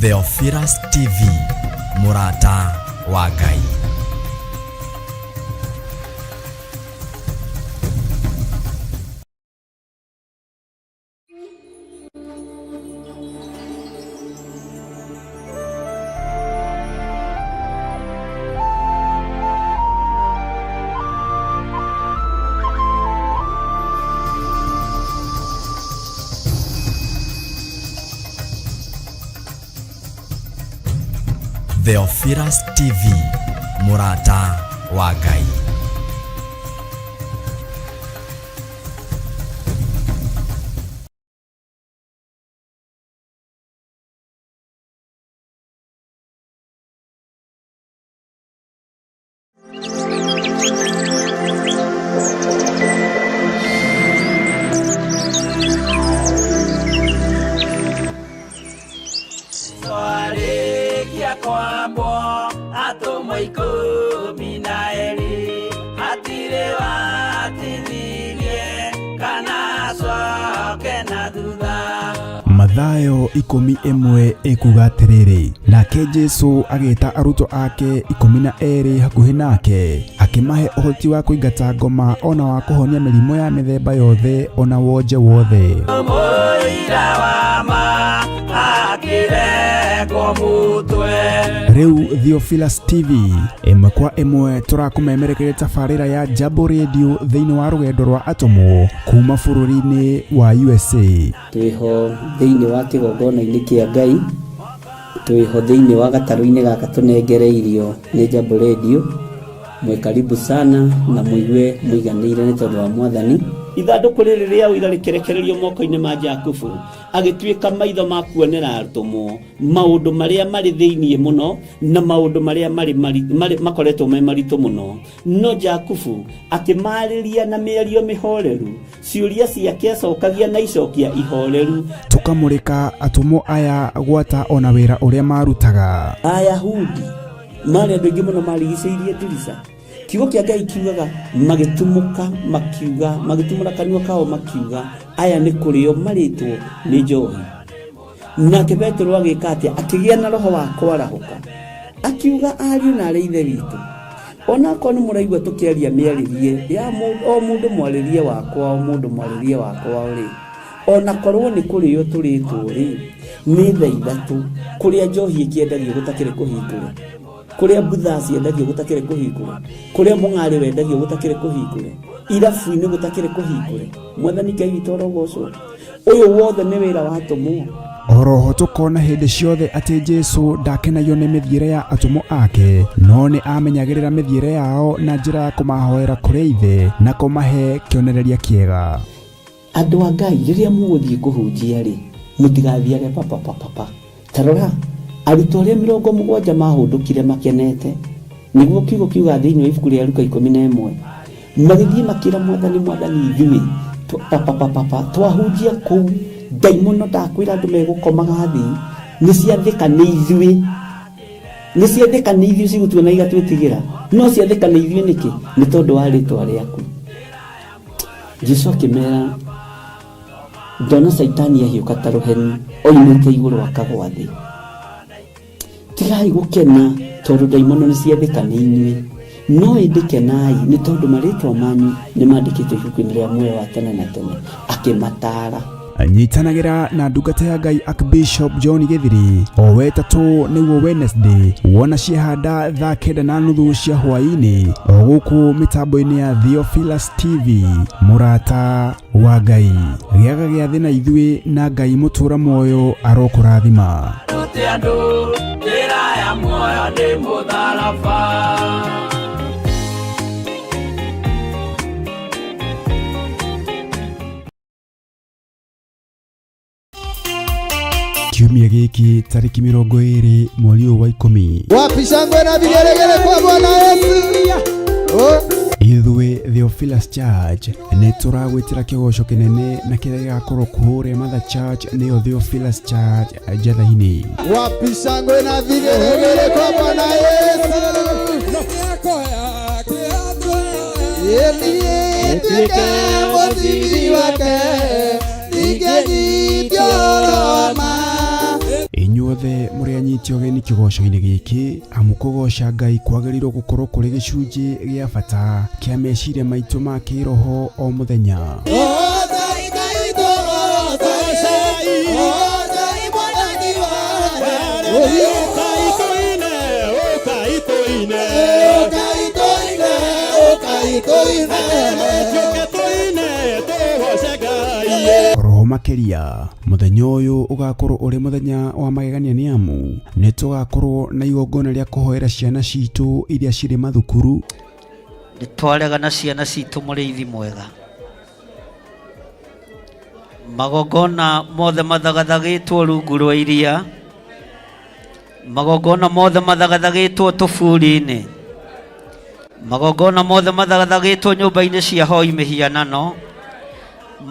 Theophilus TV, mũrata wa Ngai. Theophilus TV, mũrata wa Ngai. Twarĩkia kwambwo atũmwo 12, hatirĩ watithirie kana acoke na thutha. Mathayo 11 ĩkuga atĩrĩrĩ, nake Jesu agĩta arutwo ake 12 hakuhĩ nake, akĩmahe ũhoti wa kũingata ngoma ona wa kũhonia mĩrimũ ya mĩthemba yothe ona wonje wothe. Mũira wa ma akĩrengwo mũtwe. Rĩu Theophilus TV ĩmwe kwa ĩmwe tũrakũmemerekeria tabarĩra ya Jambo Radio thĩinĩ wa rũgendo rwa atũmwo kuma bũrũri-inĩ wa USA. Twĩho thĩinĩ wa kĩgongona-inĩ kĩa Ngai, twĩho thĩinĩ wa gatarũ-inĩ gaka tũnengereirio nĩ Jambo Radio. Mwĩ karibu sana na mũigue mũiganĩire nĩ tondũ wa Mwathani. Ithandũkũ rĩrĩ rĩa ũira rĩkĩrekererio moko-inĩ ma Jakubu, agĩtuĩka maitho ma kuonera atũmwo maũndũ marĩa marĩ thĩinĩ mũno na maũndũ marĩa marĩ makoretwo me maritũ mũno. No Jakubu akĩmaarĩria na mĩario mĩhoreru, ciũria ciake acokagia na icokia ihoreru. Tũkamũrĩka atũmwo aya gwata ona wĩra ũrĩa marutaga. Ayahudi marĩ andũ aingĩ mũno marigicĩirie ndirica. Kiugo kĩa Ngai kiugaga magĩtumũka makiuga, magĩtumũra kanua kao makiuga, aya nĩ kũrĩo marĩtwo nĩ njohi. Nake Petero agĩka atĩa? Akĩgĩa na roho wa kwarahũka, akiuga, ariũ na arĩ ithe witũ, onakorwo nĩ mũraigua tũkĩaria mĩarĩrie ya o mũndũ mwarĩrie wakwa, o mũndũ mwarĩrie wakwa rĩ, onakorwo nĩ kũrĩo tũrĩtwo rĩ, nĩ thaa 3 kũrĩa njohi ĩkĩendagio gũtakĩrĩ kũhingũre, kũrĩa mbutha ciendagio gũtakĩrĩ kũhingũre, kũrĩa mũng'arĩ wendagio gũtakĩrĩ kũhingũre, irabu-inĩ gũtakĩrĩ kũhingũre. Mwathani Ngai witũ arogocwo. Ũyũ wothe nĩ wĩra wa atũmwo. Oroho tũkona hĩndĩ ciothe atĩ Jesu ndakenagio nĩ mĩthiĩre ya atũmwo ake, no nĩ amenyagĩrĩra mĩthiĩre yao na njĩra ya kũmahoera kũrĩ Ithe na kũmahe kĩonereria kĩega. Andũ a Ngai, rĩrĩa mũgũthiĩ kũhunjia rĩ, mũtigathiage papapapapa. Ta rora, arutwo arĩa 70 mahũndũkire makenete, nĩguo kiugo kiugaga thĩinĩ wa ibuku rĩa Luka 11, magĩthiĩ makĩra Mwathani, Mwathani, ithuĩ papapapapa twahunjia kũu, ndaimono ndakwĩra andũ megũkomaga thĩ, nĩ ciathĩka nĩ ithuĩ, nĩ ciathĩka nĩ ithuĩ cigũtuona igatwĩtigĩra, no ciathĩka nĩ ithuĩ nĩkĩ? Nĩ tondũ wa rĩtwa rĩaku. Jesu akĩmera, ndona Caitani ahiũka ta rũheni oimĩte igũrũ akagwa thĩ. Tigai gũkena tondũ ndaimono nĩ ciathĩka nĩ inyuĩ, no ĩndĩ kenai nĩ tondũ marĩtwa manyu nĩ mandĩkĩtwo ibuku-inĩ rĩa muoyo wa tene na tene. Akĩmataara. Nyitanagĩra na ndungata ya Ngai Archbishop John Gĩthiri o wetatũ nĩguo Wednesday wona ciahanda thaa 9:30 cia hwaĩ-inĩ o gũkũ mĩtambo-inĩ ya Theophilus TV. Mũrata wa Ngai, gĩaga gĩathĩ na ithuĩ na Ngai mũtũra muoyo arokũrathima. Rute andũ njĩra ya muoyo nĩ mũtharaba. Kiumia gĩkĩ tarĩki 20 mweri ũyũ wa 10. Wapi shangwe na vigelegele kwa Bwana Yesu. Oh. Ithuĩ Theophilus Church nĩ tũragwĩtĩra kĩgoco kĩnene na kĩrĩa gĩgakorwo kũrĩa Mother Church nĩyo Theophilus Church Njatha-inĩ. Wapi shangwe na vigelegele kwa Bwana Yesu. Yeye mũcibi wake. Inyuĩ Inyuothe mũrĩ anyiti ũgeni kĩgoco-inĩ gĩkĩ, amu kũgoca Ngai kwagĩrĩirwo gũkorwo kũrĩ gĩcunjĩ gĩa bata kĩa meciria maitũ ma kĩroho o mũthenya. Oroho makĩria, mũthenya ũyũ ũgakorwo ũrĩ mũthenya wa magegania nĩ amu nĩ tũgakorwo na igongona rĩa kũhoera ciana citũ iria cirĩ mathukuru. Nĩ twarega na ciana citũ mũrĩithi mwega. Magongona mothe mathagathagĩtwo rungu rwa iria, magongona mothe mathagathagĩtwo tũburi-inĩ, magongona mothe mathagathagĩtwo nyũmba-inĩ cia hoi mĩhianano,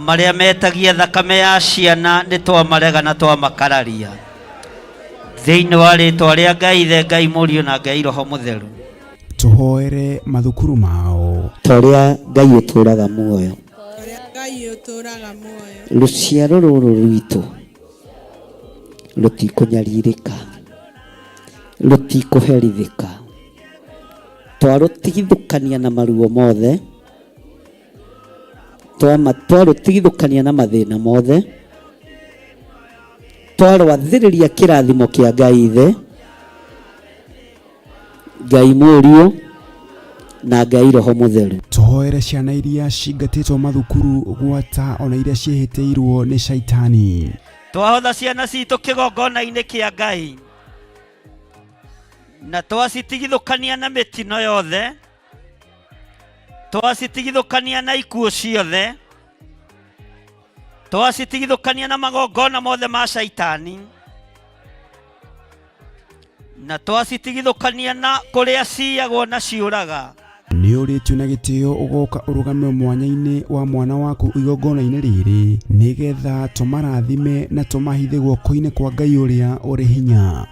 marĩa metagia thakame ya ciana nĩ twamarega na twamakararia. Thĩinĩ wa rĩtwa rĩa Ngai Ithe, Ngai Mũriũ na Ngai Roho Mũtheru. Tũhoere mathukuru mao. Ta ũrĩa Ngai ũtũũraga muoyo. Ũrĩa Ngai ũtũũraga muoyo. Rũciaro rũrũ rwitũ rũtikũnyarirĩka, rũtikũherithĩka. Twarũtigithũkania na maruo mothe, twarũtigithũkania na mathĩna mothe, twarwathĩrĩria kĩrathimo kĩa Ngai Ithe, Ngai Mũriũ na Ngai Roho Mũtheru. Tũhoere ciana iria cingatĩtwo mathukuru gwata ona iria ciĩhĩtĩirwo nĩ caitani. Twahotha ciana citũ kĩgongona-inĩ kĩa Ngai na twacitigithũkania na mĩtino yothe, twacitigithũkania na ikuũ ciothe, twacitigithũkania na magongona mothe ma caitani, na twacitigithũkania na kũrĩa ciyagwo na ciũraga. Nĩ ũrĩtio na gĩtĩo ũgoka ũrũgame mwanya-inĩ wa mwana waku igongona-inĩ rĩrĩ, nĩgetha tũmarathime na tũmahithe guoko-inĩ kwa Ngai ũrĩa ũrĩ hinya.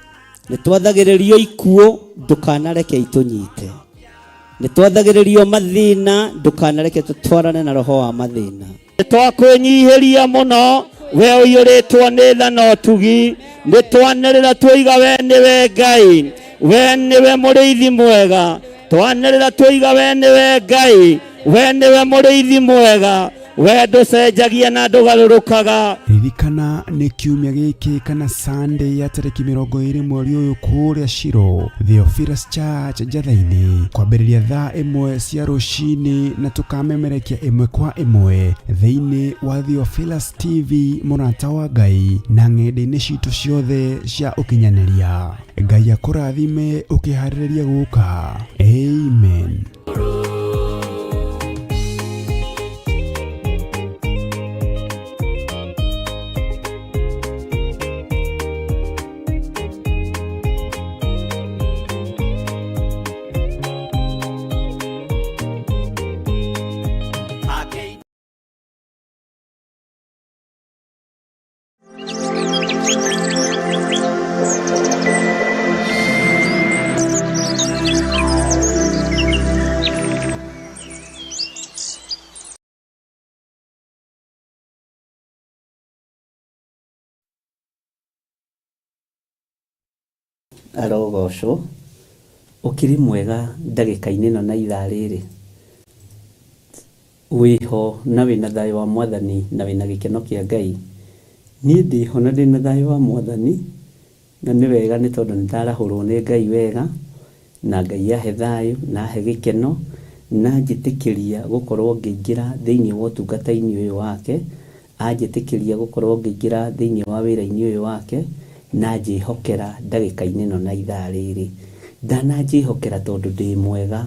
Nĩ twathagĩrĩrio ikuũ, ndũkanareke itũnyite. Nĩ twathagĩrĩrio mathĩna, ndũkanareke tũtwarane na roho wa mathĩna. Nĩ twakwĩnyihĩria mũno, we ũiyũrĩtwo nĩ tha na ũtugi. Nĩ twanĩrĩra twoiga we nĩwe Ngai, we nĩwe mũrĩithi mwega. Twanĩrĩra twoiga we nĩwe Ngai, we nĩwe mũrĩithi mwega. We ndũcenjagia na ndũgarũrũkaga. Ririkana nĩ kiumia gĩkĩ kana Sunday ya tarĩki 20 mweri ũyũ kũrĩa Shilo, Theophilus Church Njatha-inĩ, kwambĩrĩria thaa 1 cia rũcinĩ na tũkamemerekia ĩmwe kwa ĩmwe thĩinĩ wa Theophilus TV mũrata wa Ngai na ng'enda-inĩ citũ ciothe cia ũkinyanĩria. Ngai akũrathime ũkĩharĩrĩria gũka. Amen. Arogocwo. Ũkĩrĩ mwega ndagĩka-inĩ ĩno na ithaa rĩrĩ. Wĩho na wĩna thayũ wa Mwathani na wĩna gĩkeno kĩa Ngai. Niĩ ndĩho na ndĩna thayũ wa Mwathani, na nĩ wega nĩ tondũ nĩ ndarahũrwo nĩ Ngai wega, na Ngai ahe thayũ na ahe gĩkeno, na anjĩtĩkĩria gũkorwo ngĩingĩra thĩinĩ wa ũtungata-inĩ ũyũ wake, Anjĩtĩkĩria gũkorwo ngĩingĩra thĩinĩ wa wĩra-inĩ ũyũ wake, na anjĩhokera ndagĩka-inĩ ĩno na ithaa rĩrĩ. Ndananjĩhokera tondũ ndĩ mwega.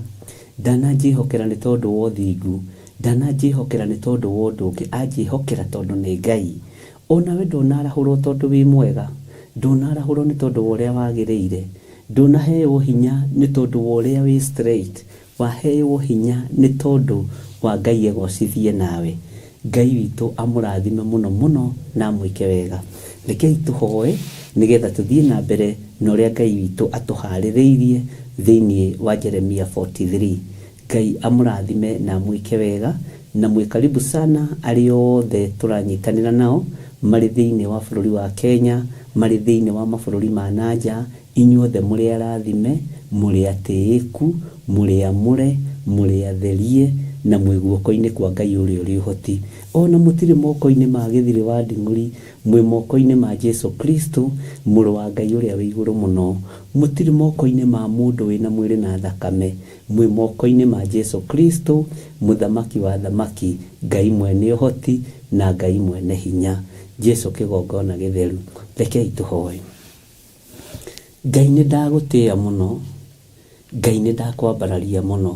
Ndananjĩhokera nĩ tondũ wa ũthingu. Ndananjĩhokera nĩ tondũ wa ũndũ ũngĩ. Anjĩhokera tondũ nĩ Ngai. O nawe ndũnarahũrwo tondũ wĩ mwega. Ndũnarahũrwo nĩ tondũ wa ũrĩa wagĩrĩire. Ndũnaheo hinya nĩ tondũ wa ũrĩa wĩ straight. Waheywo hinya nĩ tondũ wa Ngai egocithie nawe. Ngai witũ amũrathime mũno mũno na amwĩke wega. Rekei tũhoe nĩgetha tũthiĩ na mbere na ũrĩa Ngai witũ atũharĩrĩirie thĩinĩ wa Jeremia 43. Ngai amũrathime na amwĩke wega na mwĩ karibu sana arĩa othe tũranyitanĩra nao. Marĩ thĩinĩ wa bũrũri wa Kenya, marĩ thĩinĩ wa mabũrũri ma na nja, inyuothe mũrĩ arathime, mũrĩ atĩĩku, mũrĩ amũre, mũrĩ atherie, na mwĩ guoko-inĩ kwa Ngai ũrĩa ũrĩ ũhoti. O na mũtirĩ moko-inĩ ma gĩthirĩ wa nding'ũri, mwĩ moko-inĩ ma Jesu Kristo, Mũrũ wa Ngai ũrĩa wĩ igũrũ mũno. Mũtirĩ moko-inĩ ma mũndũ wĩna mwĩrĩ na thakame, mwĩ moko-inĩ ma Jesu Kristo, Mũthamaki wa athamaki, Ngai mwene ũhoti, na Ngai mwene hinya. Jesu kĩgongona gĩtheru. Rekei tũhoe. Ngai nĩ ndagũtĩĩa mũno, Ngai nĩ ndakwambararia mũno.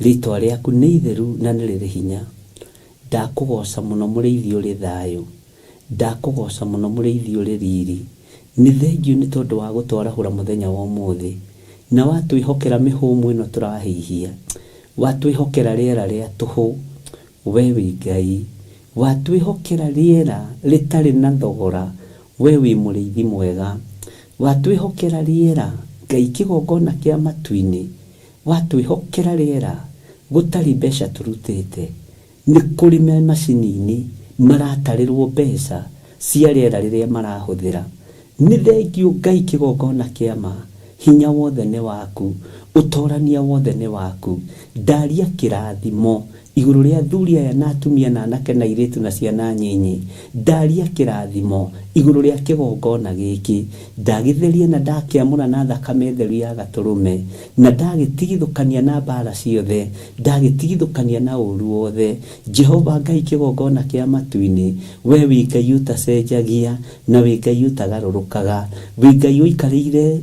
Rĩtwa rĩaku nĩ itheru na nĩ rĩrĩ hinya. Ndakũgoca mũno mũrĩithi ũrĩ thayũ. Ndakũgoca mũno mũrĩithi ũrĩ riri. Nĩ thengiũ nĩ tondũ wa gũtwarahũra mũthenya wa ũmũthĩ. Na watwĩhokera mĩhũmũ ĩno tũrahihia. Watwĩhokera rĩera rĩa tũhũ. We wĩ Ngai. Watwĩhokera rĩera rĩtarĩ na thogora. We wĩ mũrĩithi mwega. Watwĩhokera rĩera, Ngai kĩgongona kĩa matu-inĩ. Watwĩhokera rĩera gũtarĩ mbeca tũrutĩte. Nĩ kũrĩ me macini-inĩ maratarĩrwo mbeca cia rĩera rĩrĩa marahũthĩra. Nĩ thengiũ Ngai kĩgongona kĩa ma, hinya wothe nĩ waku, ũtorania wothe nĩ waku. Ndaria kĩrathimo igũrũ rĩa athuri aya na atumia na anake na airĩtu na ciana nyinyi. Ndaria kĩrathimo igũrũ rĩa kĩgongona gĩkĩ. Ndagĩtheria na ndakĩamũra na thakame theru ya Gatũrũme, na ndagĩtigithũkania na mbaara ciothe, ndagĩtigithũkania na ũũru wothe. Jehova Ngai kĩgongona kĩa matu-inĩ, we wĩ Ngai ũtacenjagia, na wĩ Ngai ũtagarũrũkaga, wĩ Ngai ũikarĩire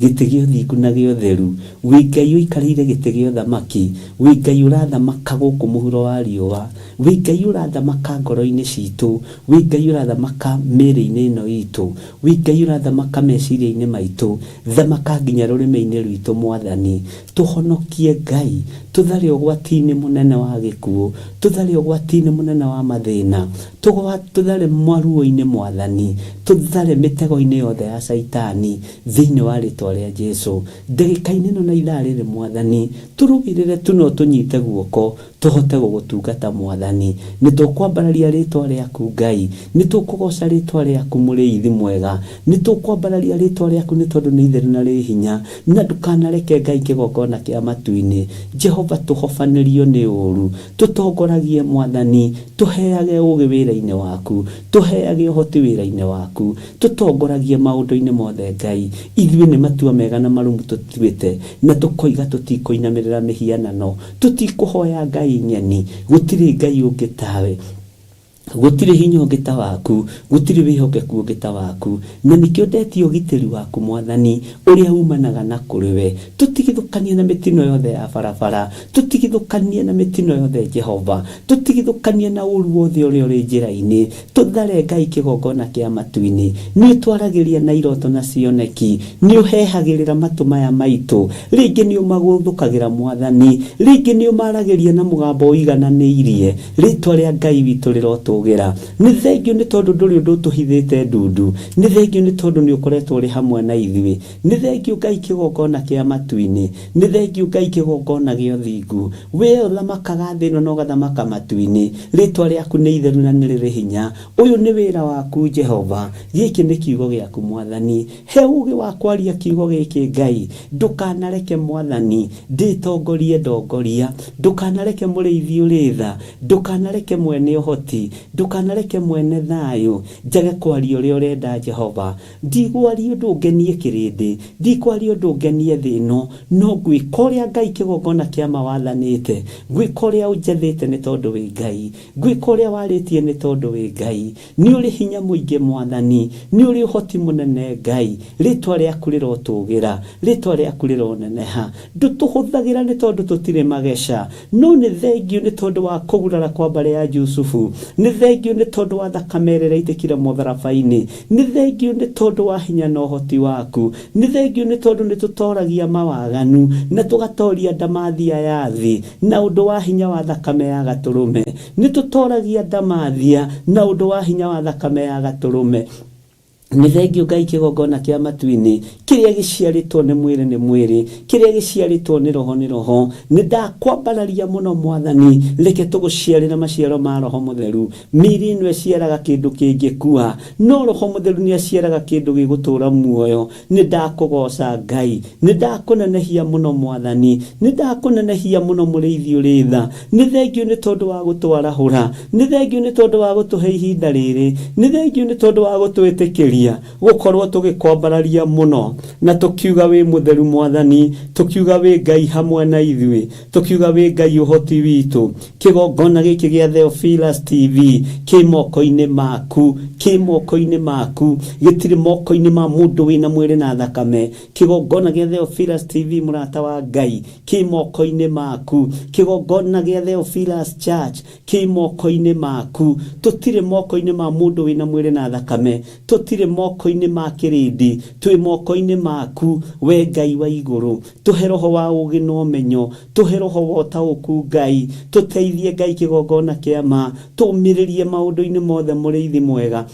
gĩtĩ gĩa ũthingu na gĩa ũtheru, wĩ Ngai ũikarĩire gĩtĩ gĩa ũthamaki, wĩ Ngai ũrathamaka gũkũ mũhuro wa riũa, wĩ Ngai ũrathamaka ngoro-inĩ citũ, wĩ Ngai ũrathamaka mĩĩrĩ-inĩ ĩno itũ, wĩ Ngai ũrathamaka meciria-inĩ maitũ, thamaka nginya rũrĩmĩ-inĩ rwitũ Mwathani. Tũhonokie Ngai, tũthare ũgwati-inĩ mũnene wa gĩkuũ, tũthare ũgwati-inĩ mũnene wa mathĩna, tũthare maruo-inĩ Mwathani, tũthare mĩtego-inĩ yothe ya Caitani, thĩinĩ wa rĩtwa rĩa Jesu. Ndagĩka-inĩ ĩno na ithaa rĩrĩ Mwathani, tũrũĩrĩre tu na ũtũnyite guoko, tũhote gũgũtungata Mwathani. Nĩ tũkwambararia rĩtwa rĩaku Ngai, nĩ tũkũgoca rĩtwa rĩaku mũrĩithi mwega, nĩ tũkwambararia rĩtwa rĩaku nĩ tondũ nĩ itheru na rĩ hinya, na ndũkanareke Ngai kĩgongona kĩa matu-inĩ. Jehova tũhobanĩrio nĩ ũru, tũtongoragie Mwathani, tũheage ũgĩ wĩra-inĩ waku, tũheage ũhoti wĩra-inĩ waku, tũtongoragie maũndũ-inĩ mothe Ngai. Ithuĩ nĩ matua mega na marũmu tũtuĩte, na tũkoiga tũtikũinamĩrĩra mĩhianano, tũtikũhoya ngai ng'eni, gũtirĩ Ngai ũngĩ tawe, gũtirĩ hinya ũngĩ ta waku, gũtirĩ wĩhokeku ũngĩ ta waku, na nĩkĩo ndetia ũgitĩri waku Mwathani, ũrĩa umanaga na kũrĩ we. Tũtigithũkanie na mĩtino yothe ya barabara, tũtigithũkanie na mĩtino yothe Jehova, tũtigithũkanie na ũru wothe ũrĩa ũrĩ njĩra-inĩ, tũthare Ngai kĩgongona kĩa matu-inĩ. Nĩ ũtwaragĩria na iroto na cioneki, nĩ ũhehagĩrĩra matũ maya maitũ, rĩngĩ nĩ ũmagũthũkagĩra Mwathani, rĩngĩ nĩ ũmaragĩria na mũgambo ũigananĩirie. Rĩtwa rĩa Ngai witũ rĩrotũgĩra. Nĩ thengiũ nĩ tondũ ndũrĩ ũndũ ũtũhithĩte ndundu, nĩ thengiũ nĩ tondũ nĩ ũkoretwo ũrĩ hamwe na ithuĩ, nĩ thengiũ Ngai kĩgongona kĩa matu-inĩ, nĩ thengiũ Ngai kĩgongona gĩa ũthingu. We ũthamakaga thĩ ĩno na ũgathamaka matu-inĩ, rĩtwa rĩaku nĩ itheru na nĩ rĩrĩ hinya. Ũyũ nĩ wĩra waku Jehova, gĩkĩ nĩ kiugo gĩaku Mwathani. He ũgĩ wa kwaria kiugo gĩkĩ Ngai, ndũkanareke Mwathani ndĩtongorie ndongoria, ndũkanareke mũrĩithi ũrĩ tha, ndũkanareke mwene ũhoti, ndũkanareke mwene thayũ, njage kwaria ũrĩa ũrenda Jehova. Ndigwaria ũndũ ngenie kĩrĩndĩ, ndikwaria ũndũ ngenie thĩ ĩno, no ngwĩka ũrĩa Ngai kĩgongona kĩa ma wathanĩte, ngwĩka ũrĩa ũnjathĩte nĩ tondũ wĩ Ngai, ngwĩka ũrĩa warĩtie nĩ tondũ wĩ Ngai. Nĩ ũrĩ hinya mũingĩ Mwathani, nĩ ũrĩ ũhoti mũnene Ngai, rĩtwa rĩaku rĩrotũgĩra, rĩtwa rĩaku rĩroneneha. Ndũtũhũthagĩra nĩ tondũ tũtirĩ mageca, no nĩ thengiũ nĩ tondũ wa kũgurara kwa mbarĩ ya Jusufu, nĩ thengiũ nĩ tondũ wa thakame ĩrĩa ĩraitĩkire mũtharaba-inĩ, nĩ thengiũ nĩ tondũ wa hinya na ũhoti waku, nĩ thengiũ nĩ tondũ nĩ tũtoragia mawaganu na tũgatoria ndamathia ya thĩ na ũndũ wa hinya wa thakame ya Gatũrũme. Nĩ tũtoragia ndamathia na ũndũ wa hinya wa thakame ya Gatũrũme. Nĩ thengio Ngai kĩgongona kĩa matu-inĩ, kĩrĩa gĩciarĩtwo nĩ mwĩrĩ nĩ mwĩrĩ, kĩrĩa gĩciarĩtwo nĩ roho nĩ roho. Nĩ ndakwambararia mũno Mwathani, reke tũgũciarĩre maciaro ma Roho Mũtheru. Mĩĩrĩ ĩno ĩciaraga kĩndũ kĩngĩkua, no Roho Mũtheru nĩ aciaraga kĩndũ gĩgũtũũra muoyo. Nĩ ndakũgooca Ngai, nĩ ndakũnenehia mũno Mwathani, nĩ ndakũnenehia mũno Mũrĩithi ũrĩ tha. Nĩ thengio nĩ tondũ wa gũtwarahũra, nĩ thengio nĩ tondũ wa gũtũhe ihinda rĩrĩ, nĩ thengio nĩ tondũ wa gũtwĩtĩkĩria gũkorwo tũgĩkwambararia mũno na tũkiuga wĩ mũtheru Mwathani, tũkiuga wĩ Ngai hamwe na ithuĩ, tũkiuga wĩ Ngai ũhoti witũ. Kĩgongona gĩkĩ gĩa Theophilus TV kĩ moko-inĩ maku, kĩ moko-inĩ maku, gĩtirĩ moko-inĩ ma mũndũ wĩna mwĩrĩ na thakame. Kĩgongona gĩa Theophilus TV mũrata wa Ngai kĩ moko-inĩ maku. Kĩgongona gĩa Theophilus Church kĩ moko-inĩ maku. Tũtirĩ moko-inĩ ma mũndũ wĩna mwĩrĩ na thakame, tũtirĩ moko-inĩ ma kĩrĩndĩ, twĩ moko-inĩ maku we Ngai wa igũrũ. Tũhe roho wa ũũgĩ na ũmenyo, tũhe roho wa ũtaũku Ngai, tũteithie Ngai kĩgongona kĩa ma, tũũmĩrĩrie maũndũ-inĩ mothe mũrĩithi mwega.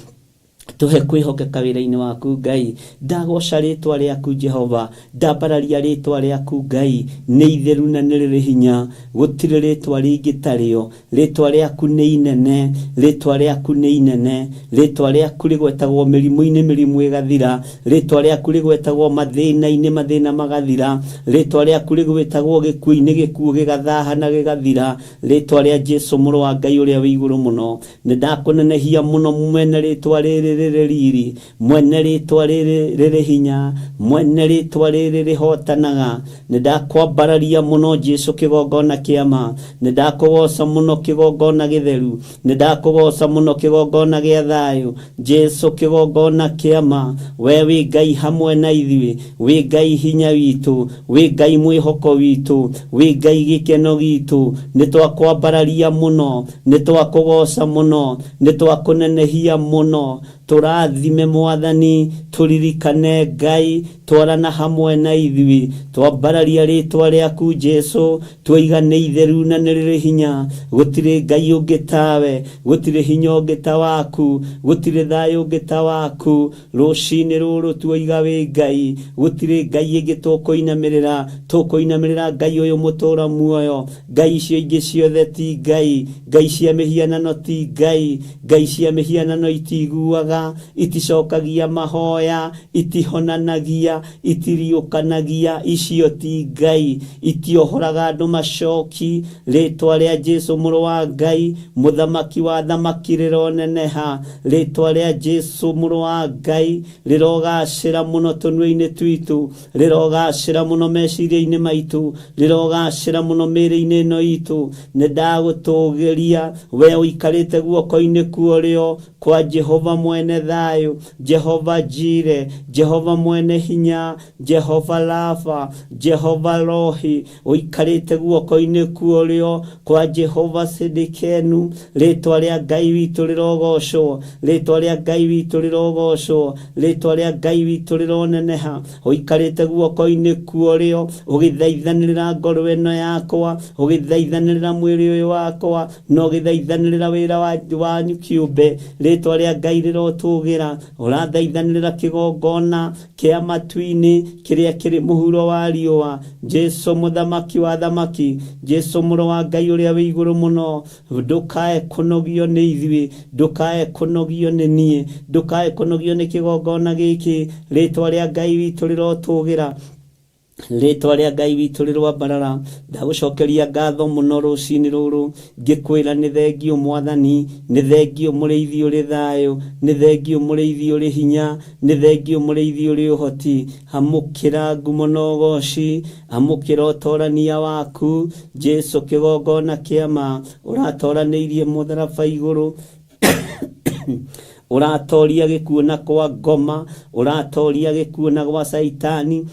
Tũhe kwĩhokeka wĩra-inĩ waku Ngai. Ndagoca rĩtwa rĩaku Jehova, ndambararia rĩtwa rĩaku Ngai, nĩ itheru na nĩ rĩrĩ hinya, gũtirĩ rĩtwa rĩngĩ tarĩo. Rĩtwa rĩaku nĩ inene, rĩtwa rĩaku nĩ inene, rĩtwa rĩaku rĩgwetagwo mĩrimũ-inĩ mĩrimũ ĩgathira, rĩtwa rĩaku rĩgwetagwo mathĩna-inĩ mathĩna magathira, rĩtwa rĩaku rĩgwetagwo gĩkuũ-inĩ gĩkuũ gĩgathaha na gĩgathira, rĩtwa rĩa Jesu mũrũ wa Ngai ũrĩa wĩ igũrũ mũno. Nĩ ndakũnenehia mũno mwene rĩtwa rĩrĩ rĩrĩ riri, mwene rĩtwa rĩrĩ rĩrĩ hinya, mwene rĩtwa rĩrĩ rĩhotanaga. Nĩ ndakwambararia mũno Jesu kĩgongona kĩa ma, nĩ ndakũgoca mũno kĩgongona gĩtheru, nĩ ndakũgoca mũno kĩgongona gĩa thayũ, Jesu kĩgongona kĩa ma. We wĩ Ngai hamwe na ithuĩ, wĩ Ngai hinya witũ, wĩ Ngai mwĩhoko witũ, wĩ Ngai gĩkeno gitũ. Nĩ twakwambararia mũno, nĩ twakũgoca mũno, nĩ twakũnenehia mũno. Tũrathime Mwathani, tũririkane Ngai, twarana hamwe na ithuĩ, twambararia rĩtwa rĩaku Jesu, twoiga nĩ itheru na nĩ rĩrĩ hinya, gũtirĩ Ngai ũngĩ tawe, gũtirĩ hinya ũngĩ ta waku, gũtirĩ thayũ ũngĩ ta waku. Rũcinĩ rũrũ tuoiga wĩ Ngai, gũtirĩ Ngai ĩngĩ tũkũinamĩrĩra, tũkũinamĩrĩra Ngai ũyũ mũtũũra muoyo. Ngai icio ingĩ ciothe ti Ngai, Ngai cia mĩhianano ti Ngai, Ngai cia mĩhianano itiguaga, iticokagia mahoya, itihonanagia, itiriũkanagia, icio ti Ngai, itiohoraga andũ macoki. Rĩtwa rĩa Jesu mũrũ wa Ngai, mũthamaki wa thamaki rĩroneneha, rĩtwa rĩa Jesu mũrũ wa Ngai rĩrogacĩra mũno tũnua-inĩ twitũ, rĩrogacĩra mũno meciria-inĩ maitũ, rĩrogacĩra mũno mĩĩrĩ-inĩ ĩno itũ. Nĩ ndagũtũgĩria we ũikarĩte guoko-inĩ kuorĩo kwa Jehova mwene thayũ, Jehova Jire, Jehova mwene hinya, Jehova Rafa, Jehova Rohi, ũikarĩte guoko-inĩ kuorĩo kwa Jehova Sidikenu. Rĩtwa rĩa Ngai witũ rĩrogocwo, rĩtwa rĩa Ngai witũ rĩrogocwo, rĩtwa rĩa Ngai witũ rĩroneneha. Ũikarĩte guoko-inĩ kuorĩo ũgĩthaithanĩrĩra ngoro ĩno yakwa, ũgĩthaithanĩrĩra mwĩrĩ ũyũ wakwa, na ũgĩthaithanĩrĩra wĩra wanyu kĩũmbe. Rĩtwa rĩa Ngai rĩrotũgĩra. Ũrathaithanĩrĩra kĩgongona kĩa matu-inĩ kĩrĩa kĩrĩ mũhuro wa riũa, Jesu mũthamaki wa thamaki, Jesu mũrũ wa Ngai ũrĩa wĩ igũrũ mũno. Ndũkae kũnogio nĩ ithuĩ, ndũkae kũnogio nĩ niĩ, ndũkae kũnogio nĩ kĩgongona gĩkĩ. Rĩtwa rĩa Ngai witũ rĩrotũgĩra, rĩtwa rĩa Ngai witũ rĩroambarara. Ndagũcokeria ngatho mũno rũcinĩ rũrũ, ngĩkwĩra nĩ thengio Mwathani, nĩ thengio mũrĩithi ũrĩ thayũ, nĩ thengio mũrĩithi ũrĩ hinya, nĩ thengio mũrĩithi ũrĩ ũhoti. Amũkĩra ngumo na ũgoci, amũkĩra ũtorania waku Jesu kĩgongona kĩa ma. Ũratoranĩirie mũtharaba igũrũ, ũratoria gĩkuũ na kwa ngoma, ũratoria gĩkuũ na gwa Caitani,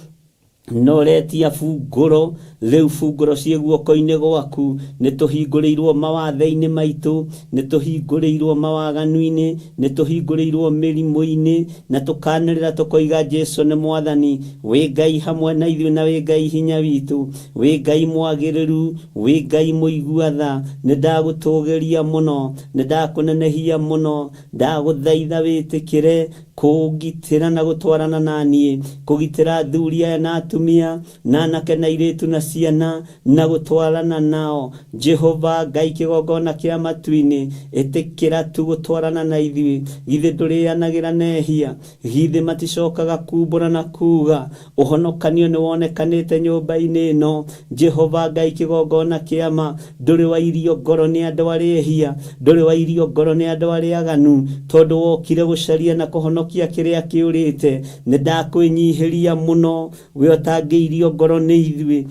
na ũretia bungũro. Rĩu bungũro ciĩ guoko-inĩ gwaku. Nĩ tũhingũrĩirwo mawathe-inĩ maitũ, nĩ tũhingũrĩirwo mawaganu-inĩ, nĩ tũhingũrĩirwo mĩrimũ-inĩ, na tũkanĩrĩra tũkoiga Jesu nĩ Mwathani. Wĩ Ngai hamwe na ithuĩ na wĩ Ngai hinya witũ, wĩ Ngai mwagĩrĩru, wĩ Ngai mũigua tha. Nĩ ndagũtũgĩria mũno, nĩ ndakũnenehia mũno, ndagũthaitha wĩtĩkĩre Kũngitĩra na gũtwarana na niĩ, kũgitĩra athuri aya na atumia, na anake na airĩtu na ciana, na gũtwarana nao. Jehova Ngai kĩgongona kĩa matu-inĩ, ĩtĩkĩra tu gũtwarana na ithuĩ. Githĩ ndũrĩanagĩra na ehia? Githĩ maticokaga kumbũra na kuga, ũhonokanio nĩ wonekanĩte nyũmba-inĩ ĩno? Jehova Ngai kĩgongona kĩa ma, ndũrĩ wairio ngoro nĩ andũ arĩa ehia, ndũrĩ wairio ngoro nĩ andũ arĩa aganu, tondũ wokire gũcaria na kũhonokia kĩrĩa kĩũrĩte. Nĩ ndakwĩnyihĩria mũno, we ũtangĩirio ngoro nĩ ithuĩ.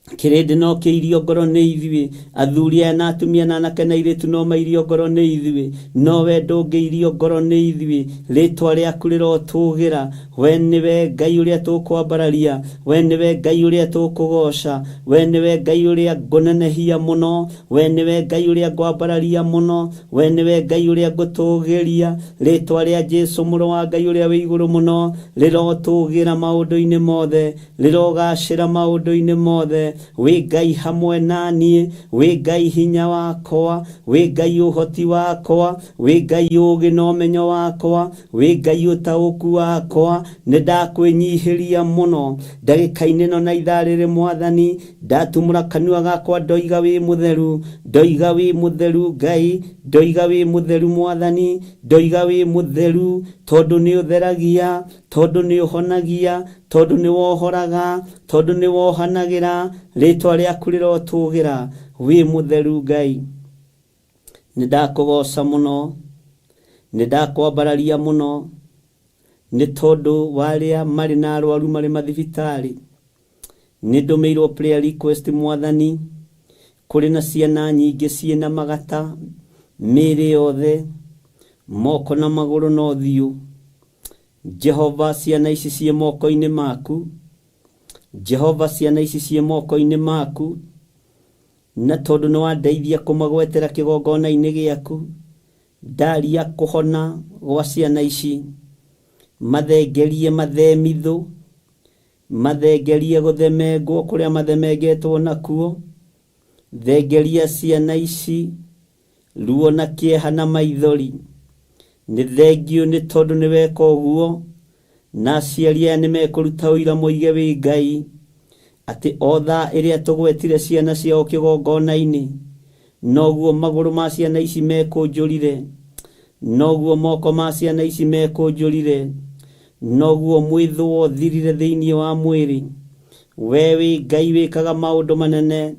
Kĩrĩndĩ no kĩirio ngoro nĩ ithuĩ, athuri aya na atumia na anake na airĩtu no mairio ngoro nĩ ithuĩ, no we ndũngĩirio ngoro nĩ ithuĩ. Rĩtwa rĩaku rĩrotũgĩra. We nĩwe Ngai ũrĩa tũkwambararia, we nĩwe Ngai ũrĩa tũkũgoca, we nĩwe Ngai ũrĩa ngũnenehia mũno, we nĩwe Ngai ũrĩa ngwambararia mũno, we nĩwe Ngai ũrĩa ngũtũgĩria. Rĩtwa rĩa Jesu mũrũ wa Ngai ũrĩa wĩ igũrũ mũno rĩrotũgĩra maũndũ-inĩ mothe, rĩrogacĩra maũndũ-inĩ mothe. Wĩ Ngai hamwe na niĩ, wĩ Ngai hinya wakwa, wĩ Ngai ũhoti wakwa, wĩ Ngai ũũgĩ na ũmenyo wakwa, wĩ Ngai ũtaũku wakwa. Nĩ ndakwĩnyihĩria mũno ndagĩka-inĩ ĩno na ithaa rĩrĩ, Mwathani. Ndatumũra kanua gakwa ndoiga wĩ mũtheru, ndoiga wĩ mũtheru Ngai, ndoiga wĩ mũtheru Mwathani, ndoiga wĩ mũtheru, tondũ nĩ ũtheragia, tondũ nĩ ũhonagia, tondũ nĩ wohoraga, tondũ nĩ wohanagĩra. Rĩtwa rĩaku rĩrotũgĩra. Wĩ mũtheru Ngai. Nĩ ndakũgoca mũno, nĩ ndakwambararia mũno, nĩ tondũ wa arĩa marĩ na arwaru marĩ mathibitarĩ. Nĩ ndũmĩirwo prayer request, Mwathani, kũrĩ na ciana nyingĩ ciĩna magata mĩĩrĩ yothe, moko na magũrũ na ũthiũ. Jehova, ciana ici ciĩ moko-inĩ maku. Jehova, ciana ici ciĩ moko-inĩ maku, na tondũ nĩ wandeithia kũmagwetera kĩgongona-inĩ gĩaku, ndaria kũhona gwa ciana ici. Mathengerie mathemithũ, mathengerie gũthemengwo kũrĩa mathemengetwo nakuo. Thengeria ciana ici ruo na kĩeha na maithori. Nĩ thengiũ nĩ tondũ nĩ weka ũguo, na aciari aya nĩ mekũruta ũira moige wĩ Ngai, atĩ o thaa ĩrĩa tũgwetire ciana ciao kĩgongona-inĩ, noguo magũrũ ma ciana ici mekũnjũrire, noguo moko ma ciana ici mekũnjũrire, noguo mwĩthũo ũthirire thĩinĩ wa mwĩrĩ. We wĩ Ngai wĩkaga maũndũ manene,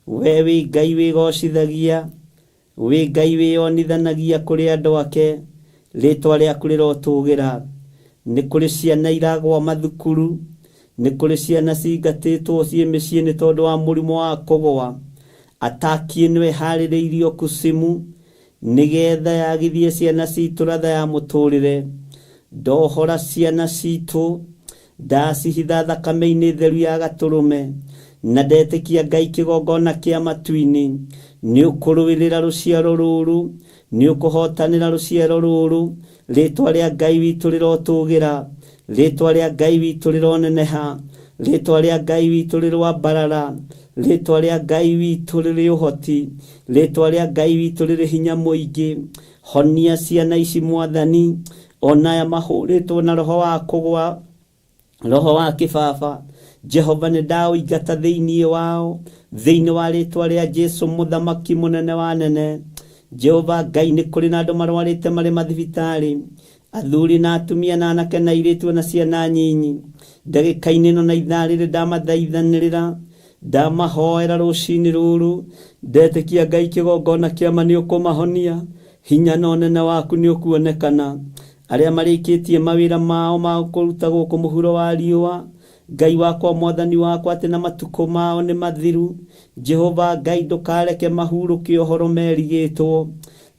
we wĩ Ngai wĩgocithagia, wĩ Ngai wĩyonithanagia kũrĩ andũ ake. Rĩtwa rĩaku rĩrotũgĩra. Nĩ kũrĩ ciana iragwa mathukuru, nĩ kũrĩ ciana cingatĩtwo ciĩ mĩciĩ nĩ tondũ wa mũrimũ wa kũgwa. Ataki ĩno ĩharĩrĩirio kucimu nĩgetha yagithie ciana citũ ratha ya mũtũrĩre. Ndohora ciana citũ, ndacihitha thakame-inĩ theru ya gatũrũme, na ndetĩkia Ngai kĩgongona kĩa matu-inĩ nĩ ũkũrũĩrĩra rũciaro rũrũ, nĩ ũkũhotanĩra rũciaro rũrũ. Rĩtwa rĩa Ngai witũ rĩrotũgĩra, rĩtwa rĩa Ngai witũ rĩroneneha, rĩtwa rĩa Ngai witũ rĩroambarara, rĩtwa rĩa Ngai witũ rĩrĩ ũhoti, rĩtwa rĩa Ngai witũ rĩrĩ hinya mũingĩ. Honia ciana ici, Mwathani, ona aya mahũrĩtwo na roho wa kũgwa, roho wa kĩbaba. Jehova, nĩ ndaũingata thĩinĩ wao, thĩinĩ wa rĩtwa rĩa Jesu mũthamaki mũnene wa nene. Jehova Ngai, nĩ kũrĩ na andũ marwarĩte marĩ mathibitarĩ, athuri na atumia na anake na airĩtu na ciana nyinyi. Ndagĩka-inĩ ĩno na ithaa rĩrĩ ndamathaithanĩrĩra, ndamahoera rũcinĩ rũrũ, ndetĩkia Ngai kĩgongona kĩama nĩ ũkũmahonia. Hinya na ũnene waku nĩ ũkuonekana. Arĩa marĩkĩtie mawĩra mao ma kũruta gũkũ mũhuro wa riũa, Ngai wakwa, Mwathani wakwa, atĩ na matukũ mao nĩ mathiru. Jehova Ngai, ndũkareke mahurũke ũhoro merigĩtwo,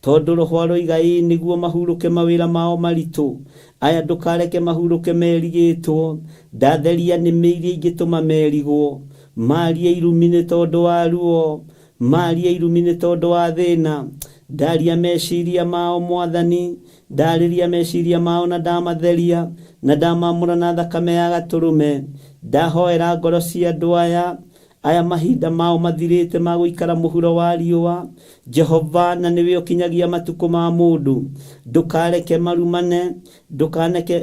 tondũ roho aroiga ĩĩ nĩguo mahurũke mawĩra mao maritũ. Aya ndũkareke mahurũke merigĩtwo. Ndatheria nĩmĩ iria ingĩtũma merigwo, marie irumi nĩ tondũ wa ruo, marie irumi nĩ tondũ wa thĩna. Ndaria meciria mao, Mwathani, ndarĩria meciria mao na ndamatheria na ndamamũra na thakame ya gatũrũme. Ndahoera ngoro cia andũ aya. Aya mahinda mao mathirĩte ma gũikara mũhuro wa riũa. Jehova, na nĩwe ũkinyagia matukũ ma mũndũ. Ndũkareke marumane,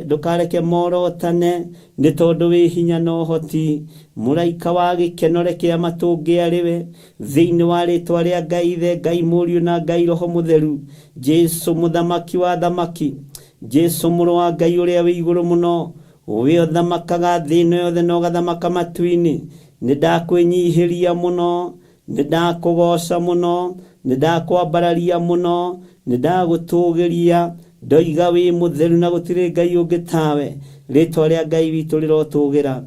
ndũkareke morotane, nĩ tondũ wĩ hinya na ũhoti. Mũraika wa gĩkeno reke amatũnge arĩ we, thĩinĩ wa rĩtwa rĩa Ngai Ithe, Ngai Mũriũ na Ngai Roho Mũtheru. Jesu mũthamaki wa thamaki, Jesu mũrũ wa Ngai ũrĩa wĩ igũrũ mũno, we ũthamakaga thĩ ĩno yothe na ũgathamaka matu-inĩ. Nĩ ndakwĩnyihĩria mũno, nĩ ndakũgoca mũno, nĩ ndakwambararia mũno, nĩ ndagũtũgĩria. Ndoiga wĩ mũtheru na gũtirĩ Ngai ũngĩ tawe. Rĩtwa rĩa Ngai witũ rĩrotũgĩra.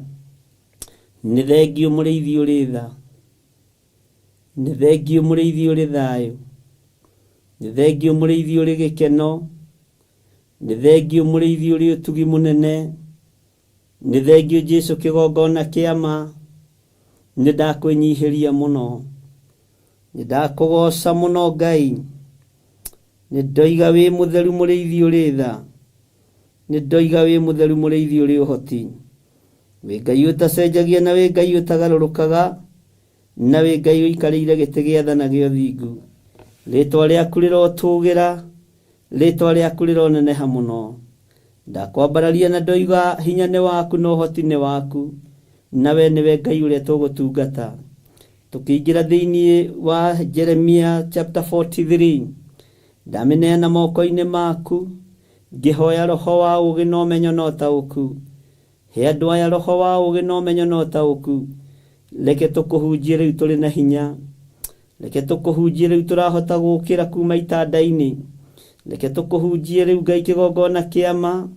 Nĩ thengiũ mũrĩithi ũrĩ tha, nĩ thengiũ mũrĩithi ũrĩ thayũ, nĩ thengiũ mũrĩithi ũrĩ gĩkeno, nĩ thengiũ mũrĩithi ũrĩ ũtugi mũnene, nĩ thengiũ Jesu kĩgongona kĩa ma. Nĩ ndakwĩnyihĩria mũno, nĩ ndakũgoca mũno Ngai. Nĩ ndoiga wĩ mũtheru mũrĩithi ũrĩ tha, nĩ ndoiga wĩ mũtheru mũrĩithi ũrĩ ũhoti. Wĩ Ngai ũtacenjagia na wĩ Ngai ũtagarũrũkaga, na wĩ Ngai ũikarĩire gĩtĩ gĩa tha na gĩa ũthingu. Rĩtwa rĩaku rĩrotũgĩra, rĩtwa rĩaku rĩroneneha mũno. Ndakwambararia na ndoiga hinya nĩ waku na ũhoti nĩ waku, na we nĩwe Ngai ũrĩa tũgũtungata. Tũkĩingĩra thĩinĩ wa Jeremia chapter 43, ndamĩneana moko-inĩ maku, ngĩhoya roho wa ũũgĩ na ũmenyo na ũtaũku. He andũ aya roho wa ũũgĩ na ũmenyo na ũtaũku. Reke tũkũhunjie rĩu tũrĩ na hinya, reke tũkũhunjie rĩu tũrahota gũkĩra kuma itanda-inĩ, reke tũkũhunjie rĩu Ngai kĩgongona kĩa ma,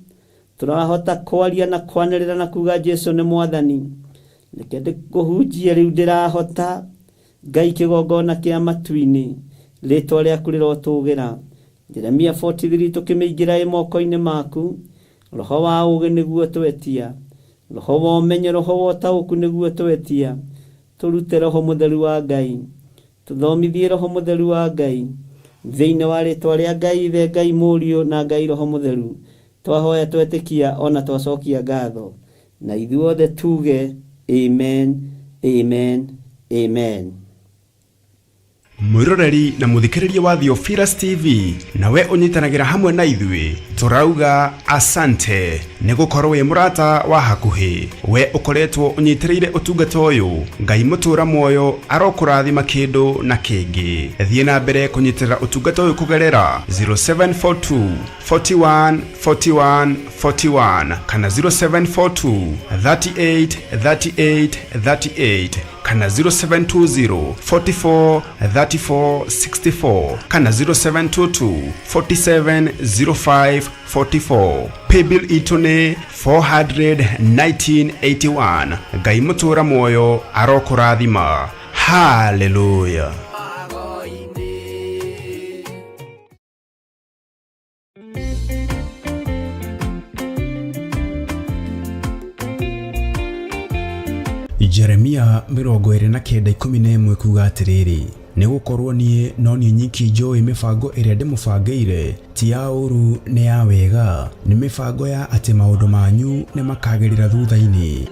tũrahota kwaria na kwanĩrĩra na kuga Jesu nĩ mwathani. Reke ndĩkũhunjie rĩu ndĩrahota Ngai kĩgongona kĩa matu-inĩ, rĩtwa rĩaku rĩrotũgĩra. Jeremia 43 tũkĩmĩingĩra ĩ moko-inĩ maku, roho wa ũũgĩ nĩguo twetia, roho wa ũmenyo, roho wa ũtaũku nĩguo twetia. Tũrute roho mũtheru wa Ngai, tũthomithie roho mũtheru wa Ngai, thĩinĩ wa rĩtwa rĩa Ngai Ithe, Ngai Mũriũ na Ngai Roho Mũtheru. Twahoya twetĩkia ona twacokia ngatho, na ithuothe tuge amen, amen, amen. Mwiroreri na muthikiriria wa Theophilus TV, nawe unyitanagĩra hamwe na ithuĩ, tũrauga asante nĩ gũkorwo wĩ mũrata wa hakuhĩ. We ũkoretwo ũnyitĩrĩire ũtungata ũyũ, Ngai mũtũra muoyo arokũrathima kĩndũ na kĩngĩ. Thiĩ na mbere kũnyitĩrĩra ũtungata ũyũ kũgerera 0742 41 41 41 kana 0742 38 38 38 kana 0720 44 34 64 kana 0722 47 05 44. Paybill itũ nĩ 41981. Ngai mũtũra muoyo arokũrathima. Haleluya. Jeremia 29:11 kuga atĩrĩrĩ, nĩ gũkorwo niĩ no niĩ nyiki njũĩ mĩbango ĩrĩa ndĩmũbangĩire, ti ya ũũru nĩ ya wega, nĩ mĩbango ya atĩ maũndũ manyu nĩ makagĩrĩra thutha-inĩ.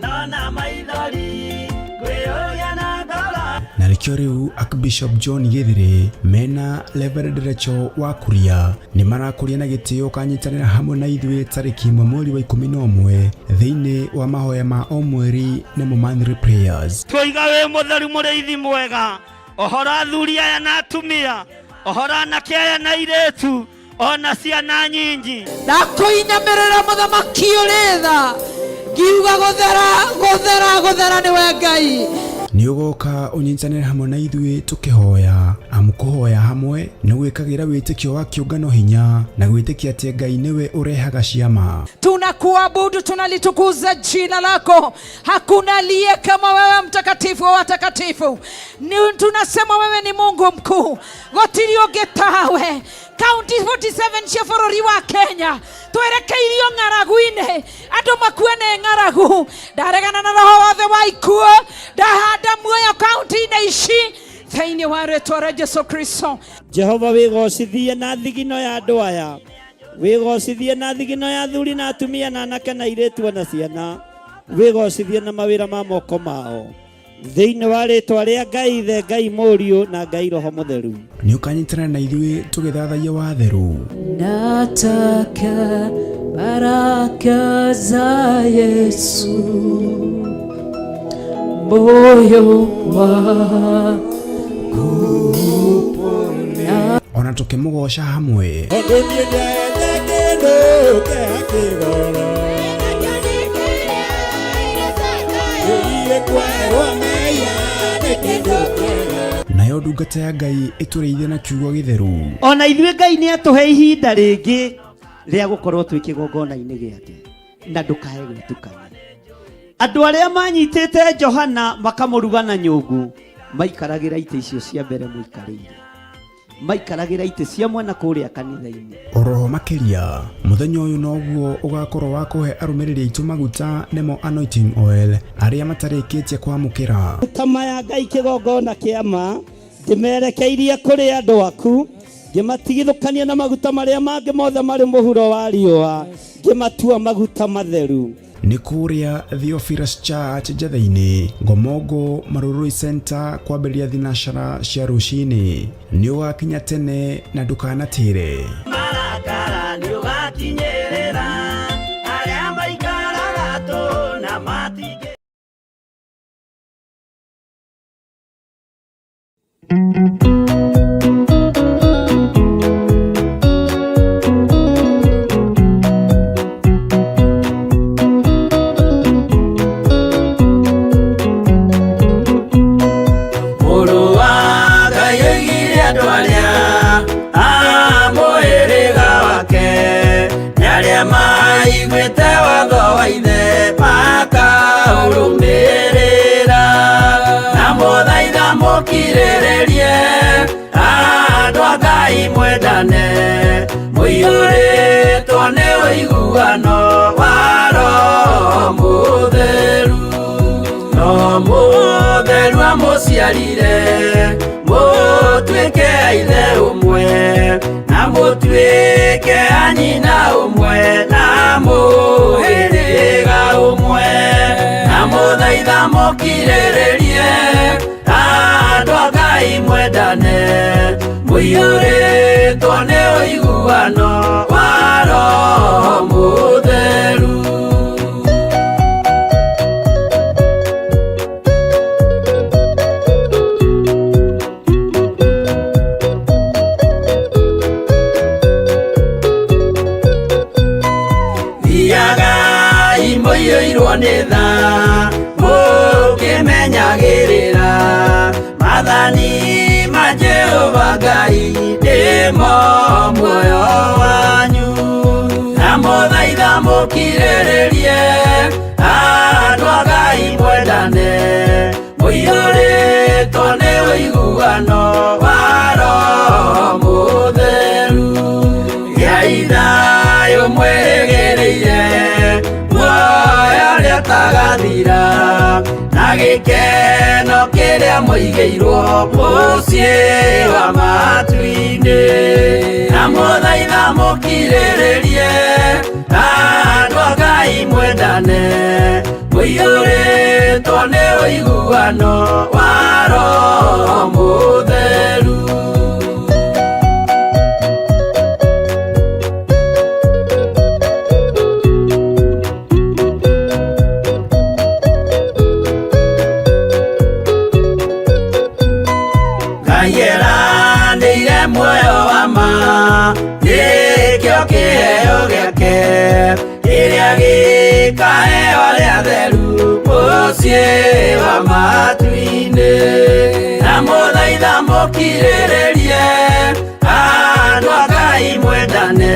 Na nĩkĩo rĩu Archbishop John Gĩthĩrĩ mena Reverend Rachel wa Kuria nĩ marakũria na gĩtĩo kanyitanĩra hamwe na ithuĩ tarĩki 1 mweri wa 11 thĩinĩ wa mahoya ma o mweri nĩmo monthly prayers. Twoiga wĩ mũtheru mũrĩithi mwega, ũhoro athuri aya na atumia, ũhoro anake aya na airĩtu, ona ciana nyingi. Ndakũinamĩrĩra mũthamaki ũrĩ tha, ngiuga gũthera, gũthera, gũthera nĩwe Ngai. Nĩ ũgoka ũnyitanĩre hamwe na ithuĩ tũkĩhoya, amu kũhoya hamwe nĩ gwĩkagĩra wĩtĩkio wa kĩũngano hinya na gwĩtĩkia atĩ Ngai nĩwe ũrehaga ciama. Tunakuabudu, tunalitukuza jina lako. Hakuna aliye kama wewe, mtakatifu wa watakatifu. Tunasema wewe ni Mungu mkuu, gũtirĩ ũngĩ tawe. County 47 cia bũrũri wa Kenya twerekeirio ng'aragu-inĩ, andũ makue nĩ ng'aragu. Ndaregana na roho wothe wa ikuũ, ndahanda muoyo kaunti-inĩ ici thĩinĩ wa rĩtwa rĩa Jesu Kristo. Jehova wĩgocithie na thigino ya andũ aya, wĩgocithie na thigino ya athuri na atumia na anake na airĩtu na ciana, wĩgocithie na mawĩra ma moko mao. Thĩinĩ wa rĩtwa rĩa Ngai Ithe, Ngai Mũriũ na Ngai Roho Mũtheru. Nĩ ũkanyitana na ithuĩ tũgĩthathaiya watheru. Nataka baraka za Yesu, moyo wangu Ona tũkĩmũgoca hamwe. Tondũ niĩ ndete kĩndũ kĩa kĩgoro kwerwo mehia nĩ kĩndũ kĩega. Nayo ndungata ya Ngai ĩtũrĩithie na kiugo gĩtheru. Ona ithuĩ Ngai nĩ atũhe ihinda rĩngĩ rĩa gũkorwo twĩ kĩgongona-inĩ gĩake, na ndũkae gwĩtukania. Andũ arĩa manyitĩte Johana makamũruga na nyũngũ maikaragĩra itĩ icio cia mbere mũikarĩire, maikaragĩra itĩ cia mwena kũrĩa kanitha-inĩ. Oroho makĩria mũthenya ũyũ noguo ũgakorwo wa kũhe arũmĩrĩri aitũ maguta nĩmo anointing oil arĩa matarĩkĩtie kwamũkĩra. Maguta maya Ngai kĩgongona kĩa ma ndĩmerekeirie kũrĩ andũ aku, ngĩmatigithũkania na maguta marĩa mangĩ mothe marĩ mũhuro wa riũa, ngĩmatua maguta matheru. Nĩ kũrĩa Theophilus Church Njatheinĩ, Ngomongo Marurui Center kwambĩrĩria thinacara cia rũcinĩ. Nĩ ũgakinya tene na ndũkanatĩre. Marakara nĩ ũgakinyĩrĩra arĩa maikaraga tũ na matingĩ. Mũrũ wa Ngai oigire andũ arĩa a mũhĩrĩga wake nĩ arĩa maiguĩte watho wa ithe makaũrũmĩrĩra, na mũthaitha mũkirĩrĩrie andũ a Ngai mwendane, mũiyũrĩtwo nĩ ũiguano wa Roho Mũtheru. Roho Mũtheru amũciarire mũtuĩke a ithe ũmwe, na mũtuĩke a nyina ũmwe, na mũhĩrĩga ũmwe, na mũthaitha mũkirĩrĩrie andũ a Ngai mwendane, mũiyũrĩtwo nĩ ũiguano wa Roho Mũtheru. Thiagai mũiyũirwo nĩ tha, mũkĩmenyagĩrĩra maathani ma Jehova Ngai nĩmo muoyo wanyu, na mũthaitha mũkirĩrĩrie andũ a Ngai mwendane, mũiyũrĩtwo nĩ ũiguano wa Roho Mũtheru. Gĩai thayũ mwĩrĩgĩrĩire muoyo ũrĩa ũtagathira, na gĩkeno kĩrĩa mũigĩirwo mũciĩ wa matu-inĩ, na mũthaitha mũkirĩrĩrie andũ a Ngai mwendane, mũiyũrĩtwo nĩ ũiguano wa Roho Mũtheru. Ngai eranĩire muoyo wa ma, nĩkĩo kĩheo gĩake kĩrĩa gĩkaheo arĩa atheru mũciĩ wa matu-inĩ, na mũthaitha mũkirĩrĩrie andũ a Ngai mwendane,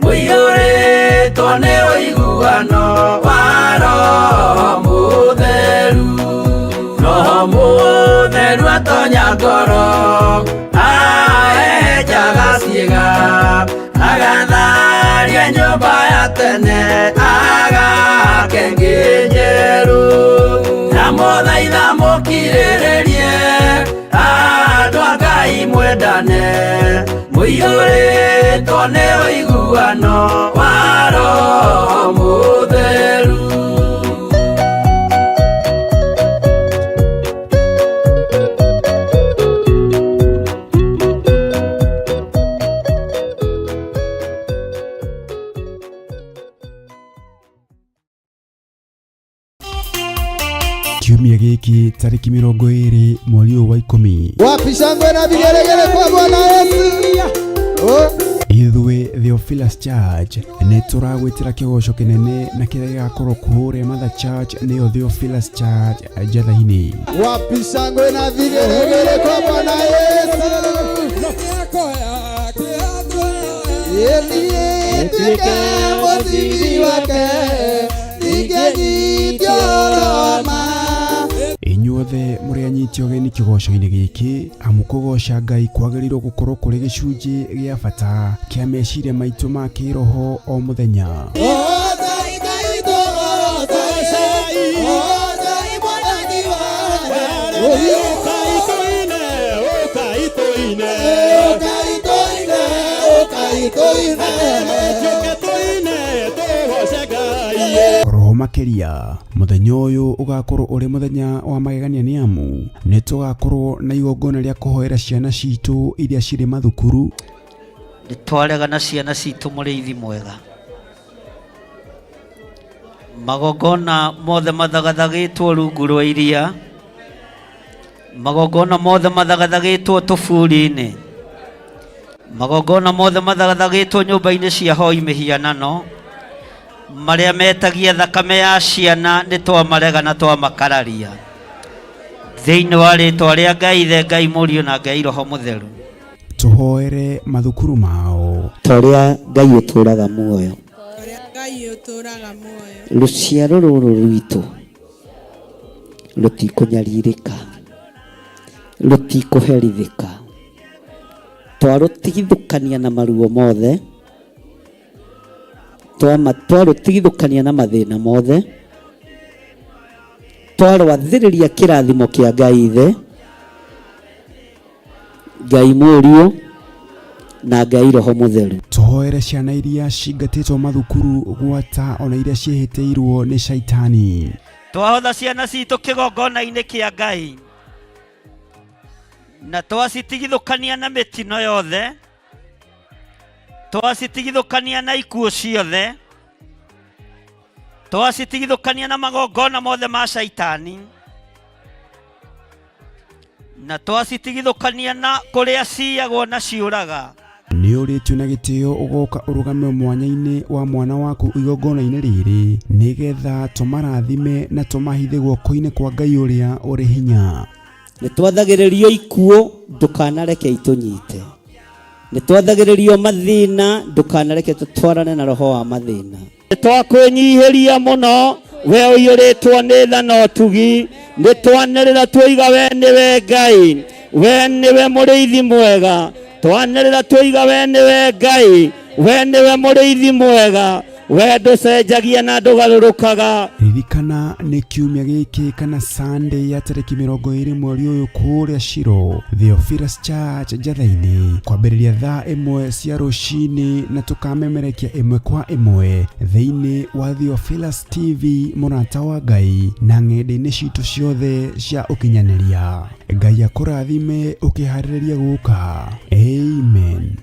mũiyũrĩtwo nĩ ũiguano wa Roho Mũtheru. Roho Mũtheru atonya ngoro, ahehenjaga ciĩga, agatharia nyũmba ya tene, agake ĩngĩ njerũ, na mũthaitha mũkirĩrĩrie andũ a Ngai mwendane, mũiyũrĩtwo nĩ ũiguano wa Roho Mũtheru. Kiumia gĩkĩ tarĩki 20 mweri ũyũ wa 10. Wapi shangwe na vigelegele kwa Bwana Yesu? Oh. Ithuĩ Theophilus Church nĩ tũragwĩtĩra kĩgoco kĩnene na kĩrĩa gĩgakorwo kũrĩa Mother Church nĩyo Theophilus Church Njatha-inĩ. Wapi shangwe na vigelegele kwa Bwana Yesu? Tuĩke mũcibi wake ningĩnyitio Roma. Inyuothe mũrĩ anyiti ũgeni kĩgoco-inĩ gĩkĩ, amu kũgoca Ngai kwagĩrĩirwo gũkorwo kũrĩ gĩcunjĩ gĩa bata kĩa meciria maitũ ma kĩroho o mũthenya. Oroho makĩria mũthenya ũyũ ũgakorwo ũrĩ mũthenya wa magegania nĩ amu nĩ tũgakorwo na igongona rĩa kũhoera ciana citũ iria cirĩ mathukuru. Nĩ twarega na ciana citũ mũrĩithi mwega. Magongona mothe mathagathagĩtwo rungu rwa iria, magongona mothe mathagathagĩtwo tũburi-inĩ, magongona mothe mathagathagĩtwo nyũmba-inĩ cia hoi mĩhianano, marĩa metagia thakame ya ciana nĩ twamarega na twamakararia. Thĩinĩ wa rĩtwa rĩa Ngai Ithe, Ngai Mũriũ na Ngai Roho Mũtheru. Tũhoere mathukuru mao. Ta ũrĩa Ngai ũtũũraga muoyo. Ũrĩa Ngai ũtũũraga muoyo. Rũciaro rũrũ rwitũ rũtikũnyarirĩka, rũtikũherithĩka. Twarũtigithũkania na maruo mothe, twarũtigithũkania na mathĩna mothe, twarwathĩrĩria kĩrathimo kĩa Ngai Ithe, Ngai Mũriũ na Ngai Roho Mũtheru. Tũhoere ciana iria cingatĩtwo mathukuru gwata ona iria ciĩhĩtĩirwo nĩ caitani. Twahotha ciana citũ kĩgongona-inĩ kĩa Ngai na twacitigithũkania na mĩtino yothe, twacitigithũkania na ikuũ ciothe, twacitigithũkania na magongona mothe ma caitani, na twacitigithũkania na kũrĩa ciyagwo na ciũraga. Nĩ ũrĩtio na gĩtĩo ũgoka ũrũgame mwanya-inĩ wa mwana waku igongona-inĩ rĩrĩ nĩgetha tũmarathime na tũmahithe guoko-inĩ kwa Ngai ũrĩa ũrĩ hinya. Nĩ twathagĩrĩrio ikuũ ndũkanareke itũnyite. Nĩ twathagĩrĩrio mathĩna ndũkanareke tũtwarane na roho wa mathĩna. Nĩ twakwĩnyihĩria mũno we ũiyũrĩtwo nĩ tha na ũtugi, nĩ twanĩrĩra tuoiga we nĩwe Ngai, we nĩwe mũrĩithi mwega. Twanĩrĩra tuoiga we nĩwe Ngai, we nĩwe mũrĩithi mwega, we ndũcenjagia na ndũgarũrũkaga. Ririkana nĩ kiumia gĩkĩ kana Sunday ya tarĩki 20 mweri ũyũ kũrĩa Shilo Theophilus Church Njatha-inĩ kwambĩrĩria thaa 1 cia rũcinĩ na tũkamemerekia ĩmwe kwa ĩmwe thĩinĩ wa Theophilus TV mũrata wa Ngai na ng'enda-inĩ citũ ciothe cia ũkinyanĩria. Ngai akũrathime ũkĩharĩrĩria gũka. Amen.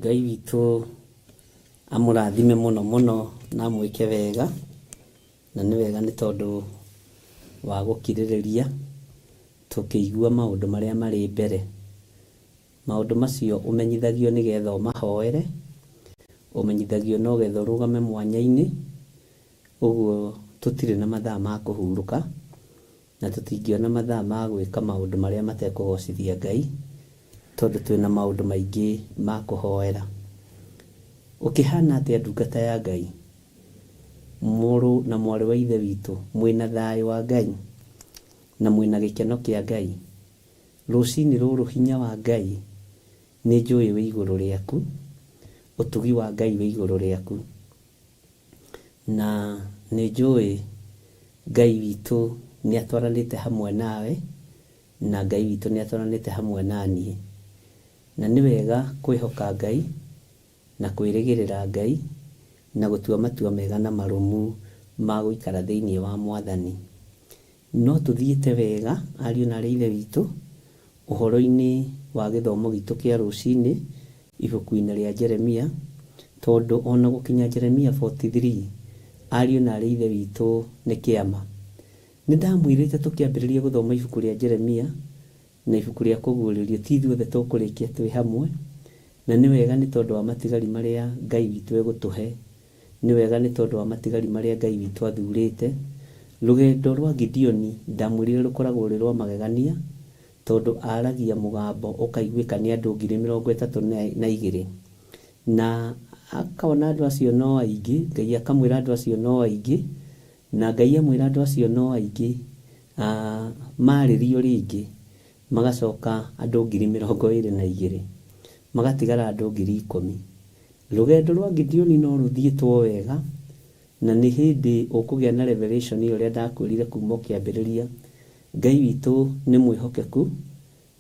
Ngai witũ amũrathime mũno mũno na amwĩke wega, na nĩ wega nĩ tondũ wa gũkirĩrĩria tũkĩigua maũndũ marĩa marĩ mbere. Maũndũ macio ũmenyithagio nĩgetha ũmahoere, ũmenyithagio no getha ũrũgame mwanya-inĩ, ũguo tũtirĩ na mathaa ma kũhurũka, na tũtingĩona mathaa ma gwĩka maũndũ marĩa matekũgocithia Ngai, tondũ twĩna maũndũ maingĩ ma kũhoera. Ũkĩhana atĩa ndungata ya Ngai? Mũrũ na mwarĩ wa Ithe witũ, mwĩna thayũ wa Ngai na mwĩna gĩkeno kĩa Ngai. Rũcinĩ rũrũ hinya wa Ngai nĩ njũĩ wĩ igũrũ rĩaku, ũtugi wa Ngai wĩ igũrũ rĩaku. Na nĩ njũĩ Ngai witũ nĩ atwaranĩte hamwe nawe, na Ngai witũ nĩ atwaranĩte hamwe na niĩ. Na nĩ wega kwĩhoka Ngai na kwĩrĩgĩrĩra Ngai na gũtua matua mega na marũmu ma gũikara thĩinĩ wa Mwathani. No tũthiĩte wega ariũ na aarĩ a Ithe witũ ũhoro-inĩ wa gĩthomo gitũ kĩa rũcinĩ ibuku-inĩ rĩa Jeremia, tondũ ona gũkinya Jeremia 43 ariũ na aarĩ a Ithe witũ nĩ kĩama. Nĩ ndamwĩrĩte tũkĩambĩrĩria gũthoma ibuku rĩa Jeremia na ibuku rĩa Kũguũrĩrio ti ithuothe tũkũrĩkia twĩ hamwe, na nĩ wega nĩ tondũ wa matigari marĩa Ngai witũ egũtũhe, nĩ wega nĩ tondũ wa matigari marĩa Ngai witũ athurĩte. Rũgendo rwa Gideoni ndamwĩrire rũkoragwo rwĩ rwa magegania, tondũ aragia mũgambo ũkaiguĩka nĩ andũ 32,000. Na akona andũ acio no aingĩ, Ngai akamwĩra andũ acio no aingĩ, na Ngai amwĩra andũ acio no aingĩ, marĩrio rĩngĩ, magacoka andũ 22,000, magatigara andũ 10,000. Rũgendo rwa Gideoni no rũthiĩtwo wega, na nĩ hĩndĩ ũkũgĩa na revelation ya ũrĩa ndakwĩrire kuma o kĩambĩrĩria. Ngai witũ nĩ mwĩhokeku,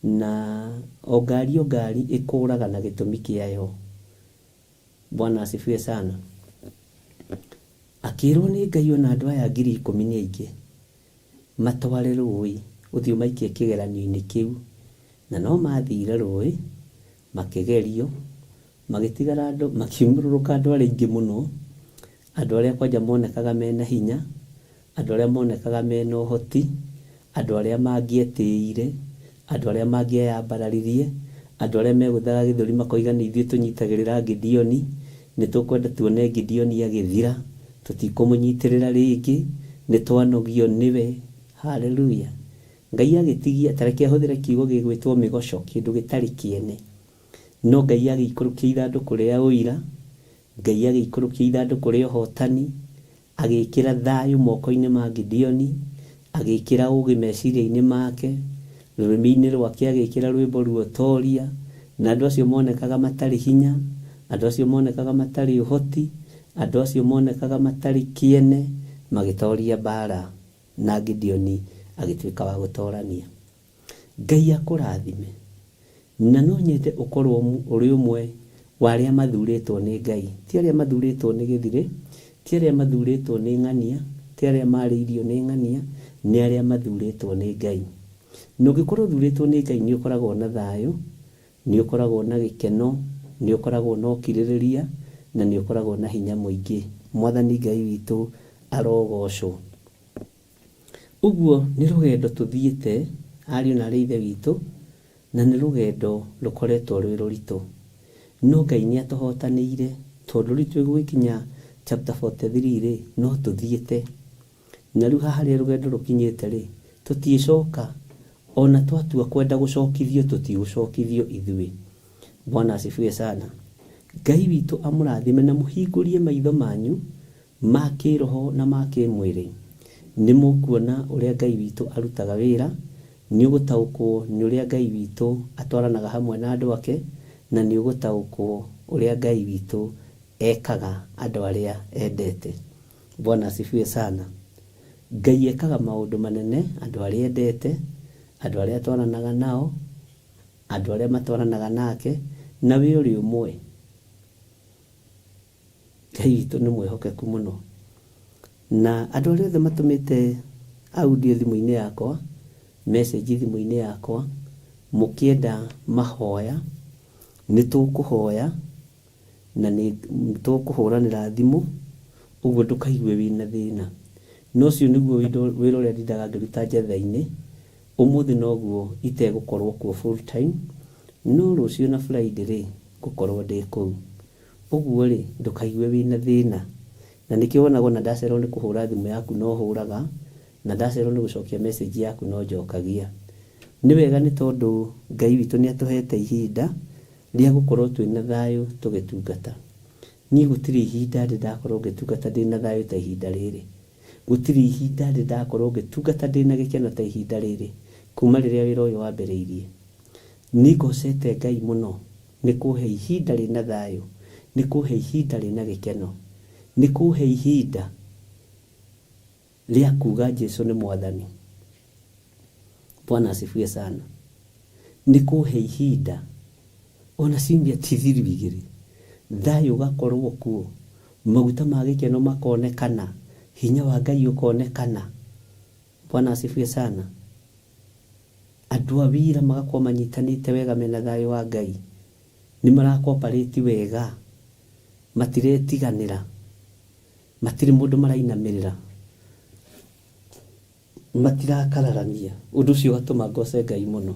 na o ngari o ngari ĩkũraga na gĩtũmi kĩayo. Bwana asifiwe sana. Akĩrwo nĩ Ngai ona andũ aya 10,000 nĩ aingĩ, matware rũĩ, ũthiĩ ũmaikie kĩgeranio-inĩ kĩu. Na no mathire rũĩ, makĩgerio, magĩtigara andũ, makiumũrũrũka andũ arĩa aingĩ mũno, andũ arĩa kwanja monekaga mena hinya, andũ arĩa monekaga mena ũhoti, andũ arĩa mangĩetĩire, andũ arĩa mangĩeyambararirie, andũ arĩa megũthaga gĩthũri makoiga nĩ ithuĩ tũnyitagĩrĩra Gideoni, nĩ tũkwenda tuone Gideoni agĩthira, tũtikũmũnyitĩrĩra rĩngĩ, nĩ twanogio nĩwe. Haleluya. Ngai agĩtigia, ta reke ahũthĩre kiugo gĩgwĩtwo mĩgoco, kĩndũ gĩtarĩ kĩene. No Ngai agĩikũrũkia ithandũkũ rĩa ũira, Ngai agĩikũrũkia ithandũkũ rĩa ũhotani, agĩĩkĩra thayũ moko-inĩ ma Gideoni, agĩĩkĩra ũũgĩ meciria-inĩ make, rũrĩmĩ-inĩ rwake agĩĩkĩra rwĩmbo ruotoria, na andũ acio monekaga matarĩ hinya, andũ acio monekaga matarĩ ũhoti, andũ acio monekaga matarĩ kĩene, magĩtoria mbaara, na Gideoni agĩtuĩka wa gũtorania. Ngai akũrathime. Na no nyende ũkorwo ũrĩ ũmwe wa arĩa mathurĩtwo nĩ Ngai. Ti arĩa mathurĩtwo nĩ gĩthirĩ, ti arĩa mathurĩtwo nĩ ng'ania, ti arĩa marĩirio nĩ ng'ania, nĩ arĩa mathurĩtwo nĩ Ngai. Na ũngĩkorwo ũthurĩtwo nĩ Ngai nĩ ũkoragwo na thayũ, nĩ ũkoragwo na gĩkeno, nĩ ũkoragwo na ũkirĩrĩria, na nĩ ũkoragwo na hinya mũingĩ. Mwathani Ngai witũ arogocwo. Ũguo nĩ rũgendo tũthiĩte ariũ na aarĩ a Ithe witũ, na nĩ rũgendo rũkoretwo rwĩ rũritũ. No Ngai nĩ atũhotanĩire, tondũ rĩu twĩ gũgĩkinya chapter 43 rĩ, no tũthiĩte. Na rĩu haha harĩa rũgendo rũkinyĩte rĩ, tũtiĩcoka, ona twatua kwenda gũcokithio tũtigũcokithio ithuĩ. Bwana asifiwe sana. Ngai witũ amũrathime na mũhingũrie maitho manyu ma kĩĩroho na ma kĩĩmwĩrĩ. Nĩ mũkuona ũrĩa Ngai witũ arutaga wĩra, nĩ ũgũtaũkwo nĩ ũrĩa Ngai witũ atwaranaga hamwe na andũ ake, na nĩ ũgũtaũkwo ũrĩa Ngai witũ ekaga andũ arĩa endete. Bwana asifiwe sana. Ngai ekaga maũndũ manene andũ arĩa endete, andũ arĩa atwaranaga nao, andũ arĩa matwaranaga nake, na we ũrĩ ũmwe. Ngai witũ nĩ mwĩhokeku mũno. Na andũ arĩa othe matũmĩte audio thimũ-inĩ yakwa, message thimũ-inĩ yakwa, mũkĩenda mahoya, nĩ tũkũhoya na nĩ tũkũhũranĩra thimũ, ũguo ndũkaigue wĩna thĩna. Na ũcio nĩguo wĩra ũrĩa ndindaga ngĩruta njetha-inĩ, ũmũthĩ noguo itegũkorwo kuo full time, no rũciũ na Friday rĩ, ngũkorwo ndĩ kũu. Ũguo-rĩ, ndũkaigue wĩ na thĩna. Na nĩkĩo wonaga o na ndacererwo nĩ kũhũra thimũ yaku no hũraga, na ndacererwo nĩ gũcokia message yaku no njokagia. Nĩ wega nĩ tondũ Ngai witũ nĩ atũhete ihinda rĩa gũkorwo twĩ na thayũ tũgĩtungata. Niĩ gũtirĩ ihinda ndĩ ndakorwo ngĩtungata ndĩ na thayũ ta ihinda rĩrĩ. Gũtirĩ ihinda ndĩ ndakorwo ngĩtungata ndĩ na gĩkeno ta ihinda rĩrĩ, kuma rĩrĩa wĩra ũyũ wambĩrĩirie. Nĩ ngocete Ngai mũno nĩ kũhe ihinda rĩna thayũ, nĩ kũhe ihinda rĩna gĩkeno, nĩ kũhe ihinda rĩa kuga Jesu nĩ Mwathani. Bwana asifiwe sana. Nĩ kũhe ihinda. Ona ciumia ti thiru igĩrĩ, thayũ ũgakorwo kuo, maguta ma gĩkeno makonekana, hinya wa Ngai ũkonekana. Bwana asifiwe sana. Andũ a wĩra magakorwo manyitanĩte wega mena thayũ wa Ngai, nĩ mara cooperate wega, matiretiganĩra, matirĩ mũndũ marainamĩrĩra, matirakararania. Ũndũ ũcio ũgatũma ngoce Ngai mũno.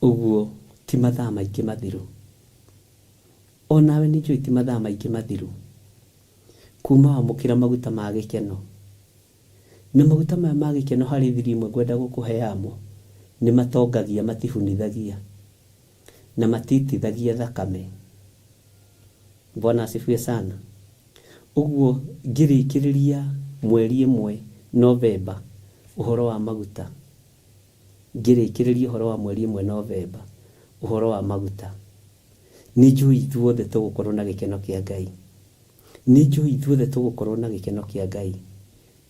Ũguo ti mathaa maingĩ mathiru. Onawe nĩ njũĩ ti mathaa maingĩ mathiru kuma wamũkĩra maguta ma gĩkeno. Na maguta maya ma gĩkeno harĩ thiri ĩmwe ngwenda gũkũhe yamo, nĩ matongagia matihunithagia na matitithagia thakame. Bwana asifiwe sana. Ũguo ngĩrĩkĩrĩria mweri ĩmwe Novemba ũhoro wa maguta, ngĩrĩkĩrĩria ũhoro wa mweri ĩmwe Novemba ũhoro wa maguta, nĩ njũĩ ithuothe tũgũkorwo na gĩkeno kĩa Ngai. Nĩ njũĩ ithuothe tũgũkorwo na gĩkeno kĩa Ngai.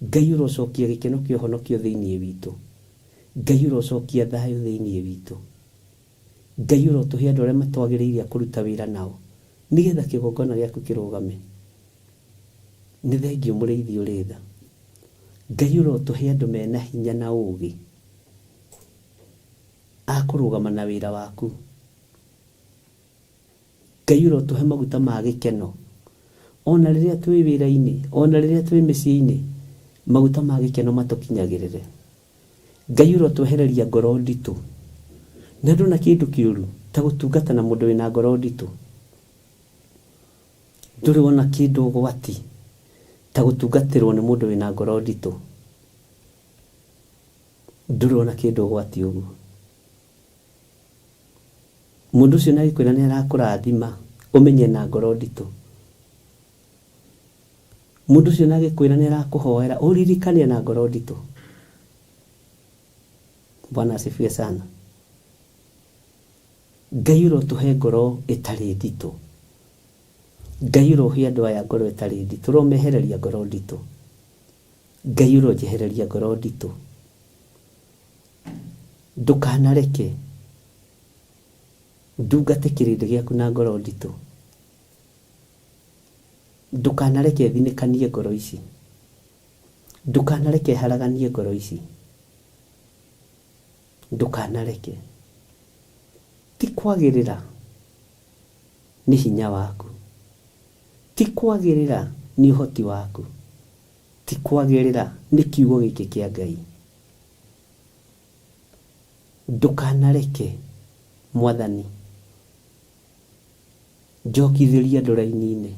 Ngai ũrocokia gĩkeno kĩa ũhonokio thĩinĩ witũ. Ngai ũrocokia thayũ thĩinĩ witũ. Ngai ũrotũhe andũ arĩa matwagĩrĩire a kũruta wĩra nao nĩgetha kĩgongona gĩaku kĩrũgame. Nĩ thengiũ mũrĩithi ũrĩ tha. Ngai ũrotũhe andũ mena hinya na ũgĩ a kũrũgama na wĩra waku. Ngai ũrotũhe maguta ma gĩkeno ona rĩrĩa twĩ wĩra-inĩ, ona rĩrĩa twĩ mĩciĩ-inĩ, maguta ma gĩkeno matũkinyagĩrĩre. Ngai ũrotwehereria ngoro nditũ. Na ndona kĩndũ kĩũru ta gũtungata na mũndũ wĩna ngoro nditũ. Ndũrĩ wona kĩndũ ũgwati ta gũtungatĩrwo nĩ mũndũ wĩna ngoro nditũ. Ndũrĩ wona kĩndũ ũgwati ũguo. Mũndũ ũcio nĩ agĩkwĩra nĩ arakũrathima, ũmenye na ngoro nditũ. Mũndũ ũcio nĩ agĩkwĩra nĩ arakũhoera, ũririkane na ngoro nditũ. Bwana asifiwe sana. Ngai ũrotũhe ngoro ĩtarĩ nditũ. Ngai ũrohe andũ aya ngoro ĩtarĩ nditũ, ũromehereria ngoro nditũ. Ngai ũronjehereria ngoro nditũ. Ndũkanareke ndungate kĩrĩndĩ gĩaku na ngoro nditũ. Ndũkanareke thinĩkanie ngoro ici. Ndũkanareke haraganie ngoro ici. Ndũkanareke. Ti kwagĩrĩra nĩ hinya waku. Ti kwagĩrĩra nĩ ũhoti waku. Ti kwagĩrĩra nĩ kiugo gĩkĩ kĩa Ngai. Ndũkanareke Mwathani njokithĩrie andũ raini-inĩ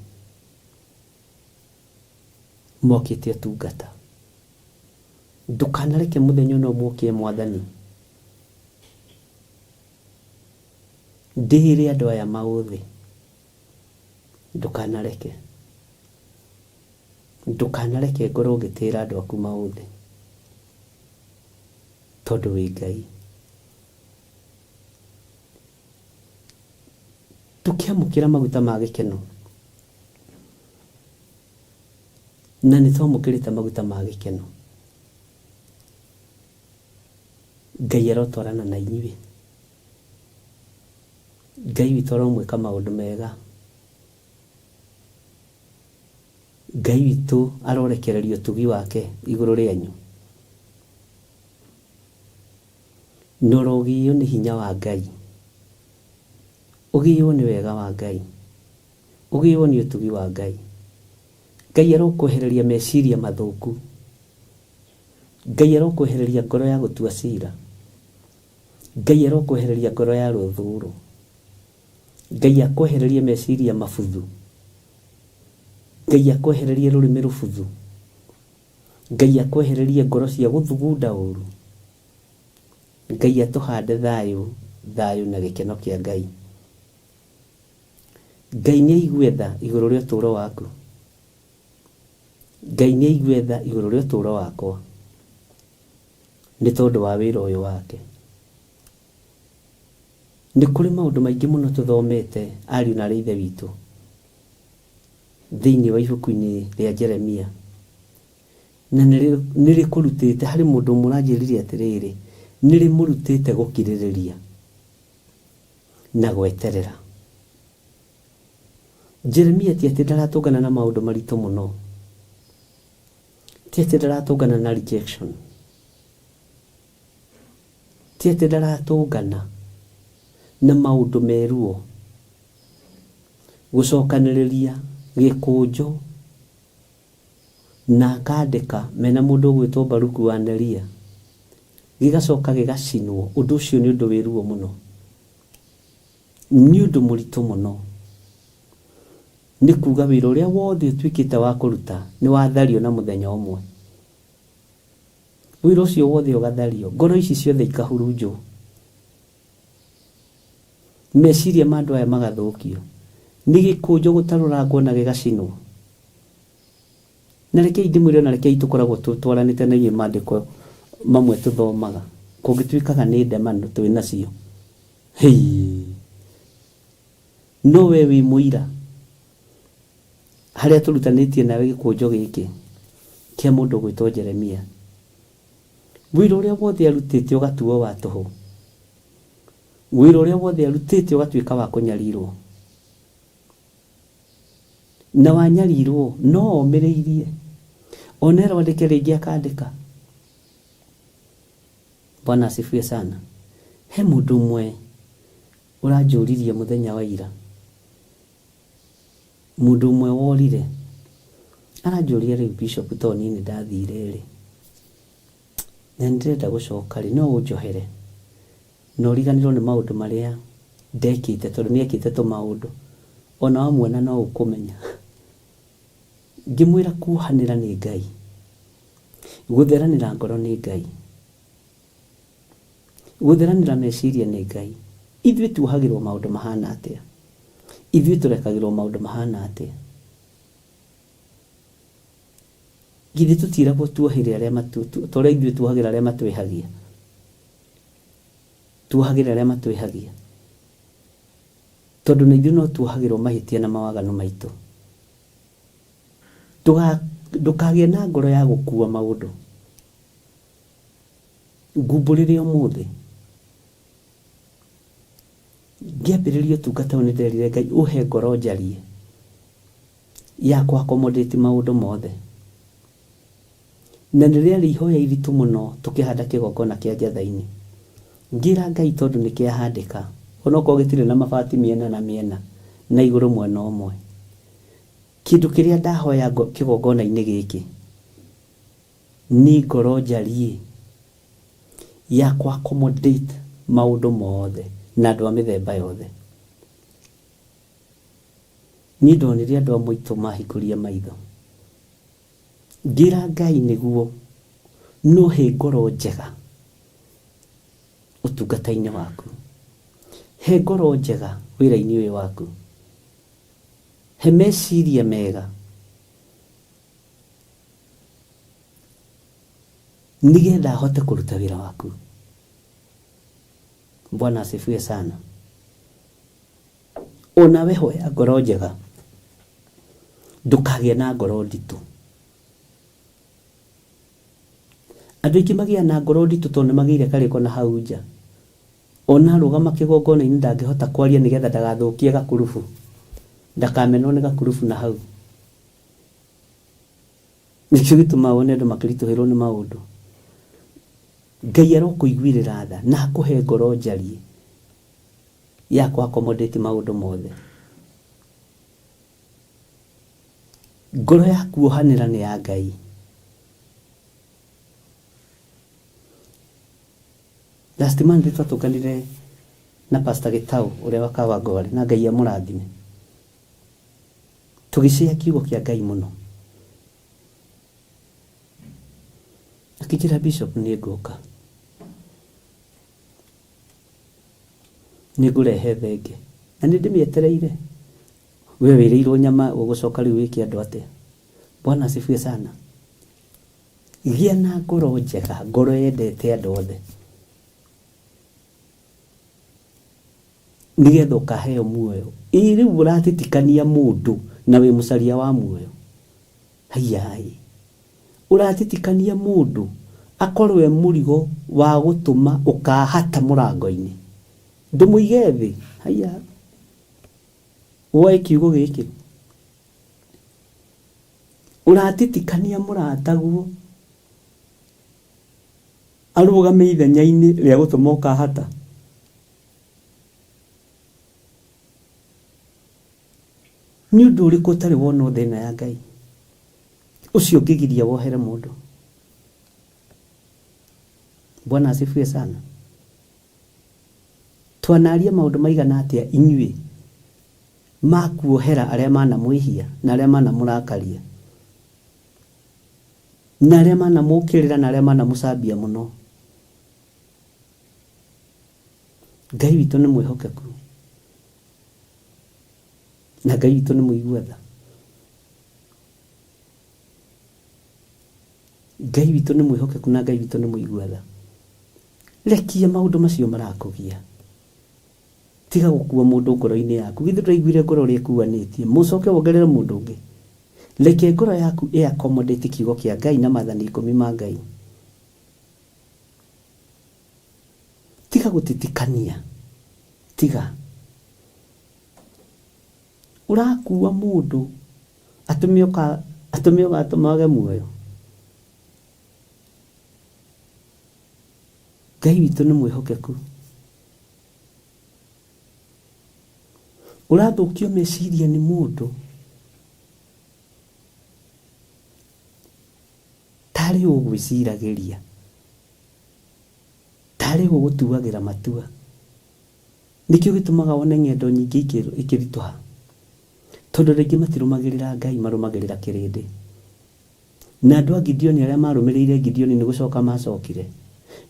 mokĩte ũtungata. Ndũkanareke mũthenya ona ũmwe ũkĩe Mwathani ndĩĩre andũ aya maũthĩ. Ndũkanareke. Ndũkanareke ngorwo ngĩtĩĩra andũ aku maũthĩ tondũ wĩ Ngai. Tũkĩamũkĩra maguta ma gĩkeno, na nĩ twamũkĩrĩte maguta ma gĩkeno, Ngai arotwarana na inyuĩ. Ngai witũ aromwĩka maũndũ mega. Ngai witũ arorekereria ũtugi wake igũrũ rĩanyu. Na ũrogĩo nĩ hinya wa Ngai. Ũgĩo nĩ wega wa Ngai. Ũgĩo nĩ ũtugi wa Ngai. Ngai arokwehereria meciria mathũku. Ngai arokwehereria ngoro ya gũtua cira. Ngai arokwehereria ngoro ya rũthũũro. Ngai akwehererie meciria mabuthu. Ngai akwehererie rũrĩmĩ rũbuthu. Ngai akwehererie ngoro cia gũthugunda ũru. Ngai atũhande thayũ, thayũ na gĩkeno kĩa Ngai. Ngai nĩ aigue tha igũrũ rĩa ũtũũro waku. Ngai nĩ aigue tha igũrũ rĩa ũtũũro wakwa nĩ tondũ wa wĩra ũyũ wake. Nĩ kũrĩ maũndũ maingĩ mũno tũthomete ariũ na aarĩ a Ithe witũ thĩinĩ wa ibuku-inĩ rĩa Jeremia. Na nĩ rĩkũrutĩte, harĩ mũndũ ũmwe ũranjĩrire atĩrĩrĩ, nĩ rĩmũrutĩte gũkirĩrĩria. Na gweterera. Jeremia ti atĩ ndaratũngana na maũndũ maritũ mũno, ti atĩ ndaratũngana na rejection, ti atĩ ndaratũngana na maũndũ meruo, gũcokanĩrĩria gĩkũnjo na akandĩka mena mũndũ ũgwĩtwo Baruku wa Neria, gĩgacoka gĩgacinwo. Ũndũ ũcio nĩ ũndũ wĩ ruo mũno, nĩ ũndũ mũritũ mũno. Nĩ kuga wĩra ũrĩa wothe ũtuĩkĩte wa kũruta nĩ wathario na mũthenya ũmwe. Wĩra ũcio wothe ũgathario, ngoro ici ciothe ikahurunjwo, meciria ma andũ aya magathũkio nĩ gĩkũnjo gũtarũrangwo na gĩgacinwo. Na rekei ndĩmwĩre, na rekei tũkoragwo twaranĩte na inyuĩ maandĩko mamwe tũthomaga, kũngĩtuĩkaga nĩ ndemano twĩ nacio, hei, no we wĩ mũira harĩa tũrutanĩtie nawe gĩkũnjo gĩkĩ kĩa mũndũ ũgwĩtwo Jeremia. Wĩra ũrĩa wothe arutĩte ũgatuo wa tũhũ, wĩra ũrĩa wothe arutĩte ũgatuĩka wa kũnyarirwo, na wanyarirwo no omĩrĩirie, ona erwo andĩke rĩngĩ akandĩka. Bwana asifiwe sana. He mũndũ ũmwe ũranjũririe mũthenya wa ira, mũndũ ũmwe worire, aranjũria rĩu Bishop, to niĩ nĩ ndathire rĩ, na nĩ ndĩrenda gũcoka rĩ, no ũnjohere na ũriganĩrwo nĩ maũndũ marĩa ndekĩte, tondũ nĩ ekĩte tũmaũndũ ona wamuona no ũkũmenya. Ngĩmwĩra kuohanĩra nĩ Ngai, gũtheranĩra ngoro nĩ Ngai, gũtheranĩra meciria nĩ Ngai. Ithuĩ tuohagĩrwo maũndũ mahana atĩa? Ithuĩ tũrekagĩrwo maũndũ mahana atĩa? Githĩ tũtiĩragwo tuohere arĩa ta ũrĩa ithuĩ tuohagĩra arĩa matwĩhagia? Tuohagĩre arĩa matwĩhagia, tondũ na ithuĩ no tuohagĩrwo mahĩtia na mawaganu maitũ. Ndũkagĩe na ngoro ya gũkua maũndũ. Ngumbũrĩre ũmũthĩ. Ngĩambĩrĩria ũtungata ũyũ nĩ nderire Ngai ũhe ngoro njarie ya kũ accommodate maũndũ mothe. Na nĩ rĩarĩ ihoya iritũ mũno tũkĩhanda kĩgongona kĩa Njatha-inĩ. Ngĩra Ngai tondũ nĩ kĩahandĩka, onokorwo gĩtirĩ na mabati mĩena na mĩena na igũrũ mwena ũmwe. Kĩndũ kĩrĩa ndahoya kĩgongona-inĩ gĩkĩ nĩ ngoro njariĩ ya kũ accommodate maũndũ mothe na andũ a mĩthemba yothe. Niĩ ndonire andũ amwe aitũ mahingũria maitho. Ngĩra Ngai nĩguo no he ngoro njega ũtungata-inĩ waku. He ngoro njega wĩra-inĩ ũyũ waku. He meciria mega nĩgetha hote kũruta wĩra waku. Bwana asifiwe sana. Onawe hoya ngoro njega, ndũkagĩe na ngoro nditũ. Andũ aingĩ magĩaga na ngoro nditũ tondũ nĩ magĩire karĩko na hau nja. Ona arũgama kĩgongona-inĩ ndangĩhota kwaria nĩgetha ndagathũkie gakurubu, ndakamenwo nĩ gakurubu na hau. Nĩkĩo gĩtũmaga wone andũ makĩritũhĩrwo nĩ maũndũ. Ngai arokũiguĩrĩra tha na akũhe ngoro njariĩ ya kũ accommodate maũndũ mothe. Ngoro ya kuohanĩra nĩ ya Ngai. Last month twatũnganire na Pastor Gĩtaũ ũrĩa wa Kawangware, na Ngai amũrathime. Tũgĩcĩa kiugo kĩa Ngai mũno. Akĩnjĩra Bishop nĩ ngũka. Nĩ ngũrehe thenge. Na nĩ ndĩmĩetereire. We wĩrĩirwo nyama ũgũcoka rĩu wĩke andũ atĩa? Bwana asifiwe sana. Gĩa na ngoro njega, ngoro yendete andũ othe, nĩgetha ũkaheo muoyo. Ĩ rĩu ũratitikania mũndũ na wĩ mũcaria wa muoyo? Haiyaĩ. Ũratitikania mũndũ akorwo e mũrigo wa gũtũma ũkahata mũrango-inĩ. Ndũmũige thĩ haiya woe kiugo gĩkĩ ũratitikania mũrataguo arũgame ithenya-inĩ rĩa gũtũma ũkahata. Nĩ ũndũ ũrĩkũ ũtarĩ wonwo thĩ ĩno ya Ngai ũcio ũngĩgiria wohere mũndũ? Bwana asifiwe sana. Twanaria maũndũ maigana atĩa inyuĩ ma kuohera arĩa manamwĩhia na arĩa manamũrakaria na arĩa manamũkĩrĩra na arĩa manamũcambia mũno. Ngai witũ nĩ mwĩhokeku na Ngai witũ nĩ mũigua tha. Ngai witũ nĩ mwĩhokeku na Ngai witũ nĩ mũigua tha. Rekia maũndũ macio marakũgia. Tiga gũkua mũndũ ngoro-inĩ yaku. Githĩ ndũraiguire ngoro ũrĩa ĩkuanĩtie? Mũcoke wongerere mũndũ ũngĩ. Reke ngoro yaku ĩ accommodate kiugo kĩa Ngai na maathani ikũmi ma Ngai. Tiga gũtitikania. Tiga. Ũrakua mũndũ atũme ũka atũme ũgatũma wage muoyo. Ngai witũ nĩ mwĩhokeku. Ũrathũkio meciria nĩ mũndũ tarĩ ũgwĩciragĩria, tarĩ ũgũtuagĩra matua. Nĩkĩo gĩtũmaga wone ng'endo nyingĩ ikĩritũha, tondũ andũ aingĩ matirũmagĩrĩra Ngai, marũmagĩrĩra kĩrĩndĩ. Na andũ a Gideoni arĩa maarũmĩrĩire Gideoni nĩ gũcoka maacokire,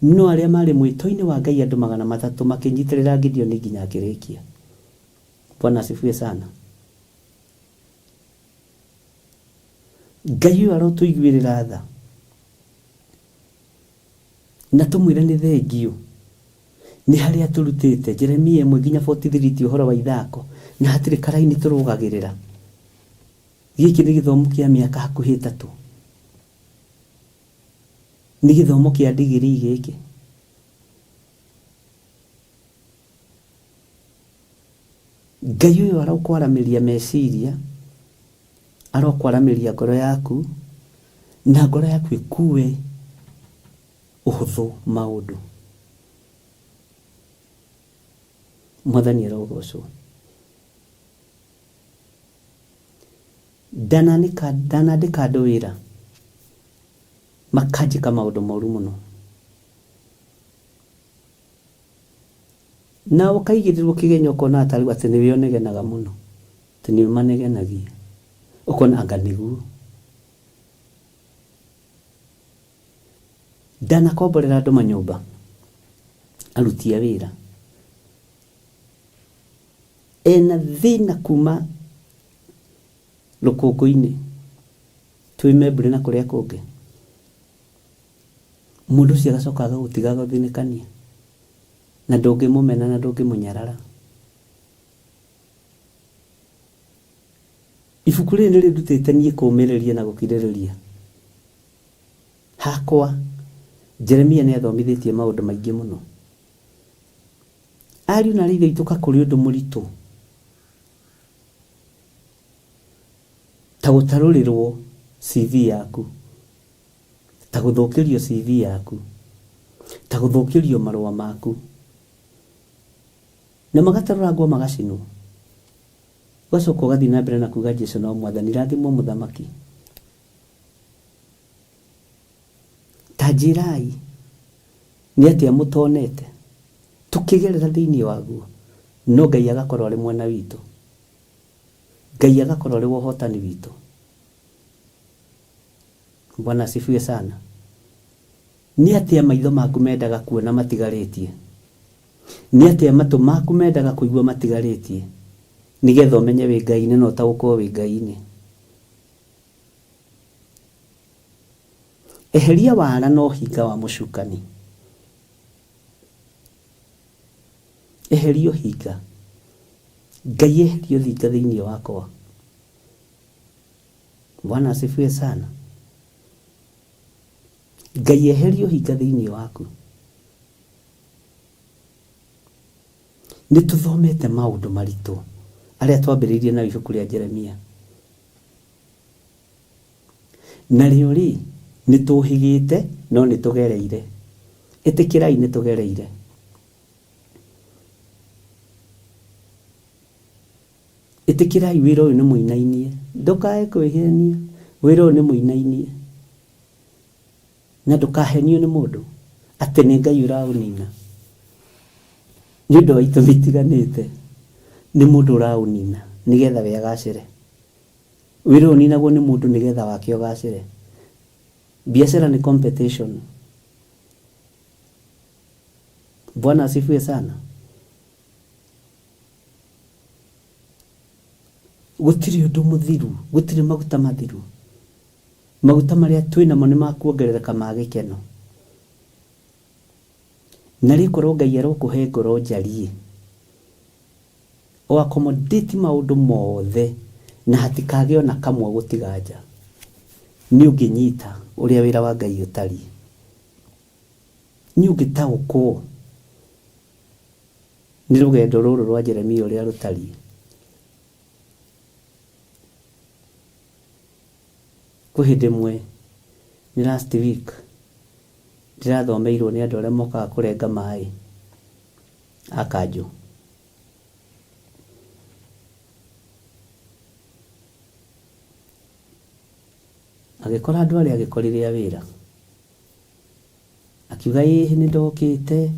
no arĩa maarĩ mwĩto-inĩ wa Ngai andũ 300 makĩnyitĩrĩra Gideoni nginya akĩrĩkia. Bwana asifiwe sana. Ngai ũyũ arotũiguĩrĩra tha na tũmwĩre nĩ thengiũ nĩ harĩa atũrutĩte. Jeremia 1 nginya 43 ti ũhoro wa ithako na hatirĩ karaini tũrũgagĩrĩra. Gĩkĩ nĩ gĩthomo kĩa mĩaka hakuhĩ ĩtatũ. Nĩ gĩthomo kĩa ndigirii gĩkĩ. Ngai ũyũ arokwaramĩria meciria, arokwaramĩria ngoro yaku, na ngoro yaku ĩkue ũhũthũ maũndũ. Mwathani arogocwo. Ndanandĩka ndanandĩka andũ wĩra makanjĩka maũndũ moru mũno. Na ũkaigĩrĩrwo kĩgenyo ũkona ta rĩu atĩ nĩwe ũnegenaga mũno, atĩ nĩwe ũmanegenagia. Ũkona anga nĩguo. Ndanakomborera andũ manyũmba, aruti a wĩra. Ena thĩna kuma rũkũngũ-inĩ, twĩ Membure na kũrĩa kũngĩ. Mũndũ ũcio agacoka agagũtiga agagũthinĩkania, na ndũngĩmũmena na ndũngĩmũnyarara. Ibuku rĩrĩ nĩ rĩndutĩte niĩ kũũmĩrĩria na gũkirĩrĩria hakwa. Jeremia nĩ athomithĩtie maũndũ maingĩ mũno. Ariũ na aarĩ a Ithe witũ ka kũrĩ ũndũ mũritũ ta gũtarũrĩrwo CV yaku, ta gũthũkĩrio CV yaku, ta gũthũkĩrio marũa maku, na magatarũrangwo magacinwo. Ũgacoka ũgathiĩ na mbere na kuga Jesu no Mwathani, rathimwo mũthamaki. Ta njĩrai, nĩ atĩa mũtonete tũkĩgerera thĩinĩ waguo, no Ngai agakorwo arĩ mwena witũ, Ngai agakorwo arĩ wa ũhotani witũ. Bwana asifiwe sana. Nĩ atĩa maitho maku mendaga kuona matigarĩtie? Nĩ atĩa matũ maku mendaga kũigua matigarĩtie? Nĩgetha ũmenye wĩ Ngai-inĩ na ũtaũkwo wĩ Ngai-inĩ. Eheria wara na ũhinga wa mũcukani. Eheria ũhinga. Ngai eheria ũthinga thĩinĩ wakwa. Bwana asifiwe sana. Ngai eheria ũhinga thĩinĩ waku. Nĩ tũthomete maũndũ maritũ arĩa twambĩrĩirie na ibuku rĩa Jeremia. Narĩo rĩ, nĩ tũhĩgĩte no nĩ tũgereire. Ĩtĩkĩrai nĩ tũgereire. Ĩtĩkĩrai wĩra ũyũ nĩ mũinainie. Ndũkae kwĩhenia, wĩra ũyũ nĩ mũinainie. Na ndũkahenio nĩ mũndũ atĩ nĩ Ngai ũraũnina. Nĩ ũndũ wa itũmi itiganĩte, nĩ mũndũ ũraũnina nĩgetha we agacĩre. Wĩra ũyũ ũninagwo nĩ mũndũ nĩgetha wake ũgacĩre. Biacara nĩ competition. Bwana asifiwe sana. Gũtirĩ ũndũ mũthiru, gũtirĩ maguta mathiru. Maguta marĩa twĩ namo nĩ ma kuongerereka ma gĩkeno. Na rĩ korwo Ngai arokũhe ngoro njariĩ, o accommodate maũndũ mothe na hatikagĩe ona kamwe ũgũtiga nja, nĩ ũngĩnyita ũrĩa wĩra wa Ngai ũtariĩ. Nĩ ũngĩtaũkwo nĩ rũgendo rũrũ rwa Jeremia ũrĩa rũtariĩ. Kwĩ hĩndĩ ĩmwe nĩ last week ndĩrathomeirwo nĩ andũ arĩa mokaga kũrenga maĩ a kanjũ. Agĩkora andũ arĩa agĩkorire a wĩra. Akiuga ĩĩ nĩ ndokĩte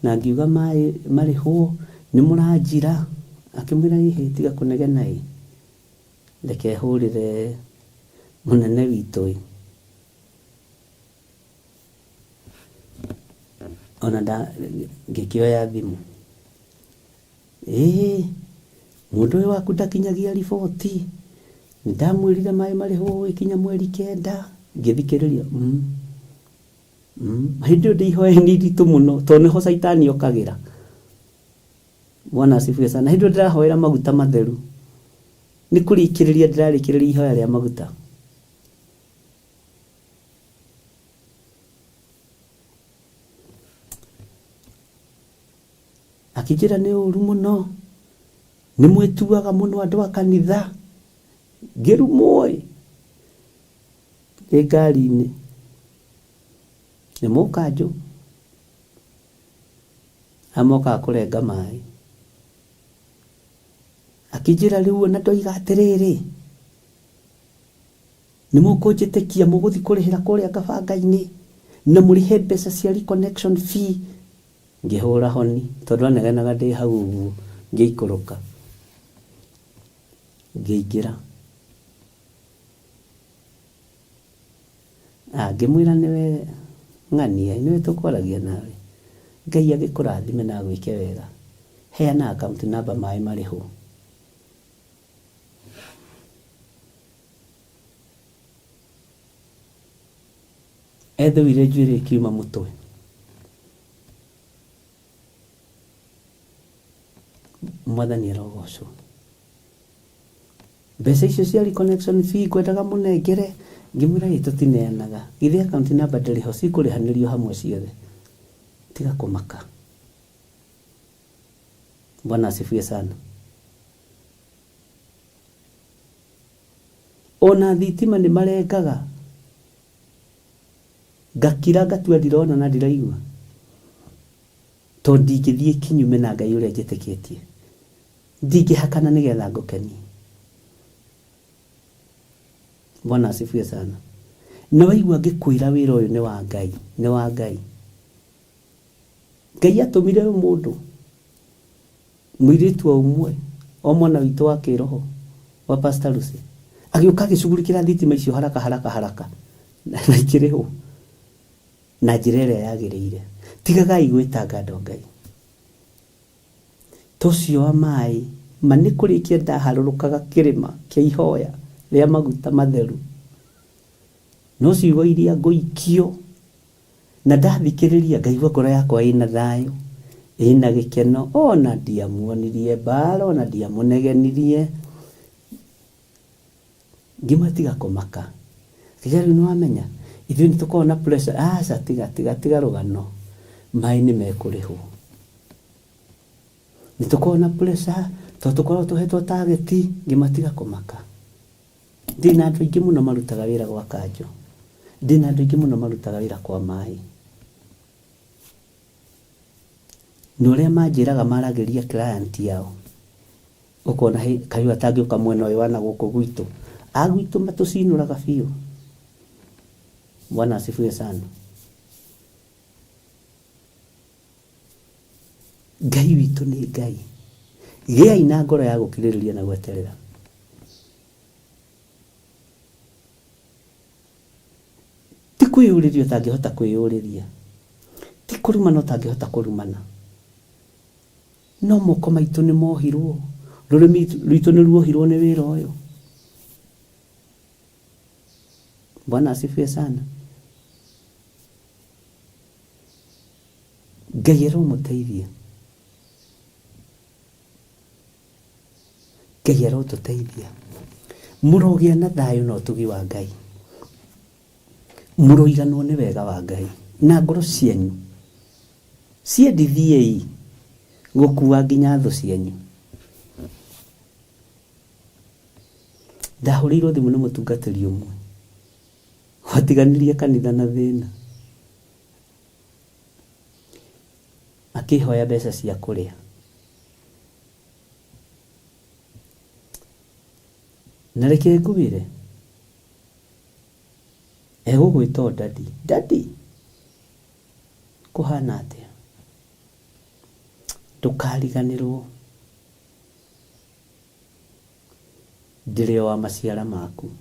na ngiuga maĩ marĩhwo nĩ mũranjira. Akĩmwĩra ĩhĩ tiga kũnegena ĩ. Reke hũrĩre mũnene witũ ĩ. Ona nda ngĩkĩoya thimũ. Ĩĩ mũndũ ũyũ waku ndakinyagia riboti. Nĩndamwĩrire maĩ marĩhwo gũgĩkinya mweri kenda. Ngĩthikĩrĩria mm. Mm. Hĩndĩ ĩyo ndĩ ihoya-inĩ iritũ mũno tondũ nĩho caitani okagĩra. Bwana asifiwe sana. Hĩndĩ ĩyo ndĩrahoera maguta matheru. Nĩ kũrĩkĩrĩria ndĩrarĩkĩrĩria ihoya rĩa maguta. Akĩnjĩra nĩ ũru mũno, nĩ mwĩtuaga mũno andũ a kanitha. Ngĩrumwo ĩ, ndĩ ngari-inĩ, nĩ mũkanjũ. Arĩa mokaga kũrenga maĩ. Akĩnjĩra rĩu ona ndoiga atĩrĩrĩ, nĩ mũkũnjĩtĩkia mũgũthiĩ kũrĩhĩra kũrĩa ngabanga-inĩ na mũrĩhe mbeca cia reconnection fee. Ngĩhũra honi tondũ anegenaga ndĩ hau ũguo ngĩikũrũka ngĩingĩra. Ah, ngĩmwĩra nĩwe ng'ania, nĩwe tũkwaragia nawe. Ngai agĩkũrathime na agwĩke wega. Heana account number maĩ marĩhwo. Ethũire njuĩrĩ ĩkiuma mũtwe. Mwathani arogocwo. Mbeca icio cia reconnection fee ngwendaga mũnengere, ngĩmwĩra ĩ tũtineanaga, githĩ account number ndĩrĩ ho, cikũrĩhanĩrio hamwe ciothe, tiga kũmaka. Bwana asifiwe sana. Ona thitima nĩ marengaga, ngakira ngatua ndirona na ndiraigua, tondũ ndingĩthiĩ kinyume na Ngai ũrĩa njĩtĩkĩtie. Ndingĩhakana nĩgetha ngũkenie. Bwana asifiwe sana. Na waigua ngĩkwĩra wĩra ũyũ nĩ wa Ngai, nĩ wa Ngai. Ngai atũmire mũndũ mũirĩtu o ũmwe o mwana witũ wa kĩroho wa Pastor Lucy agĩũka agĩcugurikĩra thitima icio haraka haraka haraka na ikĩrĩhwo na njĩra ĩrĩa yagĩrĩire. Tigagai gwĩtanga andũ a Ngai. Ta ũcio wa maĩ ma nĩ kũrĩkia ndaharũrũkaga kĩrĩma kĩa ihoya rĩa maguta matheru, no ciugo iria ngũikio na ndathikĩrĩria ngaigua ngoro yakwa ĩna thayũ, ĩna gĩkeno, o na ndiamuonirie mbara, o na ndiamũnegenirie, ngĩmwĩra tiga kũmaka. Akĩnjĩra rĩu nĩwamenya ithuĩ nĩtũkoragwo na pressure, aca tiga tiga tiga rũgano, maĩ nĩmekũrĩhwo. Nĩ tũkoragwo na pressure tondũ tũkoragwo tũhetwo target. Ngĩmatiga kũmaka. Ndĩna andũ aingĩ mũno marutaga wĩra gwa kanjũ. Ndĩna andũ aingĩ mũno marutaga wĩra kwa maĩ. Na ũrĩa manjĩraga maragĩria client yao. Ũkona hĩ kaĩ ũyũ atangĩũka mwena ũyũ wa na gũkũ gwitũ. A gwitũ matũcinũraga biũ. Bwana asifiwe sana. Ngai witũ nĩ Ngai. Gĩai na ngoro ya gũkirĩrĩria na gweterera. Ti kwĩyũrĩria ũtangĩhota kwĩyũrĩria. Ti kũrumana ũtangĩhota kũrumana. No moko maitũ nĩ mohirwo. Rũrĩmĩ rwitũ nĩ ruohirwo nĩ wĩra ũyũ. Bwana asifiwe sana. Ngai aromũteithia. Ngai arotũteithia. Mũrogĩa na thayũ na ũtugi wa Ngai. Mũroiganwo nĩ wega wa Ngai. Na ngoro cianyu ciendithiei gũkua nginya thũ cianyu. Ndahũrĩirwo thimũ nĩ mũtungatĩri ũmwe watiganirie kanitha na thĩna. Akĩhoya mbeca cia kũrĩa. Na reke ngwĩre, egũgwĩta o daddy. Daddy, kũhana atĩa? Ndũkariganĩrwo ndĩrĩ o wa maciara maku.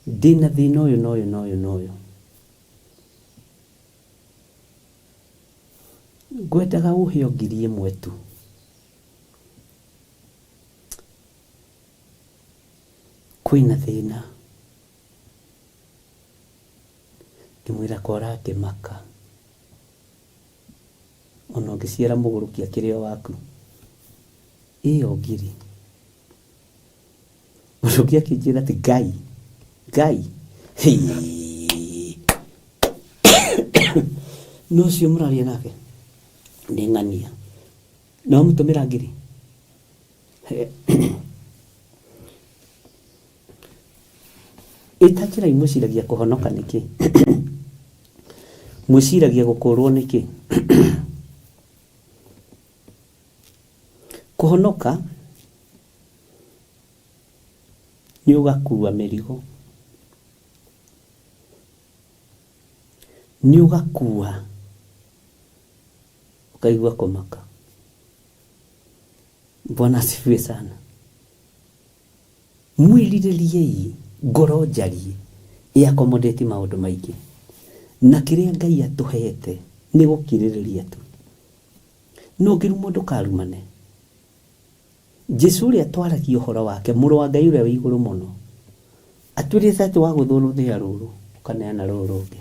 Ndĩna thĩna ũyũ na ũyũ na ũyũ na ũyũ. Ngwendaga ũhe o 1000 tu. Kwĩna thĩna. Ngĩmwĩra ko ũrakĩmaka. Ona ũngĩciara mũgũrũki akĩrĩ o waku. Ĩyo ngiri. Ũndũ ũngĩ akĩnjĩra atĩ Ngai, Ngai, hĩĩ. No ũcio mũraria nake nĩ ng'ania. Na wamũtũmĩra ngiri. Ĩta njĩra mwĩciragia kũhonoka nĩkĩ? Mwĩciragia gũkũrwo nĩkĩ? Kũhonoka nĩ ũgakua mĩrigo. Nĩ ũgakua ũkaigua kũmaka. Bwana asifiwe sana. Mwĩrirĩriei ngoro njariĩ ĩ accommodate maũndũ maingĩ. Na kĩrĩa Ngai atũhete nĩ gũkirĩrĩria tu. Na ũngĩrumwo ndũkarumane. Jesu ũrĩa twaragia ũhoro wake, mũrũ wa Ngai ũrĩa wĩ igũrũ mũno, atwĩrĩte atĩ wagũthwo rũthĩa rũrũ, ũkaneana rũrũ rũngĩ.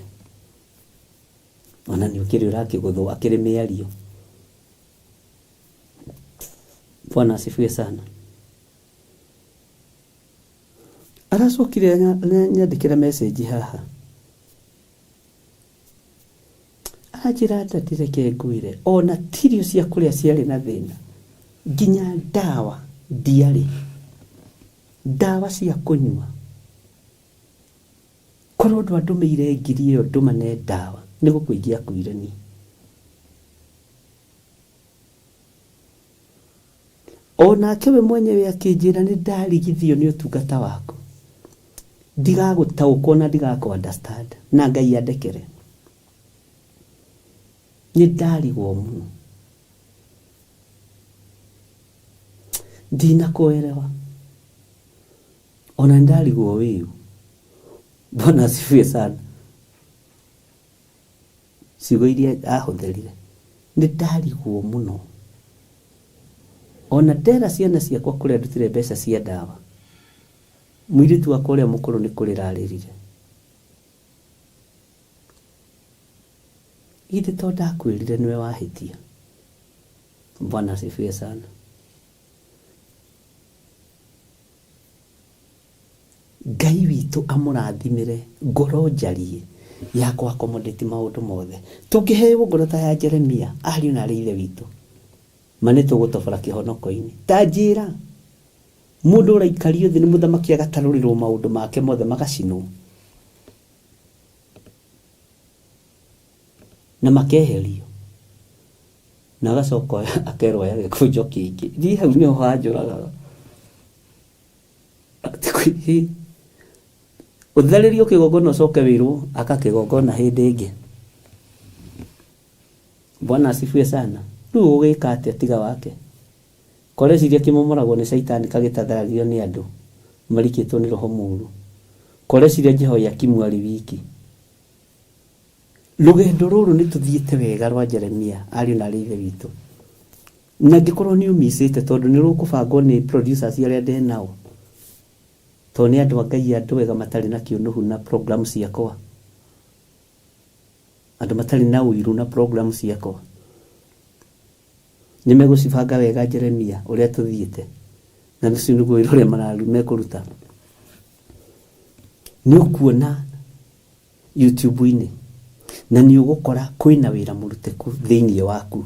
Ona nĩ ũkĩrĩ ũrakĩgũthwo akĩrĩ mĩario. Bwana asifiwe sana. Aracokire nyandĩkĩra message haha. Aranjĩra daddy reke ngwĩre ona ti irio cia kũrĩa ciarĩ na thĩna nginya ndawa ndiarĩ ndawa cia kũnyua korwo ndwandũmĩire ngiri ĩyo ndũmane ndawa nĩ gũkua ingĩakuire niĩ. Onake we mwenyewe akĩnjĩra nĩ ndarigithio nĩ ũtungata waku ndigagũtaũkwo na ndigakũ understand na Ngai andekere. Nĩ ndarigwo mũno ndinakũerewa ona nĩ ndarigwo wĩũ. Bwana asifiwe sana. Ciugo iria ahũthĩrire nĩ ndarigwo mũno. Ona ndera ciana ciakwa kũrĩa ndutire mbeca cia ndawa, mũirĩtu wakwa ũrĩa mũkũrũ nĩ kũrĩra arĩrire. Githĩ to ndakwĩrire nĩwe wahĩtia? Bwana asifiwe sana. Ngai witũ amũrathimĩre ngoro njariĩ ya kũ accommodate maũndũ mothe. Tũngĩheo ngoro ta ya Jeremia, ariũ na arĩ ithe witũ, Ma nĩ tũgũtobora kĩhonoko-inĩ. Ta njĩra, mũndũ ũraikario thĩ nĩ mũthamaki agatarũrĩrwo maũndũ make mothe magacinwo na makeherio na agacoka akerwo oya gĩkũnjo kĩngĩ. Niĩ hau nĩho hanjũragaga. Atĩ ũtharĩrio kĩgongona ũcoke wĩrwo aka kĩgongona hĩndĩ ĩngĩ. Bwana asifiwe sana. Rĩu ũgũgĩka atĩa tiga wake? Koreciria kĩmomoragwo nĩ caitani kagĩtatharagio nĩ andũ marikĩtwo nĩ roho mũru. Koreciria Jehoiakimu arĩ wiki. Rũgendo rũrũ nĩ tũthiĩte wega rwa Jeremia ariũ na arĩ ithe witũ. Na angĩkorwo nĩ ũmicĩte tondũ nĩ rũkũbangwo nĩ producers arĩa ndĩ nao. Tondũ nĩ andũ a Ngai andũ ega matarĩ na kĩũnũhu na program ciakwa. Andũ matarĩ na ũiru na program ciakwa. Nĩ megũcibanga wega Jeremia ũrĩa tũthiĩte. Na ũcio nĩguo wĩra ũrĩa mararu mekũruta. Nĩ ũkuona YouTube-inĩ na nĩ ũgũkora kwĩna wĩra mũrutĩku thĩinĩ waku.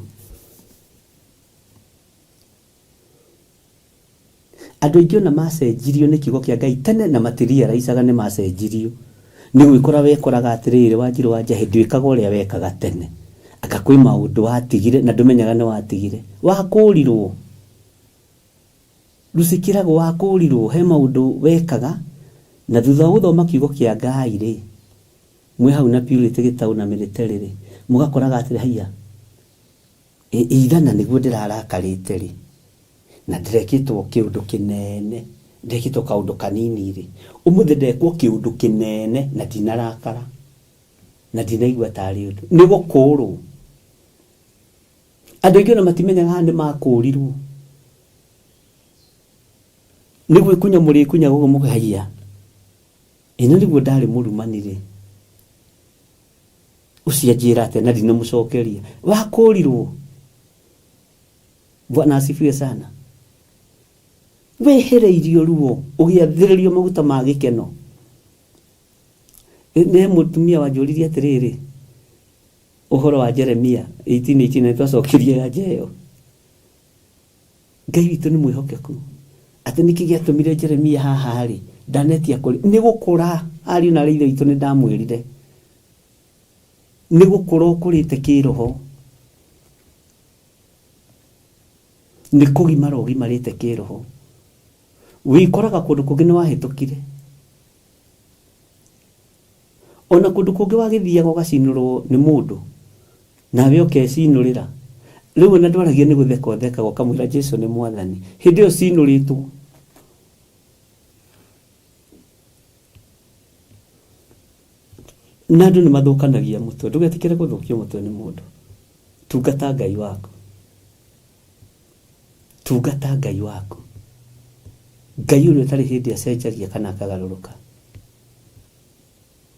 Andũ aingĩ ona macenjirio nĩ kiugo kĩa Ngai tene na matirealizaga nĩ macenjirio. Nĩ gwĩkora wekoraga atĩrĩrĩ Wanjirũ wa Njahĩ ndwĩkaga ũrĩa wekaga tene. Anga kwĩ maũndũ watigire na ndũmenyaga nĩ watigire. Wakũrirwo. Lucy Kĩrago wakũrirwo he maũndũ wekaga na thutha wa gũthoma kiugo kĩa Ngai rĩ, mwĩ hau na Purity Gĩtaũ na military rĩ, mũgakoraga atĩrĩ haiya, ithana nĩguo ndĩrarakarĩte rĩ, na ndĩrekĩtwo kĩũndũ kĩnene, ndĩrekĩtwo kaũndũ kanini rĩ, ũmũthĩ ndekwo kĩũndũ kĩnene na ndinarakara, na ndinaigua tarĩ ũndũ. Nĩ gũkũrwo. Andũ aingĩ ona matimenyaga haha nĩ makũrirwo. Nĩ gwĩkunya mũrĩkunyaga ũguo mũkahaiya. Ĩno nĩguo ndarĩ mũrumani rĩ. Ũcio anjĩra atĩa na ndinamũcokeria. Wakũrirwo. Bwana asifiwe sana. Wehereirio ruo, ũgĩathĩrĩrio maguta ma gĩkeno. Nĩ mũtumia wanjũririe atĩrĩrĩ, ũhoro wa Jeremia 18:18 na nĩtwacokirie anja ĩyo. Ngai witũ nĩ mwĩhokeku. Atĩ nĩkĩ gĩatũmire Jeremia haha rĩ, ndanetia kũrĩ, nĩ gũkũra, ariũ na arĩ ithe witũ nĩ ndamwĩrire. Nĩ gũkũra ũkũrĩte kĩroho. Nĩ kũgimara ũgimarĩte kĩroho. Wĩkoraga kũndũ kũngĩ nĩ wahĩtũkire. Ona kũndũ kũngĩ wagĩthiaga ũgacinũrwo nĩ mũndũ, nawe ũkecinũrĩra. Rĩu ona ndwaragia nĩ gũtheka ũthekaga ũkamwĩra Jesu nĩ mwathani. Hĩndĩ ĩyo cinũrĩtwo. Na andũ nĩ mathũkanagia mũtwe. Ndũgetĩkĩre gũthũkio mũtwe nĩ mũndũ. Tungata Ngai waku. Tungata Ngai waku. Ngai ũrĩa ũtarĩ hĩndĩ acenjagia kana akagarũrũka.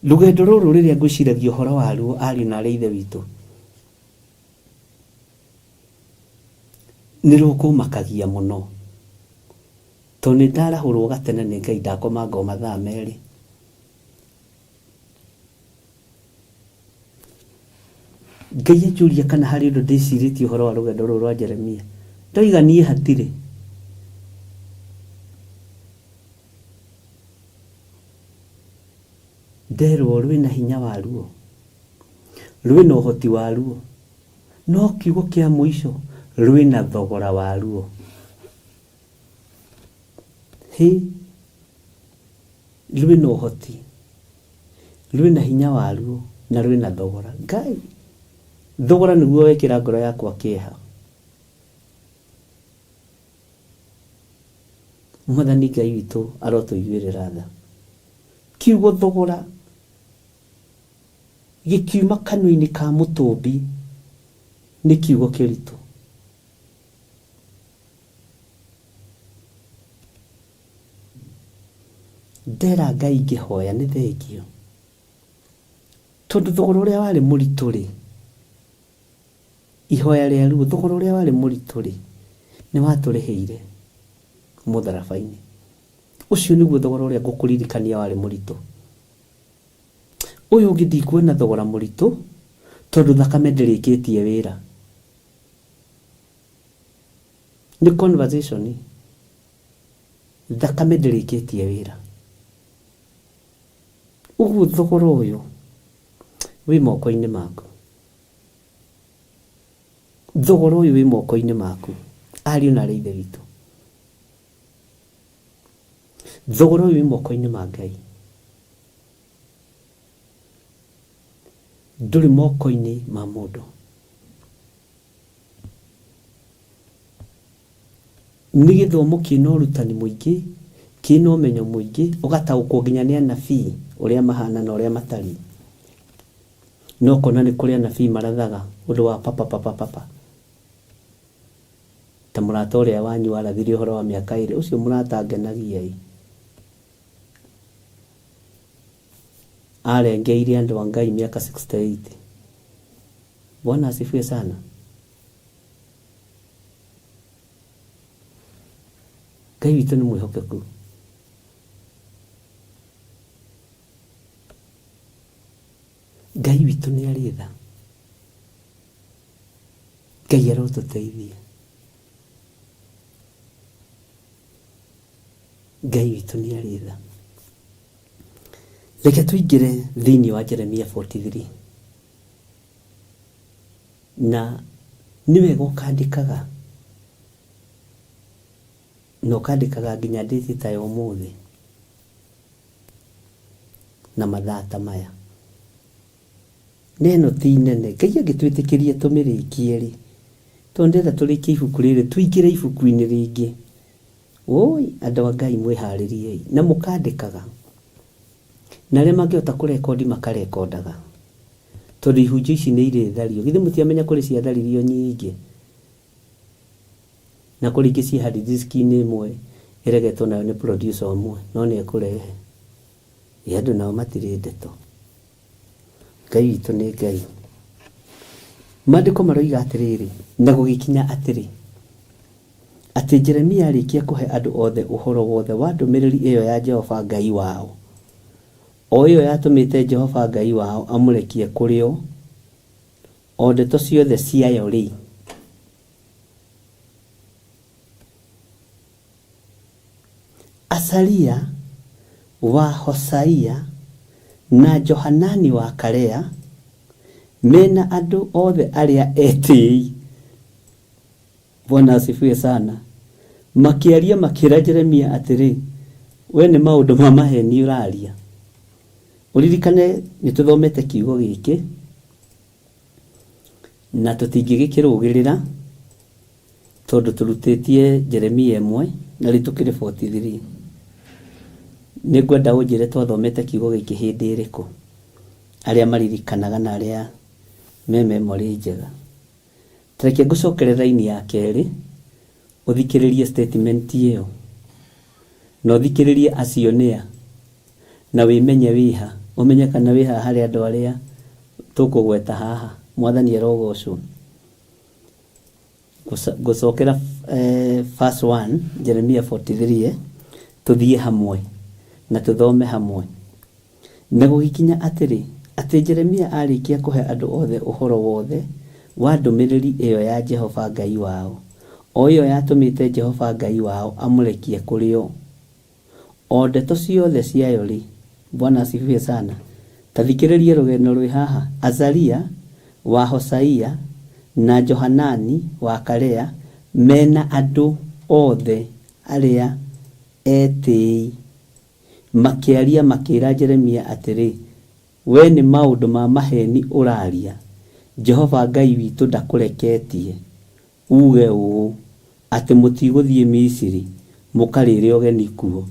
Rũgendo rũrũ rĩrĩa ngwĩciragia ũhoro waruo ariũ na arĩ ithe witũ, nĩ rũkũmakagia mũno. Tondũ nĩ ndarahũrwo gatene nĩ Ngai ndakomanga o mathaa merĩ. Ngai anjũria kana harĩ ũndũ ndĩcirĩtie ũhoro wa rũgendo rũrũ rwa Jeremia. Ndoiga niĩ hatirĩ. Nderwo rwĩna hinya waruo, rwĩna ũhoti waruo, no kiugo kĩa mũico rwĩna thogora waruo. Hĩ, rwĩna ũhoti, rwĩna hinya waruo na rwĩna thogora. Ngai, thogora nĩguo wekĩra ngoro yakwa kĩeha. Mwathani Ngai witũ arotũiguĩrĩra tha. Kiugo thogora gĩkiuma kanua-inĩ ka mũtũmbi nĩ kiugo kĩritũ. Ndera Ngai ngĩhoya nĩ thengio. Tondũ thogora ũrĩa warĩ mũritũ rĩ, ihoya rĩa ruo, thogora ũrĩa warĩ mũritũ rĩ, nĩ watũrĩhĩire mũtharaba-inĩ. Ũcio nĩguo thogora ũrĩa ngũkũririkania warĩ mũritũ. Ũyũ ũngĩ ndikuona thogora mũritũ, tondũ thakame ndĩrĩkĩtie wĩra. Nĩ conversation. Thakame ndĩrĩkĩtie wĩra. Ũguo thogora ũyũ wĩ moko-inĩ maku. Thogora ũyũ wĩ moko-inĩ maku, ariũ na aarĩ a Ithe witũ. Thogora ũyũ wĩ moko-inĩ ma Ngai. Ndũrĩ moko-inĩ ma mũndũ. Nĩ gĩthomo kĩna ũrutani mũingĩ, kĩna ũmenyo mũingĩ, ũgataũkwo nginya nĩ anabii ũrĩa mahana na ũrĩa matariĩ. Na ũkona nĩ kũrĩ anabii marathaga ũndũ wa papa papa papa. Ta mũrata ũrĩa wanyu warathire ũhoro wa mĩaka ĩrĩ, ũcio mũrata angenagia ĩ. Arengeire andũ a Ngai mĩaka 68. Bwana asifiwe sana. Ngai witũ nĩ mwĩhokeku. Ngai witũ nĩ arĩ tha. Ngai arotũteithia. Ngai witũ nĩ arĩ tha. Reke tũingĩre thĩinĩ wa Jeremia 43. Na nĩ wega ũkandĩkaga, na ũkandĩkaga nginya date ta ya ũmũthĩ, na mathaa ta maya. Na ĩno ti nene, Ngai angĩtwĩtĩkĩria tũmĩrĩkie rĩ, tondũ ndĩrenda tũrĩkie ibuku rĩrĩ tũingĩre ibuku-inĩ rĩngĩ. Ũi, andũ a Ngai mwĩharĩriei, na mũkandĩkaga. Na arĩa mangĩhota kũrekondi makarekondaga. Tondũ ihunjio ici nĩ irĩthario. Githĩ mũtiramenya kũrĩ ciatharirio nyingĩ? Na kũrĩ ingĩ ciĩ hard disk-inĩ ĩmwe ĩregetwo nayo nĩ producer ũmwe, no nĩ ekũrehe. Ĩ andũ nao matirĩ ndeto. Ngai witũ nĩ Ngai. Maandĩko maroiga atĩrĩrĩ, na gũgĩkinya atĩrĩ, atĩ Jeremia arĩkia kũhe andũ othe ũhoro wothe wa ndũmĩrĩri ĩyo ya Jehova Ngai wao, o ĩyo yatũmĩte Jehova Ngai wao amũrekie kũrĩ o, o ndeto ciothe ciayo-rĩ. Azaria wa Hosaia na Johanani wa Karea, me na andũ othe arĩa etĩĩi, Bwana asifiwe sana, makĩaria makĩĩra Jeremia atĩrĩ, Wee nĩ maũndũ ma maheeni ũraaria. Ũririkane nĩ tũthomete kiugo gĩkĩ na tũtingĩgĩkĩrũgĩrĩra tondũ tũrutĩtie Jeremia ĩmwe na rĩu tũkĩrĩ 43. Nĩngwenda ũnjĩre twathomete kiugo gĩkĩ hĩndĩ ĩrĩkũ, arĩa maririkanaga na arĩa me memory njega. Ta reke ngũcokere raini ya kerĩ ũthikĩrĩrie statement ĩyo na ũthikĩrĩrie acio nĩa na wĩmenye wĩha, ũmenye kana wĩ haha harĩ andũ arĩa tũkũgweta haha. Mwathani arogocwo. Ngũcokera verse 1 Jeremia 43 eh, tũthiĩ hamwe na tũthome hamwe. Na gũgĩkinya atĩrĩ, atĩ Jeremia aarĩkia kũhe andũ othe ũhoro wothe wa ndũmĩrĩri ĩo ya Jehova Ngai wao, o ĩo yatũmĩte Jehova Ngai wao amũrekie kũrĩ o, o ndeto ciothe ciayo-rĩ, Bwana asifiwe sana, ta thikĩrĩria rũgeno rwĩ haha, Azaria wa Hosaia, na Johanani wa Karea, me na andũ othe arĩa etĩi Makĩaria makĩĩra Jeremia atĩrĩ, Wee nĩ maũndũ ma maheeni ũraaria, Jehova Ngai witũ ndakũreketie uuge ũũ, atĩ mũtigũthiĩ Misiri mũkarĩĩre ũgeni kuo.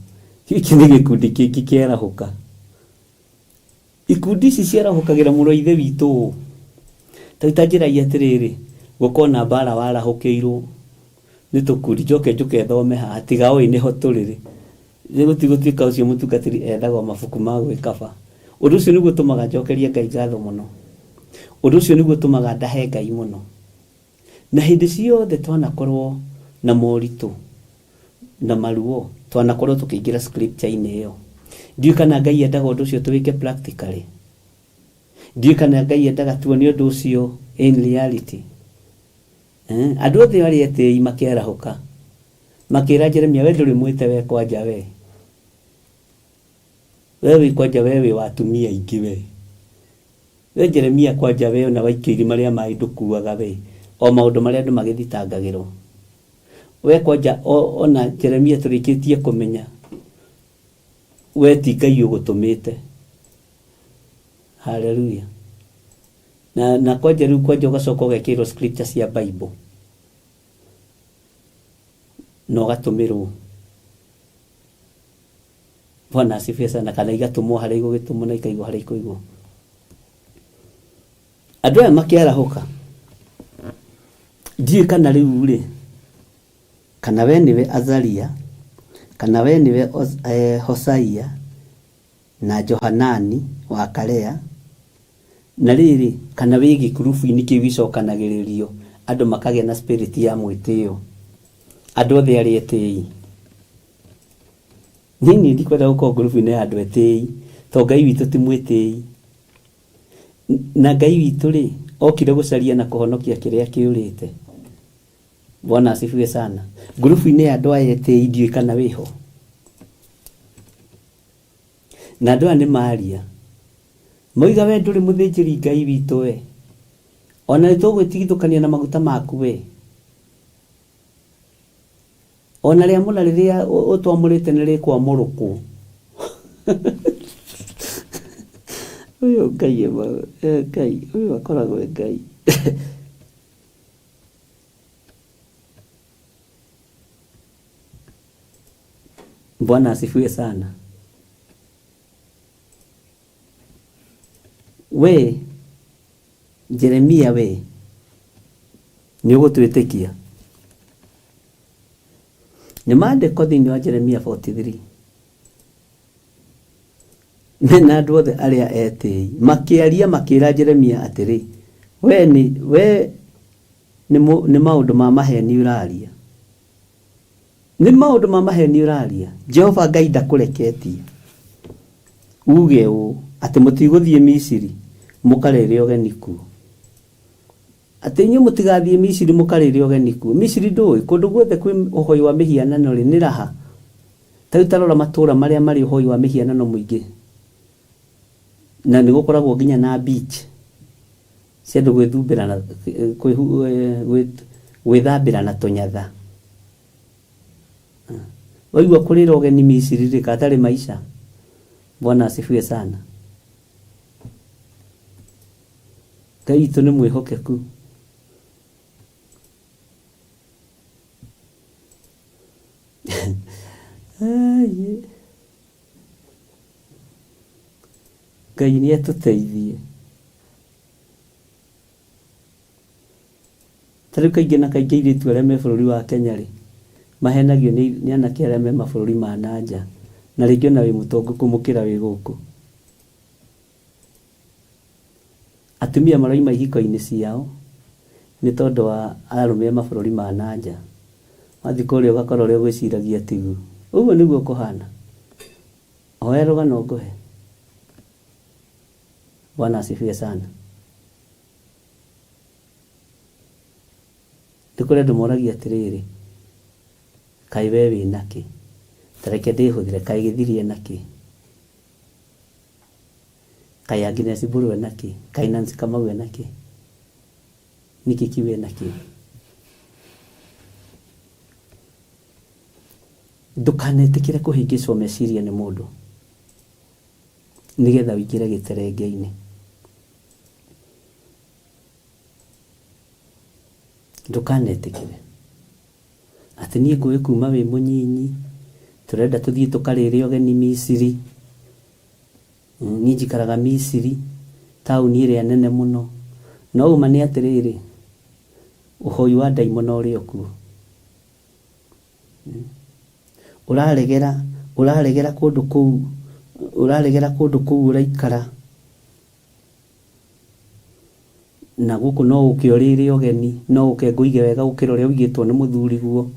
Gĩkĩ nĩ gĩkundi kĩngĩ kĩarahũka. Ikundi ici ciarahũkagĩra mũrũ wa Ithe witũ ũũ? Ta rĩu ta njĩrai atĩrĩrĩ, gũkorwo na mbara warahũkĩirwo nĩ tũkundi, njoke njũke thome haha, tiga ũĩ nĩho tũrĩ rĩ, nĩ gũtigũtuĩka ũcio mũtungatĩri ethagwo mabuku ma gwĩkaba. Ũndũ ũcio nĩguo ũtũmaga njokerie Ngai ngatho mũno. Ũndũ ũcio nĩguo ũtũmaga ndahe Ngai mũno. Na hĩndĩ ciothe twanakorwo na moritũ na maruo, twanakorwo tũkĩingĩra scripture-inĩ ĩyo. Ndiũĩ kana Ngai endaga ũndũ ũcio tũwĩke practically. Ndiũĩ kana Ngai endaga tuone ũndũ ũcio in reality. Eh, andũ othe arĩa etĩi makĩarahũka. Makĩra Jeremia, we ndũrĩ mwĩte we kwanja we. We wĩ kwanja we wĩ wa atumia aingĩ we. We Jeremia kwanja we ona waikio irima rĩa maĩ ndũkuaga we. O maũndũ marĩa andũ magĩthitangagĩrwo. We kwanja ona Jeremia tũrĩkĩtie kũmenya we ti Ngai ũgũtũmĩte. Haleluya. Na, na kwanja rĩu kwanja ũgacoka ũgekĩrwo scripture cia Bible na ũgatũmĩrwo. Bwana asifiwe sana, kana igatũmwo harĩa igũgĩtũmwo na ikaigwo harĩa ikũigwo. Andũ aya makĩarahũka, ndiũĩ kana rĩu rĩ, kana we nĩwe Azaria, kana we nĩwe Hosaia na Johanani wa Karea, na rĩrĩ, kana wĩ gĩkurubu-inĩ kĩu gĩcokanagĩrĩrio andũ makagĩa na spirit ya mwĩtĩo, andũ othe arĩa etĩi. Niĩ niĩ ndikwenda gũkorwo ngurubu-inĩ ya andũ etĩi, tondũ Ngai witũ ti mwĩtĩi. Na Ngai witũ rĩ, okire gũcaria na kũhonokia kĩrĩa kĩũrĩte. Bwana asifiwe sana. Ngurubu-inĩ ya andũ aya etĩi ndiũĩ kana wĩho. Na andũ aya nĩ maria. Moiga we ndũrĩ mũthĩnjĩri Ngai witũ we. Ona nĩ tũgwĩtigithũkania na maguta maku we. Ona rĩamũra rĩrĩa ũtwamũrĩte nĩ rĩkwamũrũkwo. Ũyũ Ngai Ngai, ũyũ akoragwo e Ngai. Bwana asifiwe sana. We Jeremia we nĩ ũgũtwĩtĩkia? Nĩ maandĩko thĩinĩ wa Jeremia 43 mena andũ othe arĩa etĩi makĩaria makĩra Jeremia atĩrĩ, we nĩ we nĩ maũndũ ma maheni ũraria. Nĩ maũndũ ma maheni ũraria. Jehova Ngai ndakũreketie uge ũũ atĩ mũtigũthiĩ Misiri mũkarĩre ũgeni kuo. Atĩ inyuĩ mũtigathiĩ Misiri mũkarĩre ũgeni kuo. Misiri ndũĩ, kũndũ guothe kwĩ ũhoi wa mĩhianano rĩ, nĩ raha. Ta rĩu ta rora matũũra marĩa marĩ ũhoi wa mĩhianano mũingĩ, na nĩ gũkoragwo nginya na beach cia andũ gwĩthumbĩra na gwĩthambĩra na tũnyatha. Waigua kũrĩra ũgeni Misiri rĩ, katarĩ maica? Bwana asifiwe sana. Ngai witũ nĩ mwĩhokeku. Ngai nĩ atũteithie. Ta rĩu kaingĩ na kaingĩ airĩtu arĩa me bũrũri wa Kenya rĩ, mahenagio nĩ anake arĩa me mabũrũri ma na nja, na rĩngĩ ona wĩ mũtongu kũmũkĩra wĩ gũkũ. Atumia maroima ihiko-inĩ ciao nĩ tondũ wa arũme a mabũrũri ma na nja. Wathiĩ kũrĩa ũgakora ũrĩa ũgwĩciragia tiguo. Ũguo nĩguo kũhana. Hoya rũgano ngũhe. Bwana asifiwe sana. Nĩ kũrĩ andũ moragia atĩrĩrĩ, kaĩ we wĩ nakĩ? Ta reke ndĩhũthĩre, kaĩ Gĩthiri ena kĩ? Kaĩ Agnes Mburu ena kĩ? Kaĩ Nancy Kamau ena kĩ? Nĩkĩ kĩu ena kĩo? Ndũkanetĩkĩre kũhĩngĩcwo meciria nĩ mũndũ nĩgetha ũingĩre gĩterenge-inĩ. Ndũkanetĩkĩre. Atĩ niĩ ngũĩ kuma wĩ mũnyinyi, tũrenda tũthiĩ tũkarĩre ũgeni Misiri. Niĩ njikaraga Misiri, taũni ĩrĩa nene mũno. No ũma nĩ atĩrĩrĩ, ũhoi wa ndaimono ũrĩ o kuo. Ũraregera, ũraregera kũndũ kũu, ũraregera kũndũ kũu ũraikara, na gũkũ no ũke ũrĩre ũgeni, no ũke ngũige wega gũkĩra ũrĩa ũigĩtwo nĩ mũthuriguo.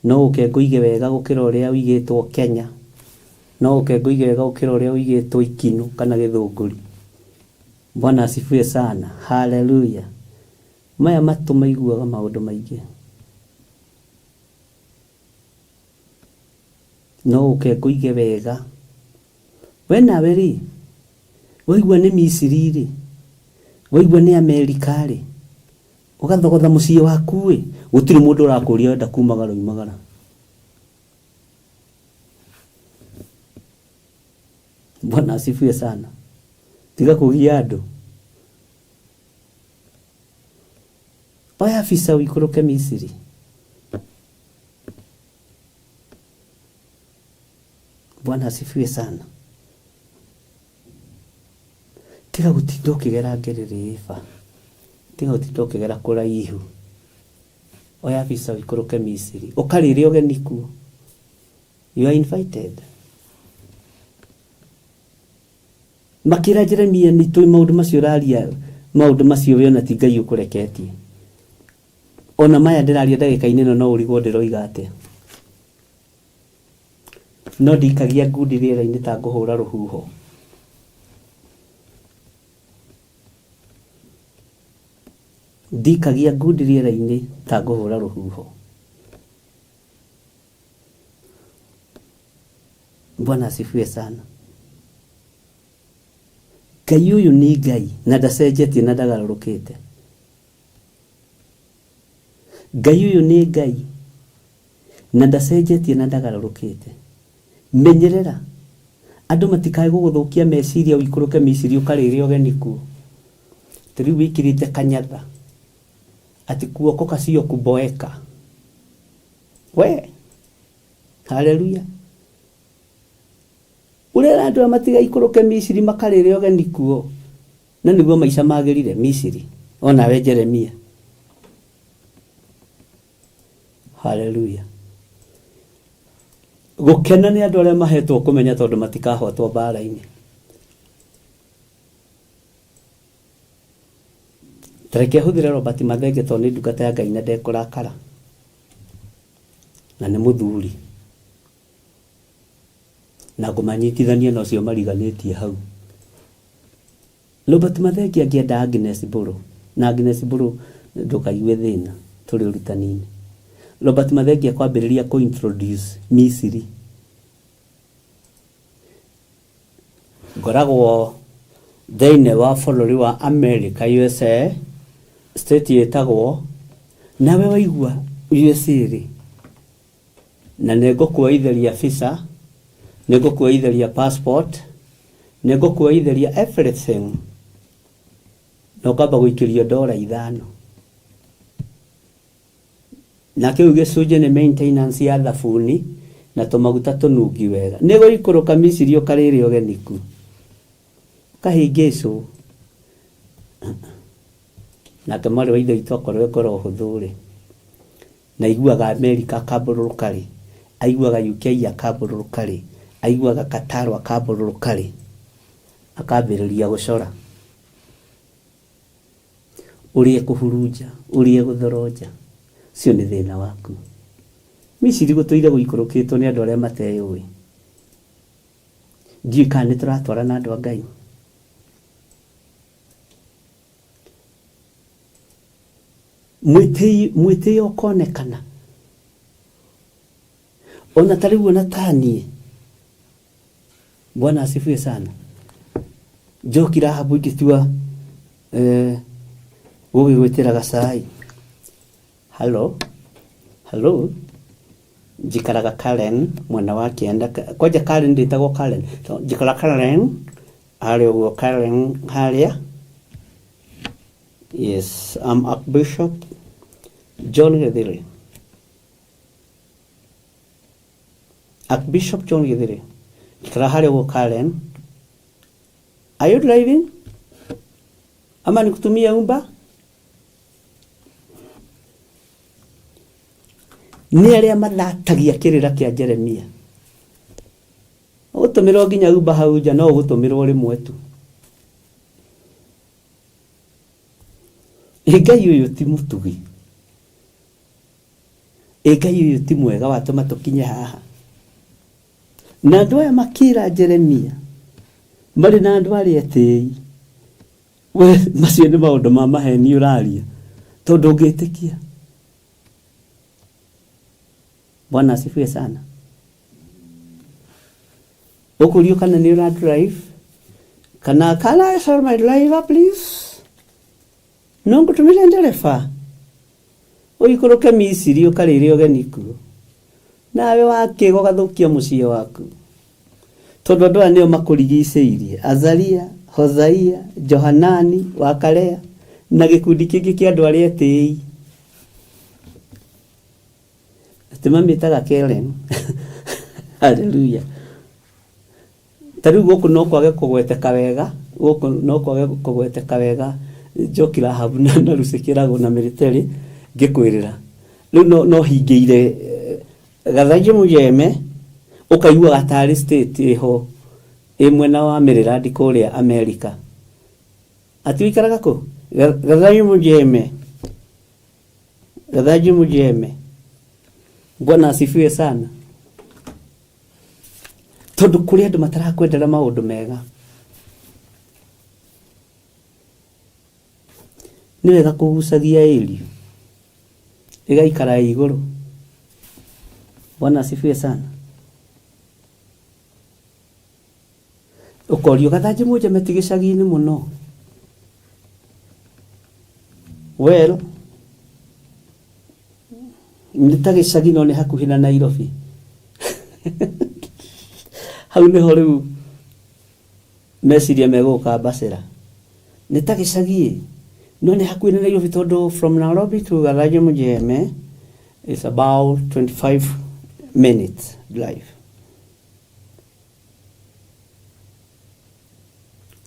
No ũke ngũige wega gũkĩra ũrĩa ũigĩtwo Kenya. No ũke ngũige wega gũkĩra ũrĩa ũigĩtwo Ikinũ kana Gĩthũngũri. Bwana asifiwe sana. Hallelujah. Maya matũ maiguaga maũndũ maingĩ. No ũke ngũige wega. We nawe rĩ, waigua nĩ Misiri rĩ, waigua nĩ Amerika rĩ, ũgathogotha mũciĩ waku ĩ, gũtirĩ mũndũ ũrakũria wenda kumagara umagara. Bwana asifiwe sana. Tiga kũgia andũ. Oya visa ũikũrũke Misiri. Bwana asifiwe sana. Tiga gũtinda ũkĩgera ngerereba. Tiga gũtinda ũkĩgera kũraihu. Oya visa ũikũrũke Misiri. Ũkarĩre ũgeni kuo. You are invited. Makĩra Jeremia nĩ tũĩ maũndũ macio ũraria maũndũ macio we ona ti Ngai ũkũreketie. Ona maya ndĩraria ndagĩka-inĩ ĩno no ũrigwo ndĩroiga atĩa. No ndikagia ngundi rĩera-inĩ ta ngũhũra rũhuho. Ndikagia ngundi rĩera-inĩ ta ngũhũra rũhuho. Bwana asifiwe sana. Ngai ũyũ nĩ Ngai na ndacenjetie na ndagarũrũkĩte. Ngai ũyũ nĩ Ngai na ndacenjetie na ndagarũrũkĩte. Menyerera andũ matikae gũgũthũkia meciria ũikũrũke Misiri ũkarĩre ũgeni kuo. Ta rĩu wĩkĩrĩte kanyatha atĩ kuokoka sio kuboeka. We haleluya. Ũrera andũ aya matigaikũrũke Misiri makarĩre ũgeni kuo. Na nĩguo maica magĩrire Misiri. Onawe Jeremia. Haleluya. Gũkena nĩ andũ arĩa mahetwo kũmenya tondũ matikahotwo mbara-inĩ. Ta reke hũthĩre Robert Mathenge tondũ nĩ ndungata ya Ngai na ndekũrakara. Na nĩ mũthuri. Na ngũmanyitithania na ũcio mariganĩtie hau. Robert Mathenge angĩenda Agnes Mbũrũ, na Agnes Mbũrũ ndũkaigue thĩna tũrĩ ũrutani-inĩ. Robert Mathenge akwambĩrĩria kũ introduce Misiri. Ngoragwo thĩinĩ wa bũrũri wa America USA, state ĩtagwo, nawe waigua USA rĩ, na nĩ ngũkuoitheria visa, nĩ ngũkuoitheria passport, nĩ ngũkuoitheria everything, na ũkamba gũikĩrio ndora ithano. Na kĩu gĩcunjĩ nĩ maintenance ya thabuni na tũmaguta tũnungi wega. Nĩ gũikũrũka Misiri ũkarĩre ũgeni ku. Ũkahĩngĩcwo. Nake mwarĩ wa ithe witũ akorwo e ngoro hũthũ-rĩ, na aiguaga Amerika akambũrũrũka-rĩ, aiguaga UK akambũrũrũka-rĩ, aiguaga Qatar akambũrũrũka-rĩ, akambĩrĩria gũcora. Ũrĩa ekũhurunja, ũrĩa egũthoronja, ũcio nĩ thĩna waku. Misiri gũtũire gũikũrũkĩtwo nĩ andũ arĩa mateyũĩ. Ndiũĩ kana nĩ tũratwarana andũ a Ngai. Mwĩtĩo ũkonekana. Ona ta rĩu ona ta niĩ. Bwana asifiwe sana. Njoki Rahabu ingĩtua eh, gũgĩgwĩtĩra gacai. Hello? Hello? Njikaraga Karen mwena wa kĩanda. Kwanja Karen ndĩtagwo Karen. Njikaraga Karen harĩa ũguo Karen harĩa. Yes, I'm Archbishop John Githiri. Archbishop John Githiri. Njikaraga harĩa ũguo Karen. Are you driving? Ama nikutumie Uber? Nĩ arĩa mathatagia kĩrĩra kĩa Jeremia. Ũgũtũmĩrwo nginya Uber hau nja no ũgũtũmĩrwo rĩmwe tu. Ĩ Ngai ũyũ ti mũtugi. Ĩ Ngai ũyũ ti mwega watũma tũkinye haha. Na andũ aya makĩra Jeremia marĩ na andũ arĩa etĩi. We macio nĩ maũndũ ma maheni ũraria tondũ ũngĩtĩkia. Bwana asifiwe sana. Ũkũrio kana nĩ ũra drive kana can I tell my driver please no ngũtũmĩre ndereba ũikũrũke Misiri ũkarĩre ũgeni kuo nawe wakĩga ũgathũkia mũciĩ waku tondũ andũ aya nĩo makũrigicĩirie Azaria Hozaia Johanani wa Karea na gĩkundi kĩngĩ kĩa andũ arĩa etĩi atĩ mamĩtaga Karen haleluya ta rĩu gũkũ no kwage kũgweteka wega gũkũ no kwage kũgweteka wega Njoki Rahabu na, na Lucy Kĩragũ na Mĩrĩterĩ ngĩkwĩrĩra rĩu no, no hingĩire eh, Gathanji Mũjeme ũkaiguaga tarĩ state ĩho ĩ mwena wa Maryland kũrĩa Amerika atĩ ũikaraga kũ Gathanji Mũjeme Gathanji Mũjeme Bwana asifiwe sana tondũ kũrĩ andũ matarakwendera maũndũ mega nĩ wega kũgucagia ĩriũ ĩgaikara ĩ igũrũ bwana asifiwe sana ũkorio gathanjĩ mũnjame ti gĩcagi-inĩ mũno well nĩ ta gĩcagi no nĩ hakuhĩ na Nairobi hau nĩho rĩu meciria megũka Mbacĩra nĩ ta gĩcagi no nĩ hakuhĩ na Nairobi tondũ from Nairobi to Gathanjĩ Mũnjeme is about 25 minutes drive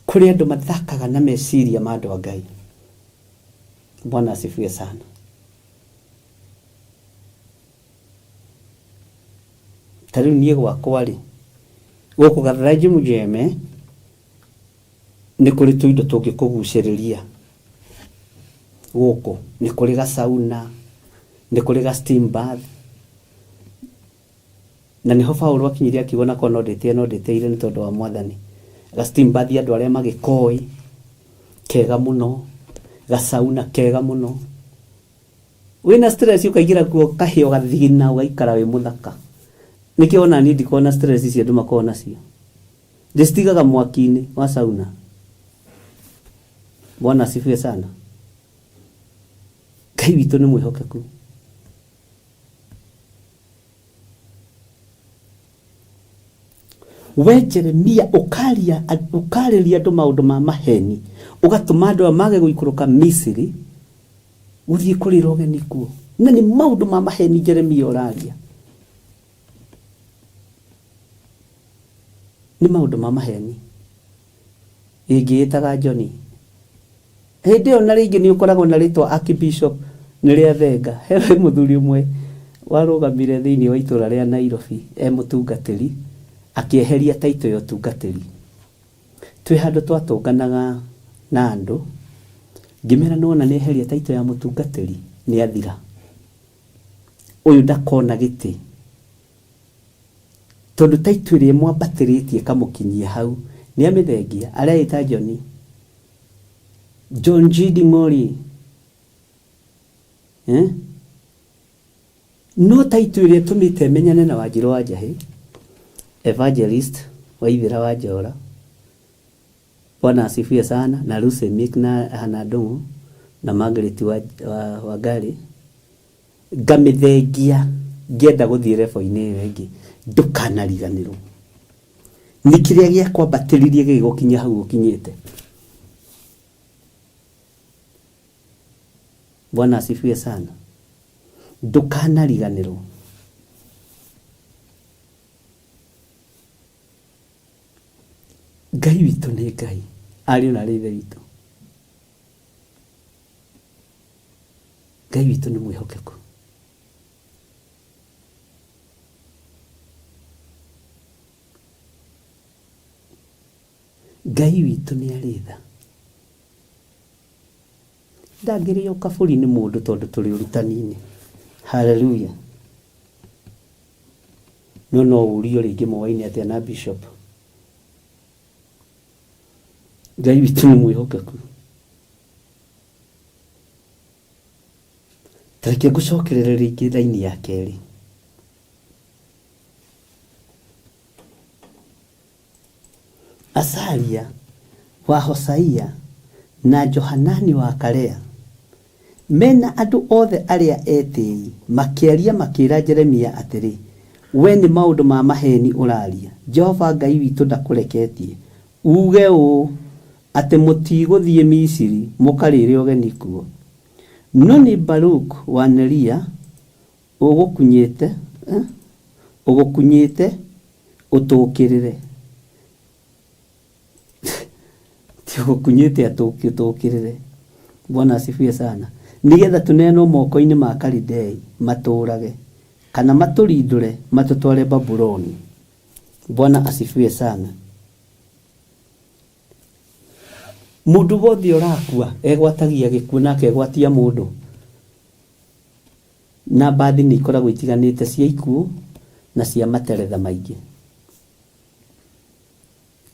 kũrĩ andũ mathakaga na meciria ma andũ a Ngai Bwana asifiwe sana ta rĩu niĩ gwakwa rĩ gũkũ Gathanji Mũnjeme nĩ kũrĩ tũindo tũngĩkũgucĩrĩria gũkũ nĩ kũrĩ gasauna nĩ kũrĩ ga steam bath na nĩho Paulo akinyire akiuga na korwo no ndĩtĩe no ndĩtĩire nĩ tondũ wa mwathani ga steam bath andũ arĩa magĩkoĩ kega mũno gasauna kega mũno wĩna stress ũkaingĩra kuo kahĩa ũgathigina ũgaikara wĩ mũthaka nĩkĩo ona niĩ ndikoragwo na stress icio andũ makoragwo nacio ndĩcitigaga mwaki-inĩ wa sauna bwana asifiwe sana Ngai witũ nĩ mwĩhokeku we Jeremia ũkaria ũkarĩria andũ maũndũ ma maheni ũgatũma andũ aya mage gũikũrũka Misiri gũthiĩ kũrĩra ũgeni kuo na nĩ maũndũ ma maheni Jeremia ũraria nĩ maũndũ ma maheni ĩngĩĩtaga Johnny hĩndĩ ĩyo na rĩngĩ nĩ ũkoragwo na rĩtwa Archbishop nĩ rĩa thenga he mũthuri ũmwe warũgamire thĩinĩ wa itũra rĩa Nairobi e mũtungatĩri akĩeheria taito ya ũtungatĩri twĩ handũ twatũnganaga na andũ ngĩmera nĩwona nĩ eheria taito ya mũtungatĩri nĩ athira ũyũ ndakona gĩtĩ tondũ taito ĩrĩa ĩmwambatĩrĩtie ĩkamũkinyia hau nĩ amĩthengia areĩta Johnny John G. Ding'ori eh? no taito ĩrĩa ĩtũmĩte menyane na Wanjirũ wa Njahĩ evangelist Waithĩra wa Njora Bwana asifiwe sana na Lucy Mick na Hannah Ndung'u na Margaret wa, wa, Wangari ngamĩthengia ngĩenda gũthiĩ level-inĩ ĩyo ĩngĩ ndũkanariganĩrwo nĩ kĩrĩa gĩakwambatĩririe gĩgĩgũkinyia hau ũkinyĩte Bwana asifiwe sana ndũkanariganĩrwo Ngai witũ nĩ Ngai ariũ na arĩ ithe witũ Ngai witũ nĩ mwĩhokeku Ngai witũ nĩ arĩ tha ndangĩrĩo kabũri nĩ mũndũ tondũ tũrĩ ũrutani-inĩ haleluya no no ũrio rĩngĩ moaine atĩa na bishop Ngai witũ nĩ mwĩhokeku Ta reke ngũcokerere rĩngĩ raini ya kerĩ. Azaria wa Hosaia na Johanani wa Karea mena andũ othe arĩa etĩĩi makĩaria makĩĩra Jeremia atĩrĩ, Wee nĩ maũndũ ma maheeni ũraaria, Jehova Ngai witũ ndakũreketie uuge ũũ, atĩ mũtigũthiĩ Misiri mũkarĩĩre ũgeni kuo. No nĩ Baruku wa Neria ũgũkunyĩte, ũgũkunyĩte ũtũũkĩrĩre. Ti ũgũkunyĩte atũũkĩrĩre. Bwana asifiwe sana. Nĩgetha tũneanwo moko-inĩ ma Kalidei matũũrage, kana matũrindũre matũtware Babuloni. Bwana asifiwe sana. Mũndũ wothe ũrakua egwatagia gĩkuũ na akegwatia mũndũ. Na mbathi nĩ ikoragwo itiganĩte cia ikuũ na cia materetha maingĩ.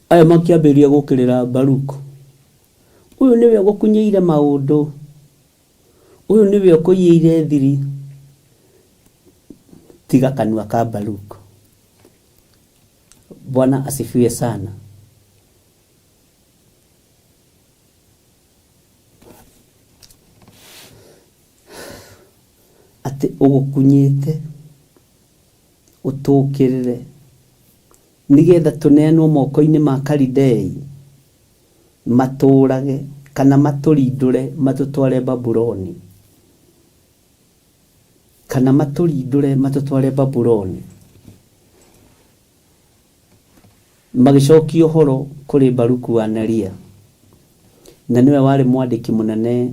Aya makĩambĩrĩria gũkĩrĩra Baruku. Ũyũ nĩwe ũgũkunyĩire maũndũ. Ũyũ nĩwe ũkũiyĩire thiri. Tiga kanua ka Baruku. Bwana asifiwe sana. Atĩ ũgũkunyĩte ũtũũkĩrĩre, nĩgetha tũneanwo moko-inĩ ma Kalidei matũũrage kana matũrindũre matũtware Babuloni, kana matũrindũre matũtware Babuloni. Magĩcokia ũhoro kũrĩ Baruku wa Neria, na nĩwe warĩ mwandĩki mũnene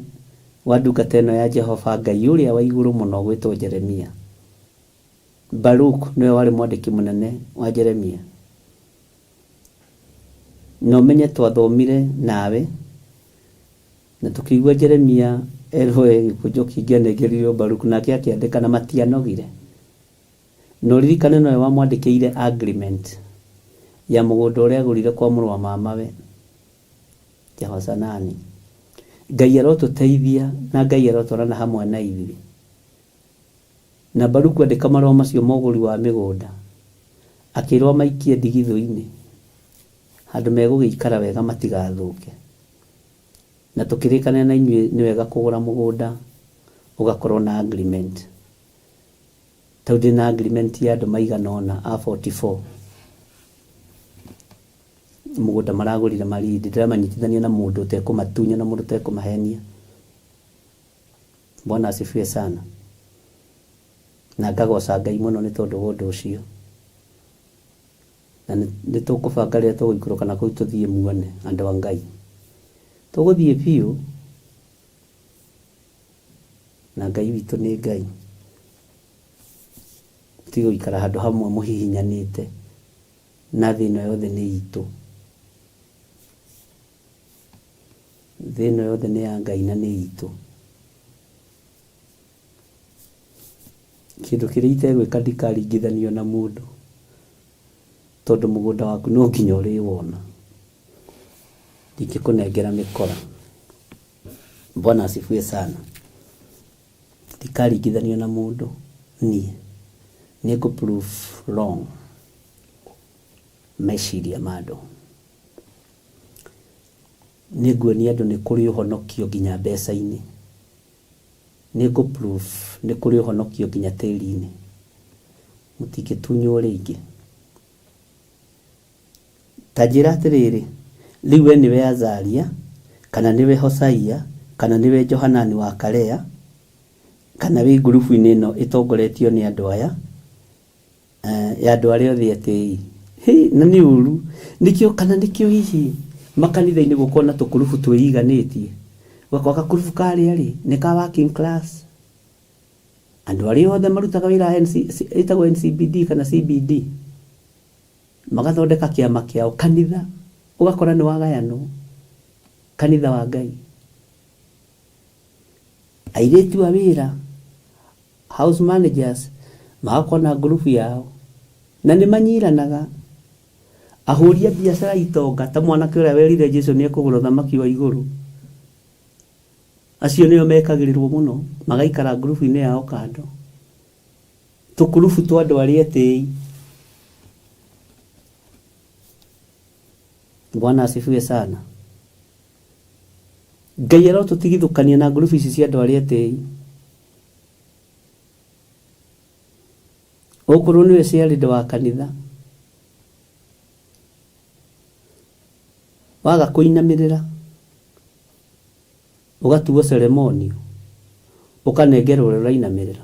wa ndungata ĩno ya Jehova Ngai ũrĩa wa igũrũ mũno gwĩtwo Jeremia. Baruku nĩwe warĩ mwandĩki mũnene wa Jeremia. Na ũmenye twathomire nawe na tũkĩigua Jeremia erwo e gĩkũnjo kĩngĩanengerirwo Baruku nake akĩandĩka na matianogire. Na ũririkane nowe wamwandĩkĩire agreement ya mũgũnda ũrĩa agũrire kwa mũrũ wa mamawe Jehosanani. Ngai arotũteithia na Ngai arotwarana hamwe na ithuĩ. Na Baruku andĩka marũa macio ma ũgũri wa mĩgũnda, akĩĩrwo amaikie ndigithũ-inĩ, handũ megũgĩikara wega matigathũke. Na tũkĩrĩkanĩra na inyuĩ nĩ wega kũgũra mũgũnda ũgakorwo na agreement. Ta rĩu ndĩna agreement ya andũ maigana ũna a 44 mũgũnda maragũrire Malindi, ndĩramanyitithania na mũndũ ũtekũmatunya na mũndũ ũtekũmahenia. Bwana asifiwe sana. Na ngagoca Ngai mũno nĩ tondũ wa ũndũ ũcio. Na nĩ tũkũbanga rĩrĩa tũgũikũrũka na kũu tũthiĩ muone andũ a Ngai. Tũgũthiĩ biũ na Ngai witũ nĩ Ngai. Ti gũikara handũ hamwe mũhihinyanĩte na thĩ ĩno yothe nĩ itũ. Thĩ ĩno yothe nĩ ya Ngai na nĩ itũ. Kĩndũ kĩrĩa itegwĩka ndikaringithanio na mũndũ tondũ mũgũnda waku no nginya ũrĩwona. Ndingĩkũnengera mĩkora. Bwana asifiwe sana. Ndikaringithanio na mũndũ niĩ. Nĩ ngũ prove wrong meciria ma andũ. Nĩ nguonia andũ nĩ kũrĩ ũhonokio nginya mbeca-inĩ. Nĩ ngũ prove nĩ kũrĩ ũhonokio nginya tĩri-inĩ. Mũtingĩtunywo rĩngĩ. Ta njĩra atĩrĩrĩ, rĩu wee nĩwe Azaria, kana nĩwe Hosaia, kana nĩwe Johanani wa Karea, kana wĩ ngurubu-inĩ ĩno ĩtongoretio nĩ andũ aya, eh, ya andũ arĩa othe etĩi? Hĩ, na nĩ ũru. Nĩkĩo, kana nĩkĩo hihi makanitha-inĩ gũkorwo na tũkurubu twĩiganĩtie. Ũgakora gakurubu karĩa rĩ, nĩ ka working class. Andũ arĩa othe marutaga wĩra NC, ĩtagwo NCBD kana CBD. Magathondeka kĩama kĩao kanitha ũgakora nĩ wagayanwo kanitha wa Ngai. Airĩtu a wĩra house managers magakorwo na ngurubu yao na nĩ manyiranaga. Ahũri a biacara itonga ta mwanake ũrĩa werire Jesu nĩ ekũgũra ũthamaki wa igũrũ, acio nĩo mekagĩrĩrwo mũno magaikara ngurubu-inĩ yao kando. Tũkurubu twa andũ arĩa etĩi. Bwana asifiwe sana. Ngai arotũtigithũkania na ngurubu ici cia andũ arĩa etĩi. Okorwo nĩwe ciarĩndĩ wa kanitha, waga kũinamĩrĩra ũgatuo ceremonio, ũkanengerwo ũrĩa ũrainamĩrĩra.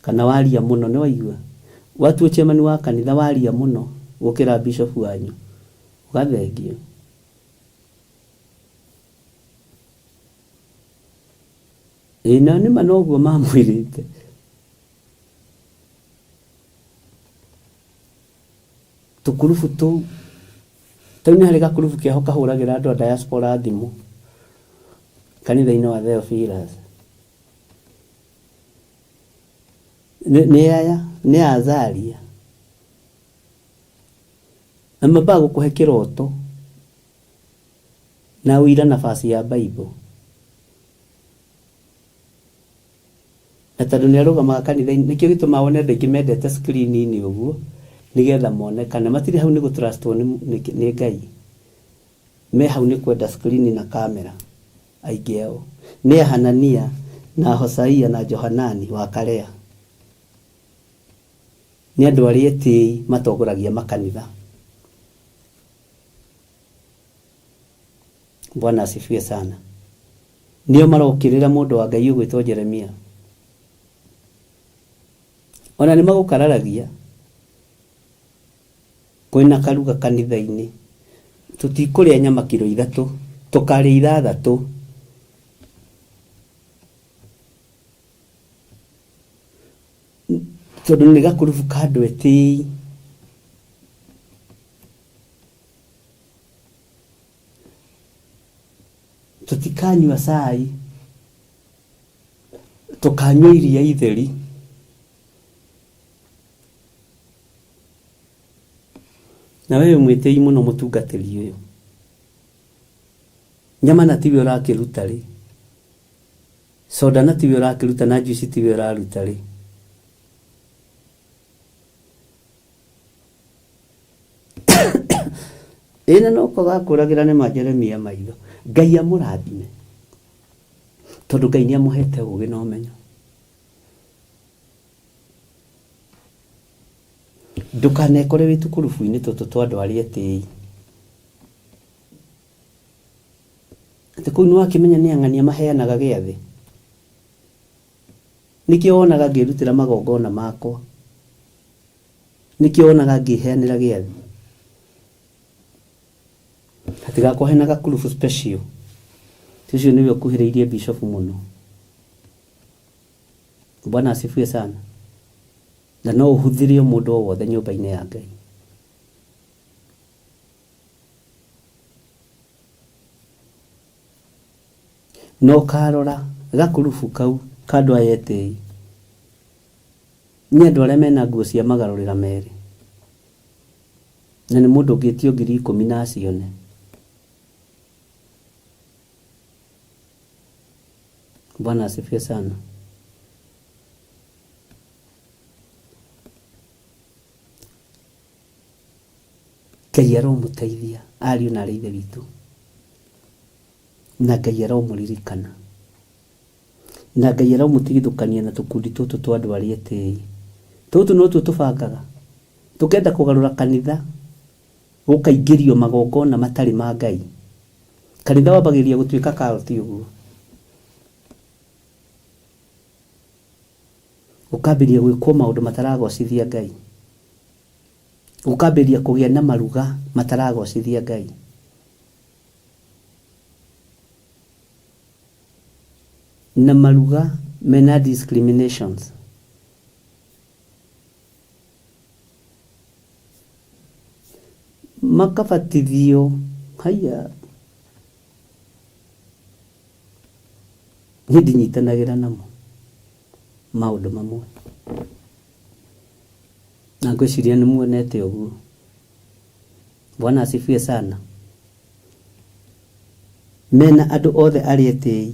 Kana waria mũno, nĩ waigua? Watuo chairman wa kanitha waria mũno gũkĩra bishop wanyu, ũgathengio. Ĩĩ na nĩma noguo mamwĩrĩte. Tũkurubu tũu, ta rĩu nĩ harĩ gakurubu keho kahũragĩra andũ a diaspora thimũ kanitha-inĩ wa Theophilus. Nĩ aya, nĩ Azaria. Na mambaga gũkũhe kĩroto na ũira na verse ya Bible. Na tondũ nĩ arũgamaga kanitha-inĩ, nĩkĩo gĩtũmaga wone andũ aingĩ mendete screen-inĩ ũguo, nĩgetha monekane. Matirĩ hau nĩ gũ trust wo nĩ Ngai. Me hau nĩ kwenda screen na camera, aingĩ ao. Nĩ a Hanania na Hosaia na Johanani wa Karea. Nĩ andũ arĩa etĩi matongoragia makanitha. Bwana asifiwe sana. Nĩo marokĩrĩra mũndũ wa Ngai ũgwĩtwo Jeremia. Ona nĩ magũkararagia kwĩna karuga kanitha-inĩ. Tũtikũrĩa nyama kiro ithatũ, tũkarĩa ithathatũ. Tondũ nĩ gakurubu ka andũ etĩi. Tũtikanyua cai, tũkanyua iria itheri. Na we wĩ mwĩtĩi mũno mũtungatĩri ũyũ. Nyama na tiwe ũrakĩruta rĩ, soda na tiwe ũrakĩruta na juice tiwe ũraruta rĩ. Ĩ na no gakũragĩra nĩ ma Jeremia maitho. Ngai amũrathime. Tondũ Ngai nĩ amũhete ũgĩ na ũmenyo. Ndũkanekore wĩ tũkurubu-inĩ tũtũ twa andũ arĩa etĩi. Atĩ kũu nĩ wakĩmenya nĩ ang'ania maheanaga gĩathĩ. Nĩkĩo wonaga ngĩrutĩra magongona makwa. Nĩkĩo wonaga ngĩheanĩra gĩathĩ. Hatigakorwo hena gakurubu special. Ti ũcio nĩwe ũkuhĩrĩirie bishop mũno. Bwana asifiwe sana. Na no ũhũthĩre o mũndũ o wothe nyũmba-inĩ ya Ngai. Na ũkarora gakurubu kau ka andũ aya etĩi, nĩ andũ arĩa mena nguo cia magarũrĩra merĩ. Na nĩ mũndũ ũngĩtio 10,000 na acione. Bwana asifiwe sana. Ngai aromũteithia ariũ na arĩ ithe witũ, na Ngai aromũririkana, na Ngai aromũtigithũkania na tũkundi tũtũ twa andũ arĩa etĩi. Tũtũ notuo tũbangaga, tũkenda kũgarũra kanitha, gũkaingĩrio magongona matarĩ ma Ngai. Kanitha wambagĩrĩria gũtuĩka cult ũguo. Gũkambĩrĩria gwĩkwo maũndũ mataragocithia Ngai. Gũkambĩrĩria kũgĩa na maruga mataragocithia Ngai. Na maruga mena discriminations. Makabatithio haiya niĩ ndinyitanagĩra namo maũndũ mamwe. Na ngwĩciria nĩ muonete ũguo. Bwana asifiwe sana. Mena andũ othe arĩa etĩi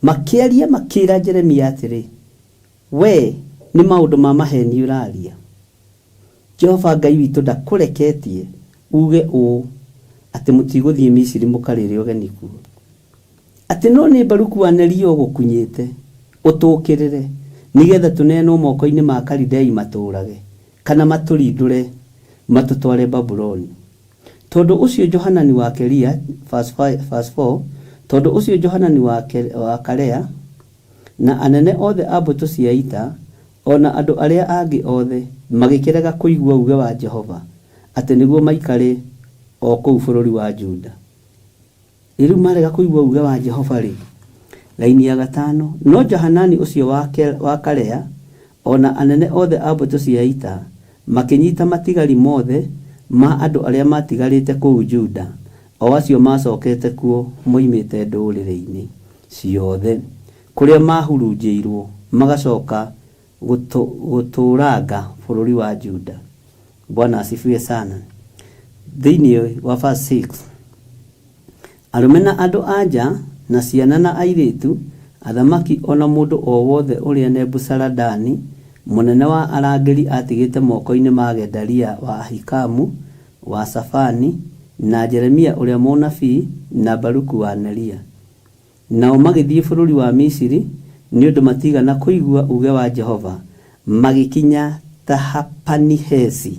makĩaria makĩra Jeremia atĩrĩ, Wee nĩ maũndũ ma maheeni ũraria. Jehova Ngai witũ ndakũreketie uge ũũ atĩ mũtigũthiĩ Misiri mũkarĩre ũgeni kuo. Atĩ no nĩ Baruku wa Neria ũgũkunyĩte ũtũũkĩrĩre, nĩgetha tũneanwo moko-inĩ ma Akalidei matũũrage, kana matũrindũre matũtware Babuloni. Tondũ ũcio Johanani wa Keria, verse 4, tondũ ũcio Johanani wa Karea, na anene othe a mbũtũ cia ita, o na andũ arĩa angĩ othe, magĩkĩrega kũigua uuge wa Jehova, atĩ nĩguo maikare o kũu bũrũri wa Juda. Rĩu marega kũigua uuge wa Jehova-rĩ, raini ya gatano, no Johanani ũcio wa Karea, o na anene othe a mbũtũ cia ita, makĩnyita matigari mothe ma andũ arĩa maatigarĩte kũu Juda, o acio maacokete kuo moimĩte ndũrĩrĩ-inĩ ciothe kũrĩa maahurunjĩirũo, magacoka gũtũũranga bũrũri wa Juda. Bwana asifiwe sana. Thĩinĩ wa verse 6, Arũme na andũ-a-nja, na ciana na airĩtu, athamaki o na mũndũ o wothe ũrĩa Nebuzaradani mũnene wa arangĩri aatigĩte moko-inĩ ma Gedalia wa Ahikamu wa Shafani, na Jeremia ũrĩa mũnabii, na Baruku wa Neria. Nao magĩthiĩ bũrũri wa Misiri, nĩ ũndũ matiigana kũigua uuge wa Jehova, magĩkinya Tahapanihesi.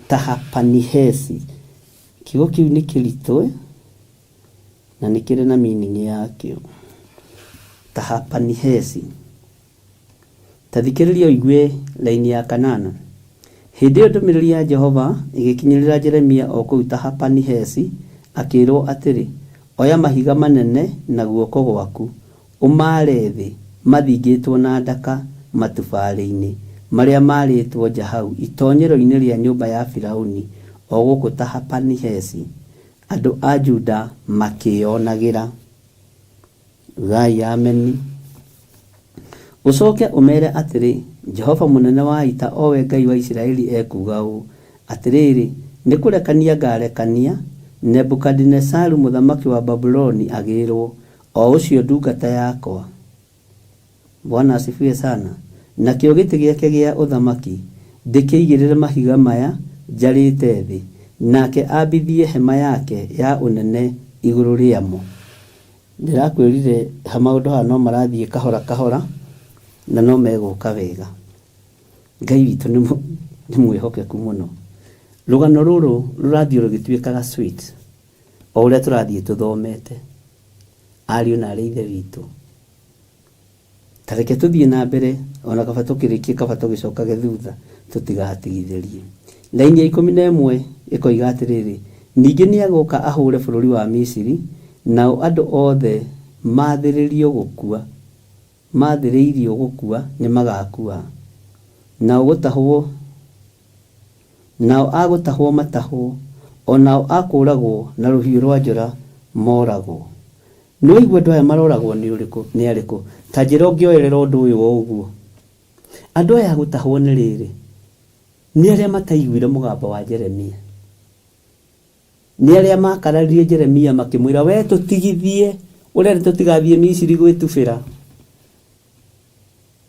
Tahapanihesi. Kiugo kĩu nĩ kĩritũ na nĩ kĩrĩ na meaning yakĩo. Tahapanihesi. Ta thikĩrĩria ũigue raini ya kanana. Hĩndĩ ĩyo ndũmĩrĩri ya Jehova ĩgĩkinyĩrĩra Jeremia o kũu Tahapanihesi, akĩĩrwo atĩrĩ, Oya mahiga manene na guoko gwaku, ũmaare thĩ mathingĩtwo na ndaka matubarĩ-inĩ marĩa maarĩtwo nja hau itoonyero-inĩ rĩa nyũmba ya Firauni o gũkũ Tahapanihesi, andũ a Juda makĩĩonagĩra. Ugai Ameni. Ũcoke ũmeere atĩrĩ, 'Jehova mũnene wa ita, o we Ngai wa Isiraeli ekuuga ũũ, Atĩrĩrĩ, nĩ kũrekania ngaarekania Nebukadinezaru mũthamaki wa Babuloni agĩĩrũo, o ũcio ndungata yakwa. Bwana asifiwe sana. Nakĩo gĩtĩ gĩake gĩa ũthamaki ndĩkĩigĩrĩre mahiga maya njarĩte thĩ, nake ambithie hema yake ya ũnene igũrũ rĩamo. Ndĩrakwĩrire maũndũ haha no marathiĩ kahora kahora na no megũka wega. Ngai witũ nĩ mwĩhokeku mũno. Rũgano rũrũ rũrathiĩ rũgĩtuĩkaga sweet o ũrĩa tũrathiĩ tũthomete. Ariũ na aarĩ a Ithe witũ, ta reke tũthiĩ na mbere o na kaba tũkĩrĩkie kaba tũgĩcokage thutha tũtigatigithĩrie. Raini ya 11 ĩkoiga atĩrĩrĩ, Ningĩ nĩagooka ahũũre bũrũri wa Misiri, nao andũ othe maathĩrĩrio gũkua, maathĩrĩirio gũkua nĩmagakua, nao gũtahwo, nao a gũtahwo matahwo, o nao a kũũragwo na rũhiũ rwa njora moragwo. Nĩwaigua andũ aya maroragwo nĩ ũrĩkũ, nĩ arĩkũ? Ta njĩra ũngĩoerera ũndũ ũyũ o ũguo. Andũ aya a gũtahwo nĩ rĩrĩ, nĩ arĩa mataiguire mũgambo wa Jeremia. Nĩ arĩa maakararirie Jeremia makĩmwĩra, Wee tũtigithie, ũrenda tũtigathiĩ Misiri gwĩtubĩra?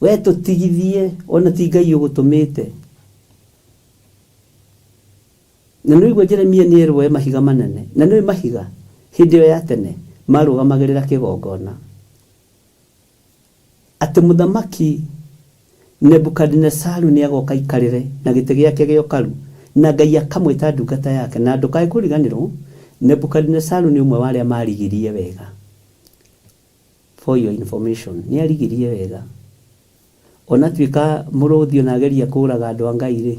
Wee tũtigithie, o na ti Ngai ũgũtũmĩte. Na nĩwaigua Jeremia nĩerwo oe mahiga manene, na nĩũĩ mahiga hĩndĩ ĩyo ya tene marũgamagĩrĩra kĩgongona. Atĩ mũthamaki Nebukadinezaru nĩagoka aikarĩre na gĩtĩ gĩake gĩa ũkaru, na Ngai akamwĩta ndungata yake. Na ndũkae kũriganĩrwo, Nebukadinezaru nĩ ũmwe wa arĩa marigirie wega. For your information, nĩarigirie wega. Onatuĩka mũrũthi ona ageria kũraga andũ a Ngai rĩ,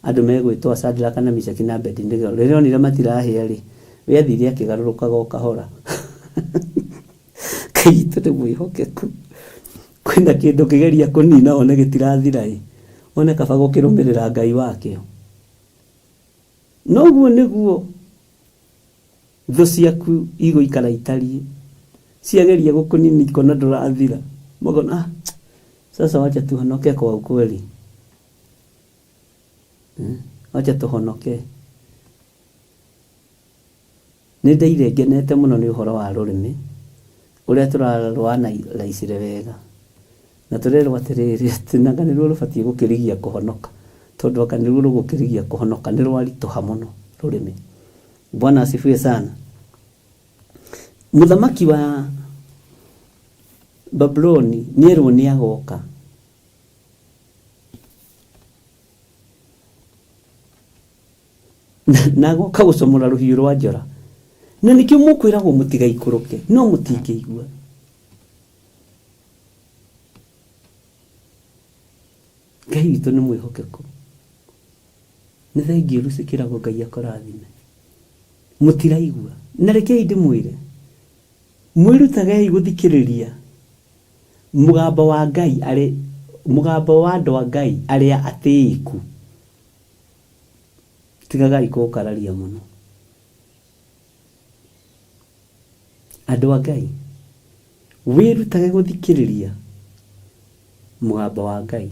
andũ megwĩtwo Shadraka na Mishaki na Abedinego, rĩrĩa onire matirahĩa rĩ, we athire akĩgarũrũkaga o kahora. Ngai witũ nĩ mwĩhokeku. Kwĩna kĩndũ kĩgeria kũnina one gĩtirathira ĩ, one kaba gũkĩrũmĩrĩra Ngai wakĩo. Noguo nĩguo thũ ciaku igũikara itariĩ, ciageria gũkũnina ikona ndũrathira, makona ah, sasa wacha tuhonoke kwa ukweli. Wacha tuhonoke. Nĩ ndaire ngenete mũno nĩ ũhoro wa rũrĩmĩ, ũrĩa tũrarũanalycire wega. Na tũrerwo atĩrĩrĩ, atĩ nanga nĩruo rũbatiĩ gũkĩrigia kũhonoka. Tondũ anga nĩruo rũgũkĩrigia kũhonoka, nĩ rwaritũha mũno rũrĩmĩ. Bwana asifiwe sana. Mũthamaki wa Babuloni nĩerwo nĩ agoka. Na agoka gũcomora rũhiũ rwa njora. Na nĩkĩo mũkwĩragwo mũtigaikũrũke, no mũtingĩigua. Ngai witũ nĩ mwĩhokeku. Nĩ thengiũ Lucy Kĩrago Ngai akũrathime. Mũtiraigua. Na rekei ndĩmwĩre, mwĩrutagei gũthikĩrĩria mũgambo wa Ngai arĩ mũgambo wa andũ a Ngai arĩa atĩĩku. Tigagai kũũkararia mũno. Andũ a Ngai, wĩrutage gũthikĩrĩria mũgambo wa Ngai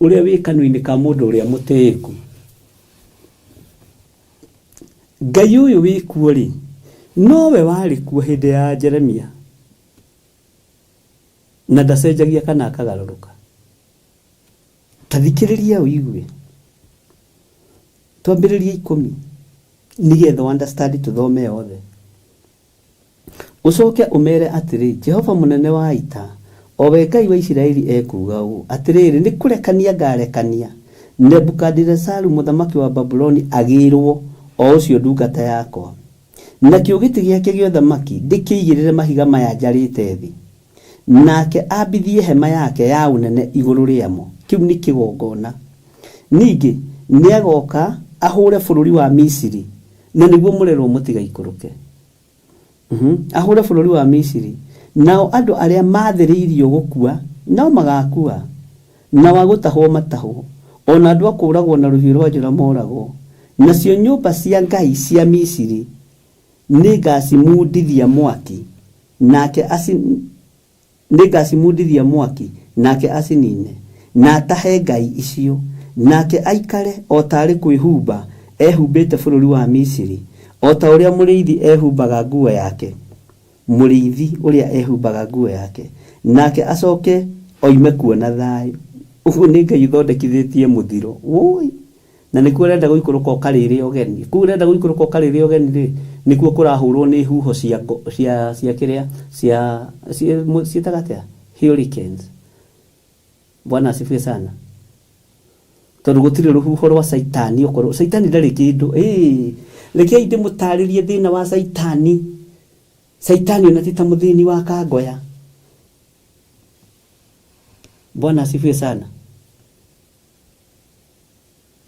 ũrĩa wĩ kanua-inĩ ka mũndũ ũrĩa mũtĩĩku. Ngai ũyũ wĩ kuo-rĩ, nowe warĩ kuo hĩndĩ ya Jeremia, na ndacenjagia kana akagarũrũka. Ta thikĩrĩria ũigue. Twambĩrĩrie ikũmi nĩgetha ũ understand tũthome yothe. Ũcoke ũmeere atĩrĩ, 'Jehova mũnene wa ita, o we Ngai wa Isiraeli ekuuga ũũ, Atĩrĩrĩ, nĩ kũrekania ngaarekania Nebukadirezaru mũthamaki wa Babuloni agĩĩrũo, o ũcio ndungata yakwa, nakĩo gĩtĩ gĩake gĩa ũthamaki ndĩkĩigĩrĩre mahiga maya njarĩte thĩ, nake ambithie hema yake ya ũnene igũrũ rĩamo. Kĩu nĩ kĩgongona. Ningĩ nĩagooka ahũũre bũrũri wa Misiri, na nĩguo mũrerwo mũtigaikũrũke. Ahũũre bũrũri wa Misiri, nao andũ arĩa maathĩrĩirio gũkua no magaakua, nao a gũtahwo matahwo, o na andũ a kũũragwo na rũhiũ rwa njora mooragwo. Nacio nyũmba cia ngai cia Misiri nĩngacimundithia mwaki, nake aci Nĩngacimundithia mwaki, nake acinine, na atahe ngai icio, nake aikare o taarĩ kwĩhumba ehumbĩte bũrũri wa Misiri, o ta ũrĩa mũrĩithi ehumbaga nguo yake, mũrĩithi ũrĩa ehumbaga nguo yake, nake acoke oime kuo na thayũ. Ũguo nĩ Ngai ũthondekithĩtie mũthiro. Wũi! Na nĩkuo ũrenda gũikũrũka ũkarĩrĩa ũgeni. Kũu ũrenda gũikũrũka ũkarĩrĩa ũgeni rĩ, nĩkuo kũrahũrwo nĩ huho cia cia cia kĩrĩa cia ciĩtaga atĩa? Hurricanes. Bwana asifiwe sana. Tondũ gũtirĩ rũhuho rwa caitani okorwo caitani ndarĩ kĩndũ. Ĩĩ, rekei ndĩmũtarĩrie thĩna wa caitani. Caitani ona ti ta mũthĩni wa kangoya. Bwana asifiwe sana.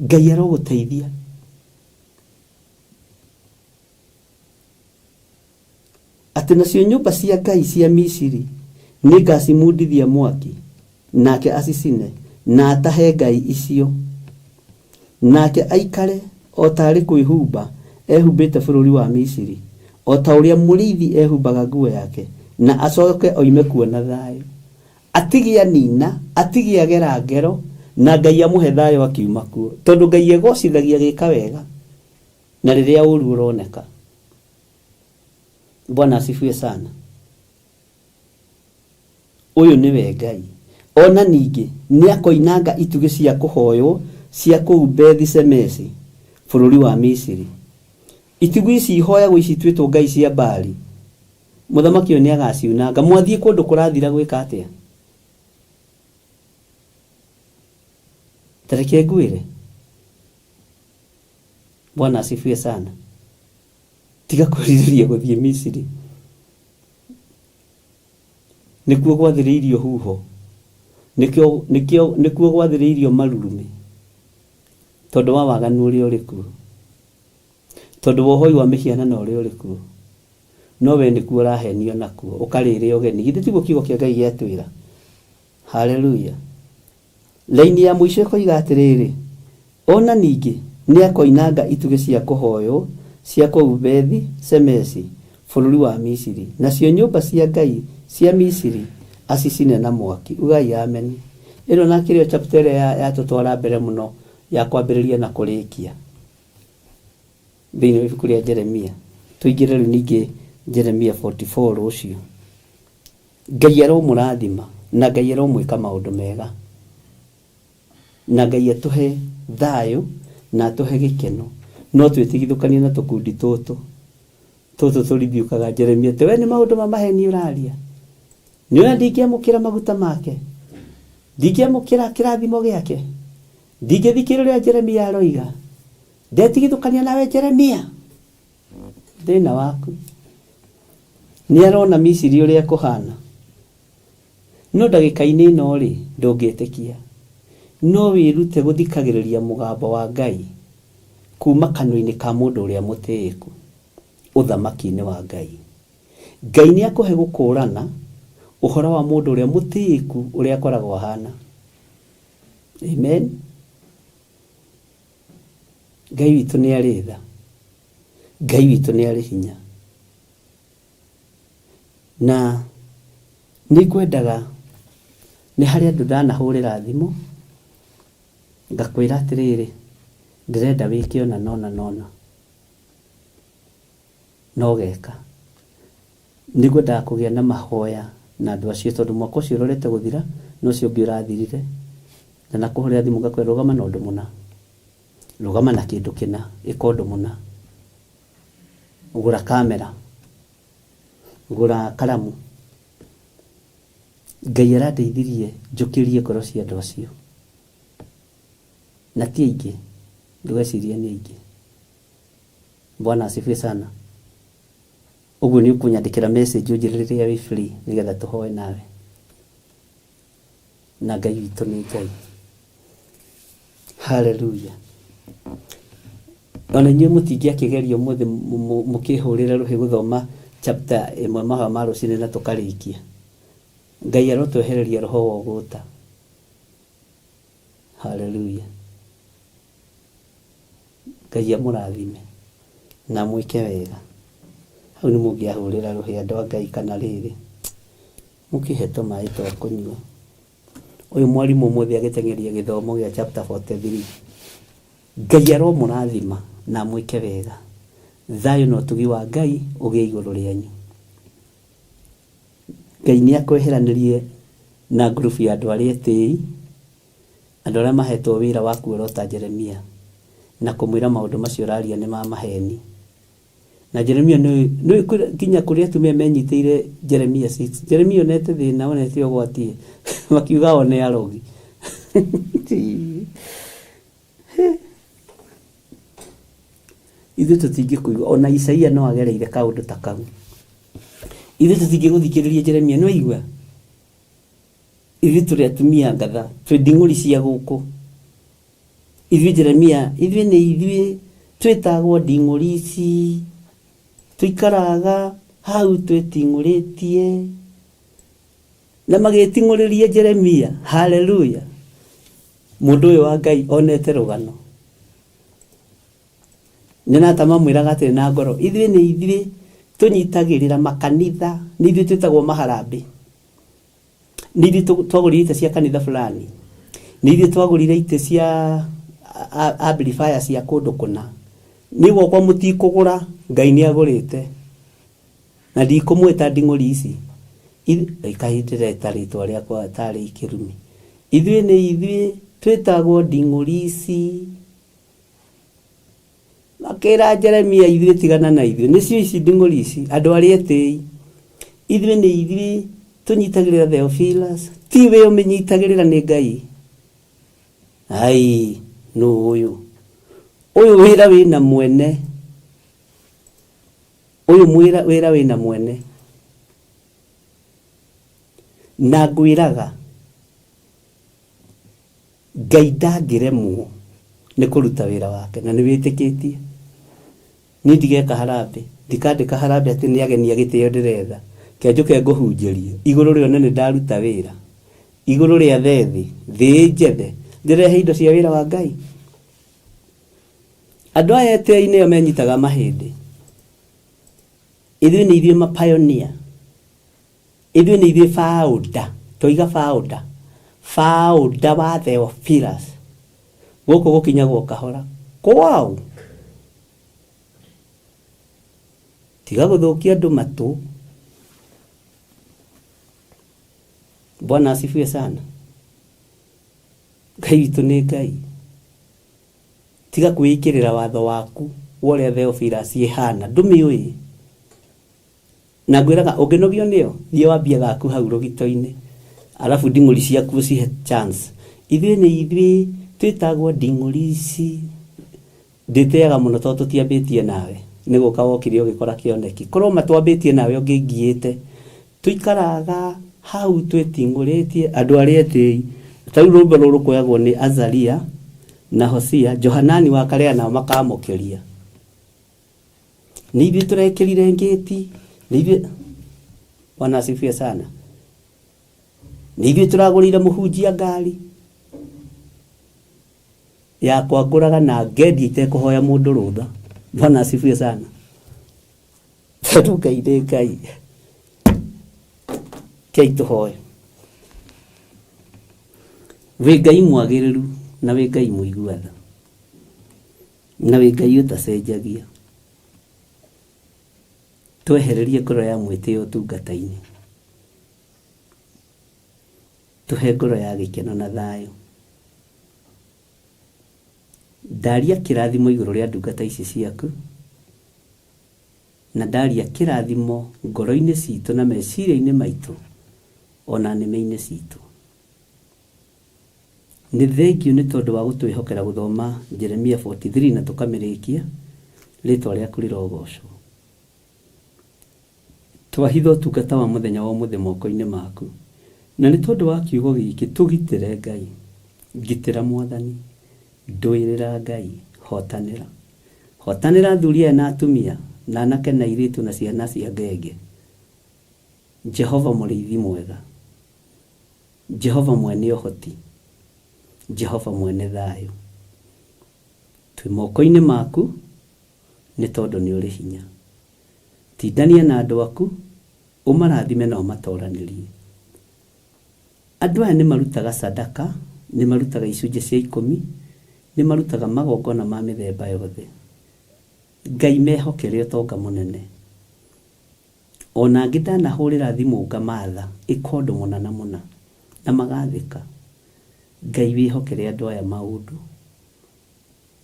Ngai arogũteithia. Atĩ nacio nyũmba cia ngai cia Misiri nĩngacimundithia mwaki, nake acicine, na atahe ngai icio, nake aikare o ta arĩ kwĩhumba ehumbĩte bũrũri wa Misiri, o ta ũrĩa mũrĩithi ehumbaga nguo yake, na acoke oime kuo na thayũ. Atige anina, atige agera ngero, na Ngai amũhe thayũ akiuma kuo. Tondũ Ngai egocithagia agĩka wega, na rĩrĩa ũru ũroneka. Bwana asifiwe sana. Ũyũ nĩwe Ngai. O na ningĩ nĩakoinanga itugĩ cia kũhoywo cia kũu Bethi-Shemesi, bũrũri wa Misiri. Itugĩ ici ihoyagwo ici ituĩtwo ngai cia Baali, Mũthamaki ũyũ nĩagaciunanga. Mwathiĩ kũndũ kũrathira gwĩka atĩa? Ta reke ngwĩre. Bwana asifiwe sana. Tiga kwĩrirĩria gũthiĩ Misiri. Nĩkuo gwathĩrĩirio huho. Nĩkĩo, nĩkĩo, nĩkuo gwathĩrĩirio marurumĩ. Tondũ wa waganu ũrĩa ũrĩ kuo. Tondũ wa ũhoi wa mĩhianano ũrĩa ũrĩ kuo. No wee nĩkuo ũrahenio nakuo, ũkarĩrĩa ũgeni. Githĩ tiguo kiugo kĩa Ngai gĩatwĩra? Haleluya! Raini ya mũico ĩkoiga atĩrĩrĩ, O na ningĩ nĩakoinanga itugĩ cia kũhoywo cia kũu Bethi-Shemesi, bũrũri wa Misiri, nacio nyũmba cia ngai cia Misiri acicine na mwaki. Ugai ameni. Ĩno na kĩrĩo chapter ĩrĩa yatũtwara mbere mũno ya kwambĩrĩria na kũrĩkia. Thĩinĩ wa ibuku rĩa Jeremia. Tũingĩre rĩu ningĩ Jeremia 44 rũciũ. Ngai aromũrathima na Ngai aromwĩka maũndũ mega. Na Ngai atũhe thayũ na atũhe gĩkeno. No twĩtigithũkanie na tũkundi tũtũ. Tũtũ tũribiũkaga Jeremia atĩ we nĩ maũndũ ma maheni ũraria. Nĩ ũrĩa ndingĩamũkĩra maguta make. Ndingĩamũkĩra kĩrathimo gĩake. Ndingĩthikĩrĩria ũrĩa Jeremia aroiga. Ndetigithũkania nawe Jeremia. Thĩna waku. Nĩ arona Misiri ũrĩa kũhana. No ndagĩka-inĩ ĩno rĩ, ndũngĩtĩkia. No wĩrute gũthikagĩrĩria mũgambo wa Ngai kuma kanua-inĩ ka mũndũ ũrĩa mũtĩĩku ũthamaki-inĩ wa Ngai. Ngai nĩ akũhe gũkũrana ũhoro wa mũndũ ũrĩa mũtĩĩku ũrĩa akoragwo ahana. Amen. Ngai witũ nĩ arĩ tha. Ngai witũ nĩ arĩ hinya. Na nĩ ngwendaga nĩ harĩ andũ ndanahũrĩra thimũ ngakwĩra atĩrĩrĩ ndĩrenda wĩke ũna na ũna na ũna na ũgeka. Nĩ ngwendaga kũgĩa na mahoya na andũ acio tondũ mwaka ũcio ũrorete gũthira na ũcio ũngĩ ũrathirire. Ndanakũhũrĩra thimũ ngakwĩra rũgama na ũndũ mũna, rũgama na kĩndũ kĩna, ĩka ũndũ mũna, gũra kamera, gũra karamu. Ngai arandeithirie njũkĩrie ngoro cia andũ acio. Na ti aingĩ, ndũgecirie nĩ aingĩ. Bwana asifiwe sana. Ũguo nĩ ũkũnyandĩkĩra message ũnjĩre rĩrĩa wĩ free nĩgetha tũhoe nawe. Na Ngai witũ nĩ Ngai. Hallelujah. Ona inyuĩ mũtingĩakĩgeria ũmũthĩ mũkĩhũrĩre rũhĩ gũthoma chapter ĩmwe mahoya ma rũcinĩ na tũkarĩkia. Ngai arotwehereria roho wa ũgũta. Hallelujah. Ngai amũrathime na mwĩke wega. Hau nĩ mũngĩahũrĩra rũhĩ andũ a Ngai kana rĩrĩ. Mũkĩhe tũmaĩ twa kũnyua. Ũyũ mwarimũ ũmũthĩ agĩteng'eria gĩthomo gĩa chapter 43. Ngai aromũrathima na amwĩke wega. Thayũ na ũtugi wa Ngai ũgĩe igũrũ rĩanyu. Ngai nĩ akweheranĩrie na ngurubu ya andũ arĩa etĩi, andũ arĩa mahetwo wĩra wa kuorota Jeremia na kũmwĩra maũndũ macio ũraria nĩ ma maheni. Na Jeremia nĩ nginya kũrĩ atumia menyitĩire Jeremia 6. Jeremia onete thĩna, onete ũgwati, makiuga one arogi. Ithuĩ tũtingĩkũigua, ona Isaia no agereire kaũndũ ta kau. Ithuĩ tũtingĩgũthikĩrĩria Jeremia, nĩ waigua? Ithuĩ tũrĩ atumia ngatha, twĩ nding'ũri cia gũkũ. Ithuĩ Jeremia, ithuĩ nĩ ithuĩ twĩtagwo nding'ũri ici, tũikaraga hau twĩting'ũrĩtie. Na magĩting'ũrĩria Jeremia, haleluya. Mũndũ ũyũ wa Ngai onete rũgano. Nyonaga ta mamwĩraga atĩrĩ na ngoro, ithuĩ nĩ ithuĩ tũnyitagĩrĩra makanitha, nĩ ithuĩ twĩtagwo maharambĩ. Nĩ ithuĩ twagũrire itĩ cia kanitha fulani. Nĩ ithuĩ twagũrire itĩ cia amplifier cia kũndũ kũna. Niĩ gwakwa mũtikũgũra, Ngai nĩ agũrĩte. Na ndikũmwĩta nding'ũri ici. Kaĩ ndĩreta rĩtwa rĩakwa tarĩ kĩrumi. Ithuĩ nĩ ithuĩ twĩtagwo nding'ũri ici. Makĩra Jeremia ithuĩ tigana na ithuĩ. Nĩcio ici nding'ũri ici, andũ arĩa etĩi. Ithuĩ nĩ ithuĩ tũnyitagĩrĩra Theophilus. Ti we ũmĩnyitagĩrĩra nĩ Ngai. Ai, nũ ũyũ? Ũyũ wĩra wĩna mwene. Ũyũ wĩra wĩna mwene. Na ngwĩraga, Ngai ndangĩremwo nĩ kũruta wĩra wake, na nĩ wĩtĩkĩtie. Niĩ ndigeka harambĩ, ndikandĩka harambĩ atĩ nĩ ageni a gĩtĩo ndĩretha. Ke njũke ngũhunjĩrie, igũrũ rĩone nĩ ndaruta wĩra. Igũrũ rĩathe thĩ, thĩ ĩnjethe, ndĩrehe indo cia wĩra wa Ngai. Andũ aya etĩi nĩo menyitaga mahĩndĩ. Ithuĩ nĩ ithuĩ mapioneer. Ithuĩ nĩ ithuĩ founder, twoiga founder. Founder wa Theophilus. Gũkũ gũkinyagwo kahora. Kwao. Tiga gũthũkia andũ matũ. Bwana asifiwe sana. Ngai witũ nĩ Ngai. Tiga kwĩĩkĩrĩra watho waku wa ũrĩa Theophilus ĩhana, ndũmĩũĩ. Na ngwĩraga ũngĩnogio nĩyo, thiĩ wambie gaku hau rũgito-inĩ. Arabu nding'ũri ciaku ũcihe chance. Ithuĩ nĩ ithuĩ twĩtagwo nding'ũri ici. Ndĩtĩaga mũno tondũ tũtiambĩtie nawe. Nĩ gũka wokire ũgĩkora kĩoneki. Korwo ma twambĩtie nawe ũngĩngiĩte. Tũikaraga hau twĩting'ũrĩtie andũ arĩa etĩi. Ta rĩu rwĩmbo rũrũ rũkoyagwo nĩ Azaria na Hosea, Johanani wa Karea nao makamũkĩria. Nĩ ithuĩ tũrekĩrire ngĩti, nĩ ithuĩ. Bwana asifiwe sana. Nĩ ithuĩ tũragũrĩire mũhunjia ngari. Yakwa ngũraga na ngendia itekũhoya mũndũ rũtha. Bwana asifiwe sana. Tondũ Ngai nĩ Ngai. Kei tũhoe. Wĩ Ngai mwagĩrĩru na wĩ Ngai mũigua tha. Na wĩ Ngai ũtacenjagia. Twehererie ngoro ya mwĩtĩo ũtungata-inĩ. Tũhe ngoro ya gĩkeno na thayũ. Ndaria kĩrathimo igũrũ rĩa ndungata ici ciaku, na ndaria kĩrathimo ngoro-inĩ citũ na meciria-inĩ maitũ, ona nĩmĩ-inĩ citũ. Nĩ thengiũ nĩ tondũ wa gũtwĩhokera gũthoma Jeremia 43 na tũkamĩrĩkia, rĩtwa rĩaku rĩrogocwo. Twahitha ũtungata wa mũthenya wa ũmũthĩ moko-inĩ maku, na nĩ tondũ wa kiugo gĩkĩ tũgitĩre Ngai, ngitĩra Mwathani, ndũĩrĩra Ngai, hotanĩra. Hotanĩra athuri aya na atumia, na anake na airĩtu na ciana cia ngenge. Jehova mũrĩithi mwega, Jehova mwene ũhoti, Jehova mwene thayũ. Twĩ moko-inĩ maku nĩ tondũ nĩ ũrĩ hinya. Tindania na andũ aku, ũmarathime na ũmatoranĩrie. Andũ aya nĩ marutaga sadaka, nĩ marutaga icunjĩ cia ikũmi, nĩ marutaga magongona ma mĩthemba yothe. Ngai mehokere ũtonga mũnene. Ona angĩ ndanahũrĩra thimũ ngamatha, ĩka ũndũ mũna na mũna, na magathĩka. Ngai wĩhokere andũ aya maũndũ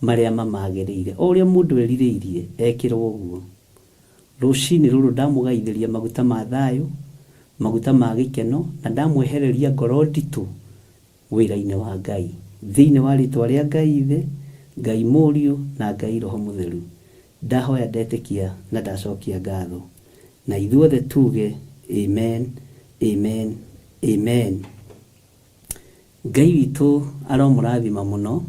marĩa mamagĩrĩire. O ũrĩa mũndũ erirĩirie, ekĩrwo ũguo. Rũcinĩ rũrũ ndamũgaithĩria maguta ma thayũ, maguta ma gĩkeno, na ndamwehereria ngoro nditũ wĩra-inĩ wa Ngai. Thĩinĩ wa rĩtwa rĩa Ngai Ithe, Ngai Mũriũ, na Ngai Roho Mũtheru. Ndahoya ndetĩkia na ndacokia ngatho. Na ithuothe tuge amen, amen, amen. Ngai witũ aromũrathima mũno,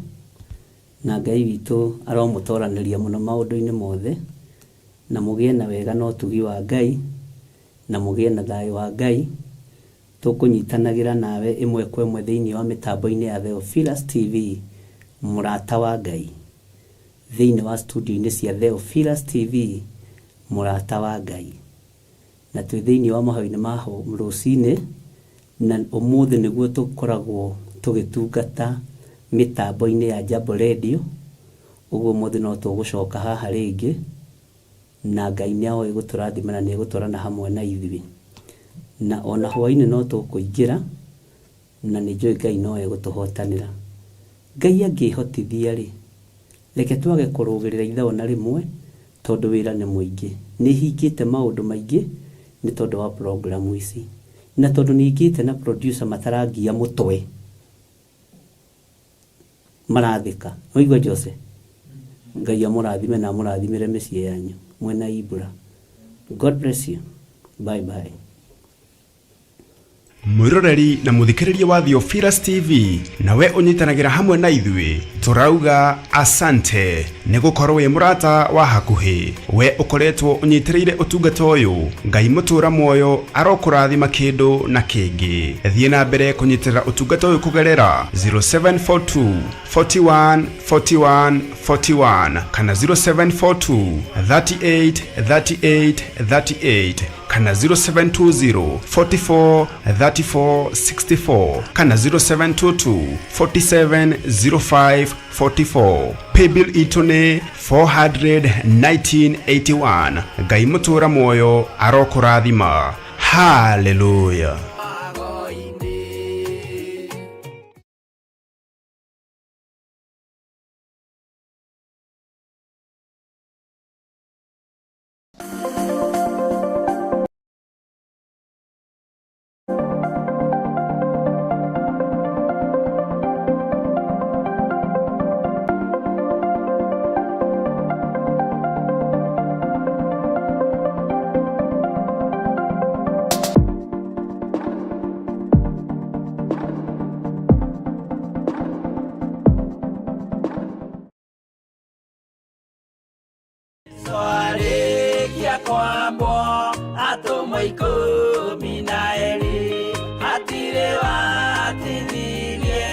na Ngai witũ aromũtoranĩria mũno maũndũ-inĩ mothe, na mũgĩe na wega na ũtugi wa Ngai, na mũgĩe na thayũ wa Ngai. Tũkũnyitanagĩra nawe ĩmwe kwa ĩmwe thĩinĩ wa mĩtambo-inĩ ya Theophilus TV, mũrata wa Ngai. Thĩinĩ wa studio-inĩ cia Theophilus TV, mũrata wa Ngai. Na twĩ thĩinĩ wa mahoya-inĩ ma rũcinĩ, na ũmũthĩ nĩguo tũkoragwo tũgĩtungata mĩtambo-inĩ ya Jambo Radio. Ũguo ũmũthĩ no tũgũcoka haha rĩngĩ, na Ngai nĩ oĩ gũtũrathima na nĩ egũtwarana hamwe na ithuĩ. Na ona hwaĩ-inĩ no tũkũingĩra, na nĩ njũĩ Ngai no egũtũhotanĩra. Ngai angĩhotithia rĩ, reke twage kũrũgĩrĩra ithaa ona rĩmwe, tondũ wĩra nĩ mũingĩ. Nĩ hingĩte maũndũ maingĩ nĩ tondũ wa programu ici. Na tondũ nĩ ngĩte na producer matarangia mũtwe, marathĩka. Waigua Jose? Ngai amũrathime na amũrathimĩre mĩciĩ yanyu mwena Ibra. God bless you. Bye bye. Mwĩroreri na mũthikĩrĩria wa Theophilus TV, nawe ũnyitanagĩra hamwe na ithuĩ, tũrauga asante nĩ gũkorwo wĩ mũrata wa hakuhĩ. We ũkoretwo ũnyitĩrĩire ũtungata ũyũ, Ngai mũtũra muoyo arokũrathima kĩndũ na kĩngĩ. Thiĩ na mbere kũnyitĩrĩra ũtungata ũyũ kũgerera 0742 41 41 41 kana 0742 38 38 38 kana 0720 44 34 64 kana 0722 47 05 44. Paybill itũ nĩ 41981. Ngai mũtũra muoyo arokũrathima. Hallelujah. Gũtirĩ watithirie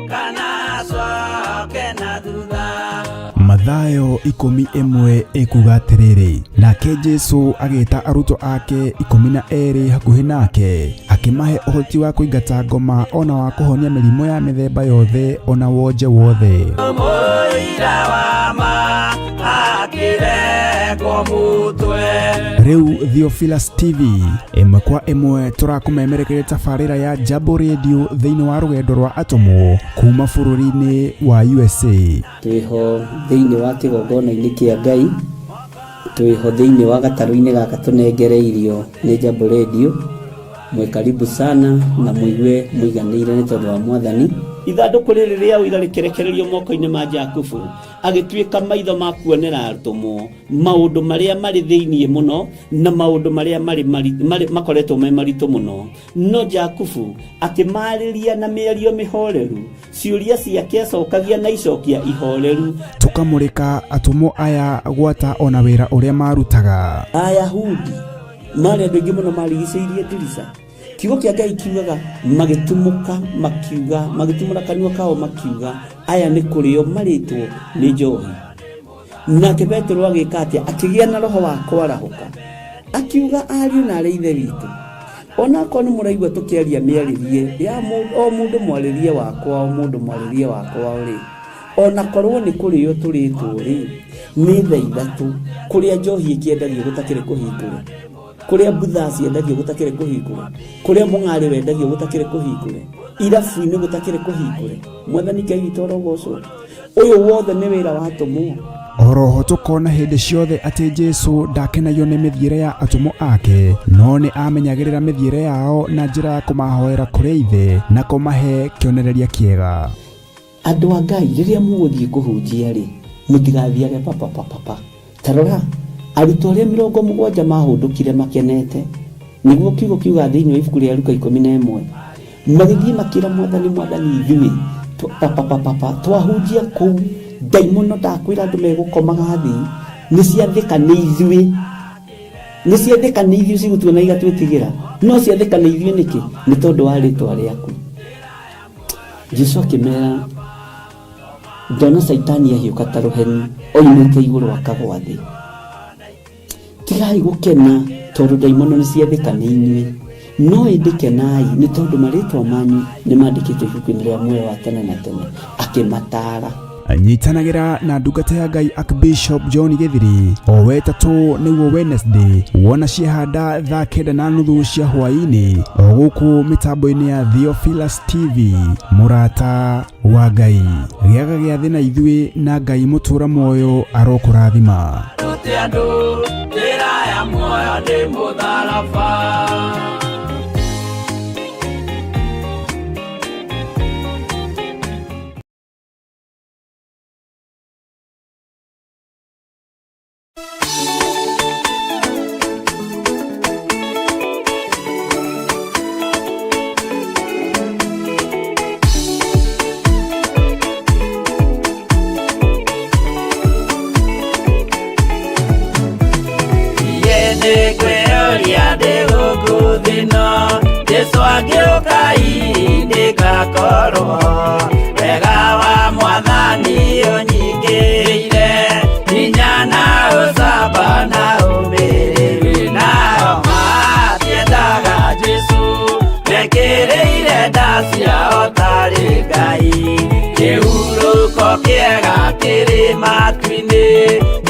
kana acoke na thutha. Mathayo 11 ĩkuga atĩrĩrĩ, nake Jesu agĩta arutwo ake 12 hakuhĩ nake, akĩmahe ũhoti wa kũingata ngoma ona wa kũhonia mĩrimũ ya mĩthemba yothe ona wonje wothe. Mũira wa ma akĩrengwo mũtwe. Rĩu Theophilus TV ĩmwe kwa ĩmwe tũrakũmemerekeria tabarĩra ya Jambo Radio thĩinĩ wa rũgendo rwa atũmwo kuma bũrũri-inĩ wa USA. Twĩho thĩinĩ wa kĩgongona-inĩ kĩa Ngai, twĩho thĩinĩ wa gatarũ-inĩ gaka tũnengereirio nĩ Jambo Radio. Mwĩ karibu sana na mũigue mũiganĩire nĩ tondũ wa Mwathani. Ithandũkũ rĩrĩ rĩa ũira rĩkĩrekererio moko-inĩ ma Jakubu, agĩtuĩka maitho ma kuonera atũmwo maũndũ marĩa marĩ thĩinĩ mũno na maũndũ marĩa marĩ makoretwo me maritũ mũno. No Jakubu akĩmarĩria na mĩario mĩhoreru, ciũria ciake acokagia na icokia ihoreru. Tũkamũrĩka atũmwo aya gwata ona wĩra ũrĩa marutaga. Ayahudi marĩ andũ aingĩ mũno marigicĩirie ndirica. Kiugo kĩa Ngai kiugaga magĩtumũka makiuga, magĩtumũra kanua kao makiuga, aya nĩ kũrĩo marĩtwo nĩ njohi. Nake Petero agĩka atĩa? Akĩgĩa na roho wa kwarahũka, akiuga ariũ na arĩ ithe witũ, onakorwo nĩ mũraigua tũkĩaria mĩarĩrie ya o mũndũ mwarĩrie wakwa, o mũndũ mwarĩrie wakwa rĩ, onakorwo nĩ kũrĩo tũrĩtwo rĩ, nĩ thaa ithatũ kũrĩa njohi ĩkĩendagio gũtakĩrĩ kũhingũre, kũrĩa mbutha ciendagio gũtakĩrĩ kũhingũre, kũrĩa mũng'arĩ wendagio gũtakĩrĩ kũhingũre, irabu-inĩ gũtakĩrĩ kũhingũre. Mwathani Ngai witũ arogocwo. Ũyũ wothe nĩ wĩra wa atũmwo. Oroho tũkona hĩndĩ ciothe atĩ Jesu ndakenagio nĩ mĩthiĩre ya atũmwo ake, no nĩ amenyagĩrĩra mĩthiĩre yao na njĩra ya kũmahoera kũrĩ Ithe na kũmahe kĩonereria kĩega. Andũ a Ngai, rĩrĩa mũgũthiĩ kũhunjia rĩ, mũtigathiage papapapapa. Ta rora, arutwo arĩa 70 mahũndũkire makenete, nĩguo kiugo kiuga thĩinĩ wa ibuku rĩa Luka 11, magĩthiĩ makĩra Mwathani, Mwathani, ithuĩ papapapapa twahunjia kũu, ndaimono ndakwĩra andũ megũkomaga thĩ, nĩ ciathĩka nĩ ithuĩ, nĩ ciathĩka nĩ ithuĩ cigũtuona igatwĩtigĩra, no ciathĩka nĩ ithuĩ nĩkĩ? Nĩ tondũ wa rĩtwa rĩaku. Jesu akĩmera, ndona Caitani ahiũka ta rũheni oimĩte igũrũ akagwa thĩ. Tigai gũkena tondũ ndaimono nĩ ciathĩka nĩ inyuĩ, no ĩndĩ kenai nĩ tondũ marĩtwa manyu nĩ mandĩkĩtwo ibuku-inĩ rĩa muoyo wa tene na tene. Akĩmataara. Nyitanagĩra na ndungata ya Ngai Archbishop John Gĩthiri o wetatũ nĩguo Wednesday wona ciehanda thaa 9:30 cia hwaĩ-inĩ o gũkũ mĩtambo-inĩ ya Theophilus TV. Mũrata wa Ngai, gĩaga gĩathĩ na ithuĩ na Ngai mũtũra muoyo arokũrathima. Rute andũ njĩra ya muoyo nĩ mũtharaba. Jesu agĩũka ndĩgakorwo wega wa Mwathani ũnyingĩire, hinya na ũcamba na ũmĩrĩru, nao matiendaga Jesu mekĩrĩire nda ciao tarĩ Ngai. Kĩhurũko kĩega kĩrĩ matu-inĩ,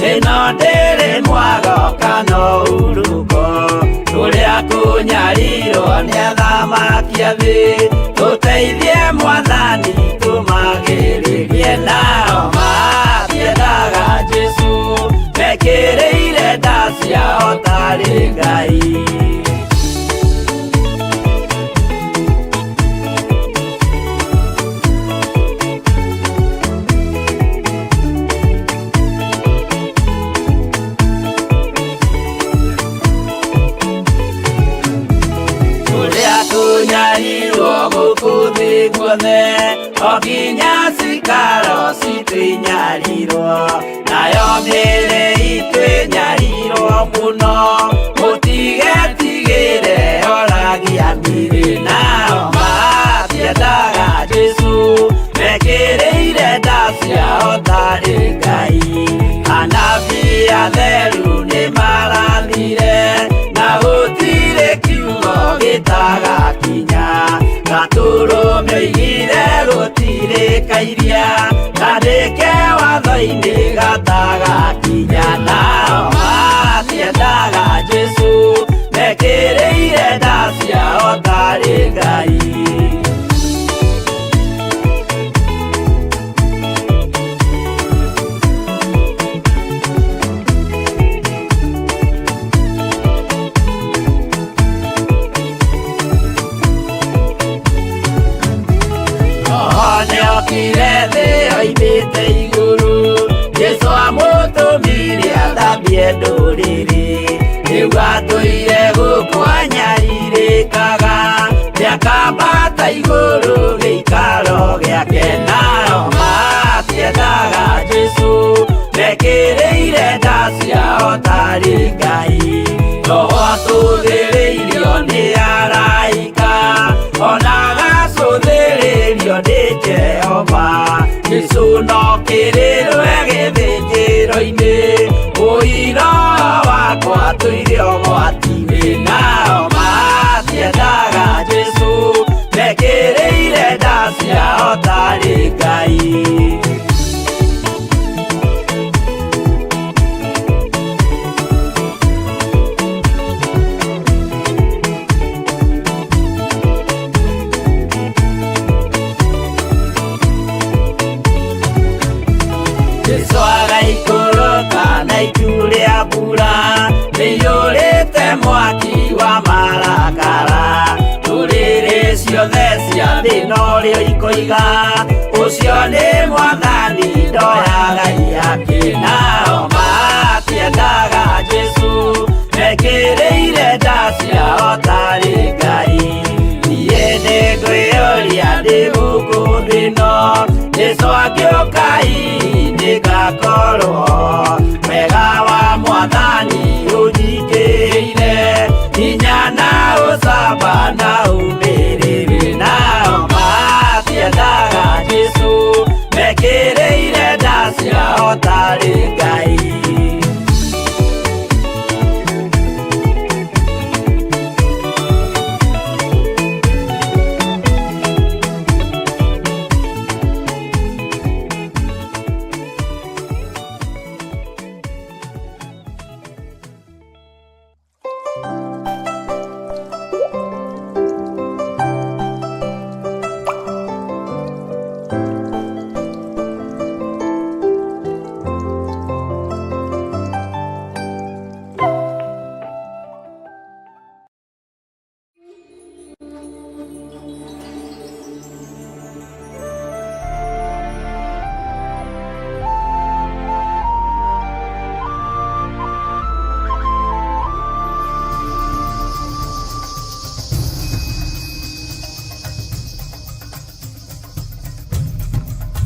ĩno ndĩrĩ mwago kana ũhurũko, kũrĩa kũnyarirwo nĩ athamaki a thĩ, tũteithie Mwathani tũmagĩrĩrie, nao matiendaga Jesu mekĩrĩire nda ciao tarĩ Ngai. Kũnyarirwo gũkũ thĩ guothe, o nginya cikaro citũ inyarirwo, nayo mĩĩrĩ itũ ĩnyarirwo mũno, mũtigetigĩre oragia mĩĩrĩ, nao Ndagĩka iria ndandĩke watho-inĩ gatagakinya nao matiendaga Jesũ mekĩrĩire nda ciao tarĩ Ngai. Nĩokire thĩ oimĩte igũrũ Jesũ amũtũmire athambie ndũrĩrĩ rĩu atũire gũkũ anyarirĩkaga nĩakambata igũrũ gĩikaro gĩake nao matiendaga Jesũ mekĩrĩire nda ciao tarĩ Ngai Roho atũthĩrĩirio nĩ araika ona agacũthĩrĩrio nĩ Jehova Jesũ no kĩrĩrwe gĩthĩnjĩro-inĩ ũira wakwa tũire ũgwati-inĩ nao matiendaga Jesũ mekĩrĩire nda ciao tarĩ Ngai. Jesũ agaikũrũka na itu rĩa mbura rĩiyũrĩte mwaki wa marakara ndũrĩrĩ ciothe cia thĩ norĩo ikoiga ũcio nĩ mwathani ndoyaga iyake nao matiendaga Jesũ mekĩrĩire nda ciao tarĩ Ngai. Niĩ nĩngwĩyũria ndĩ gũkũ thĩ ĩno Jesũ angĩũka hihi nĩngakorwo wega wa mwathani ũnjingĩrĩire hinya na ũcamba na ũmĩrĩru nao matiendaga Jesũ mekĩrĩire nda ciao tarĩ Ngai.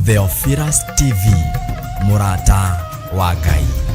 Theophilus TV, mũrata wa Ngai.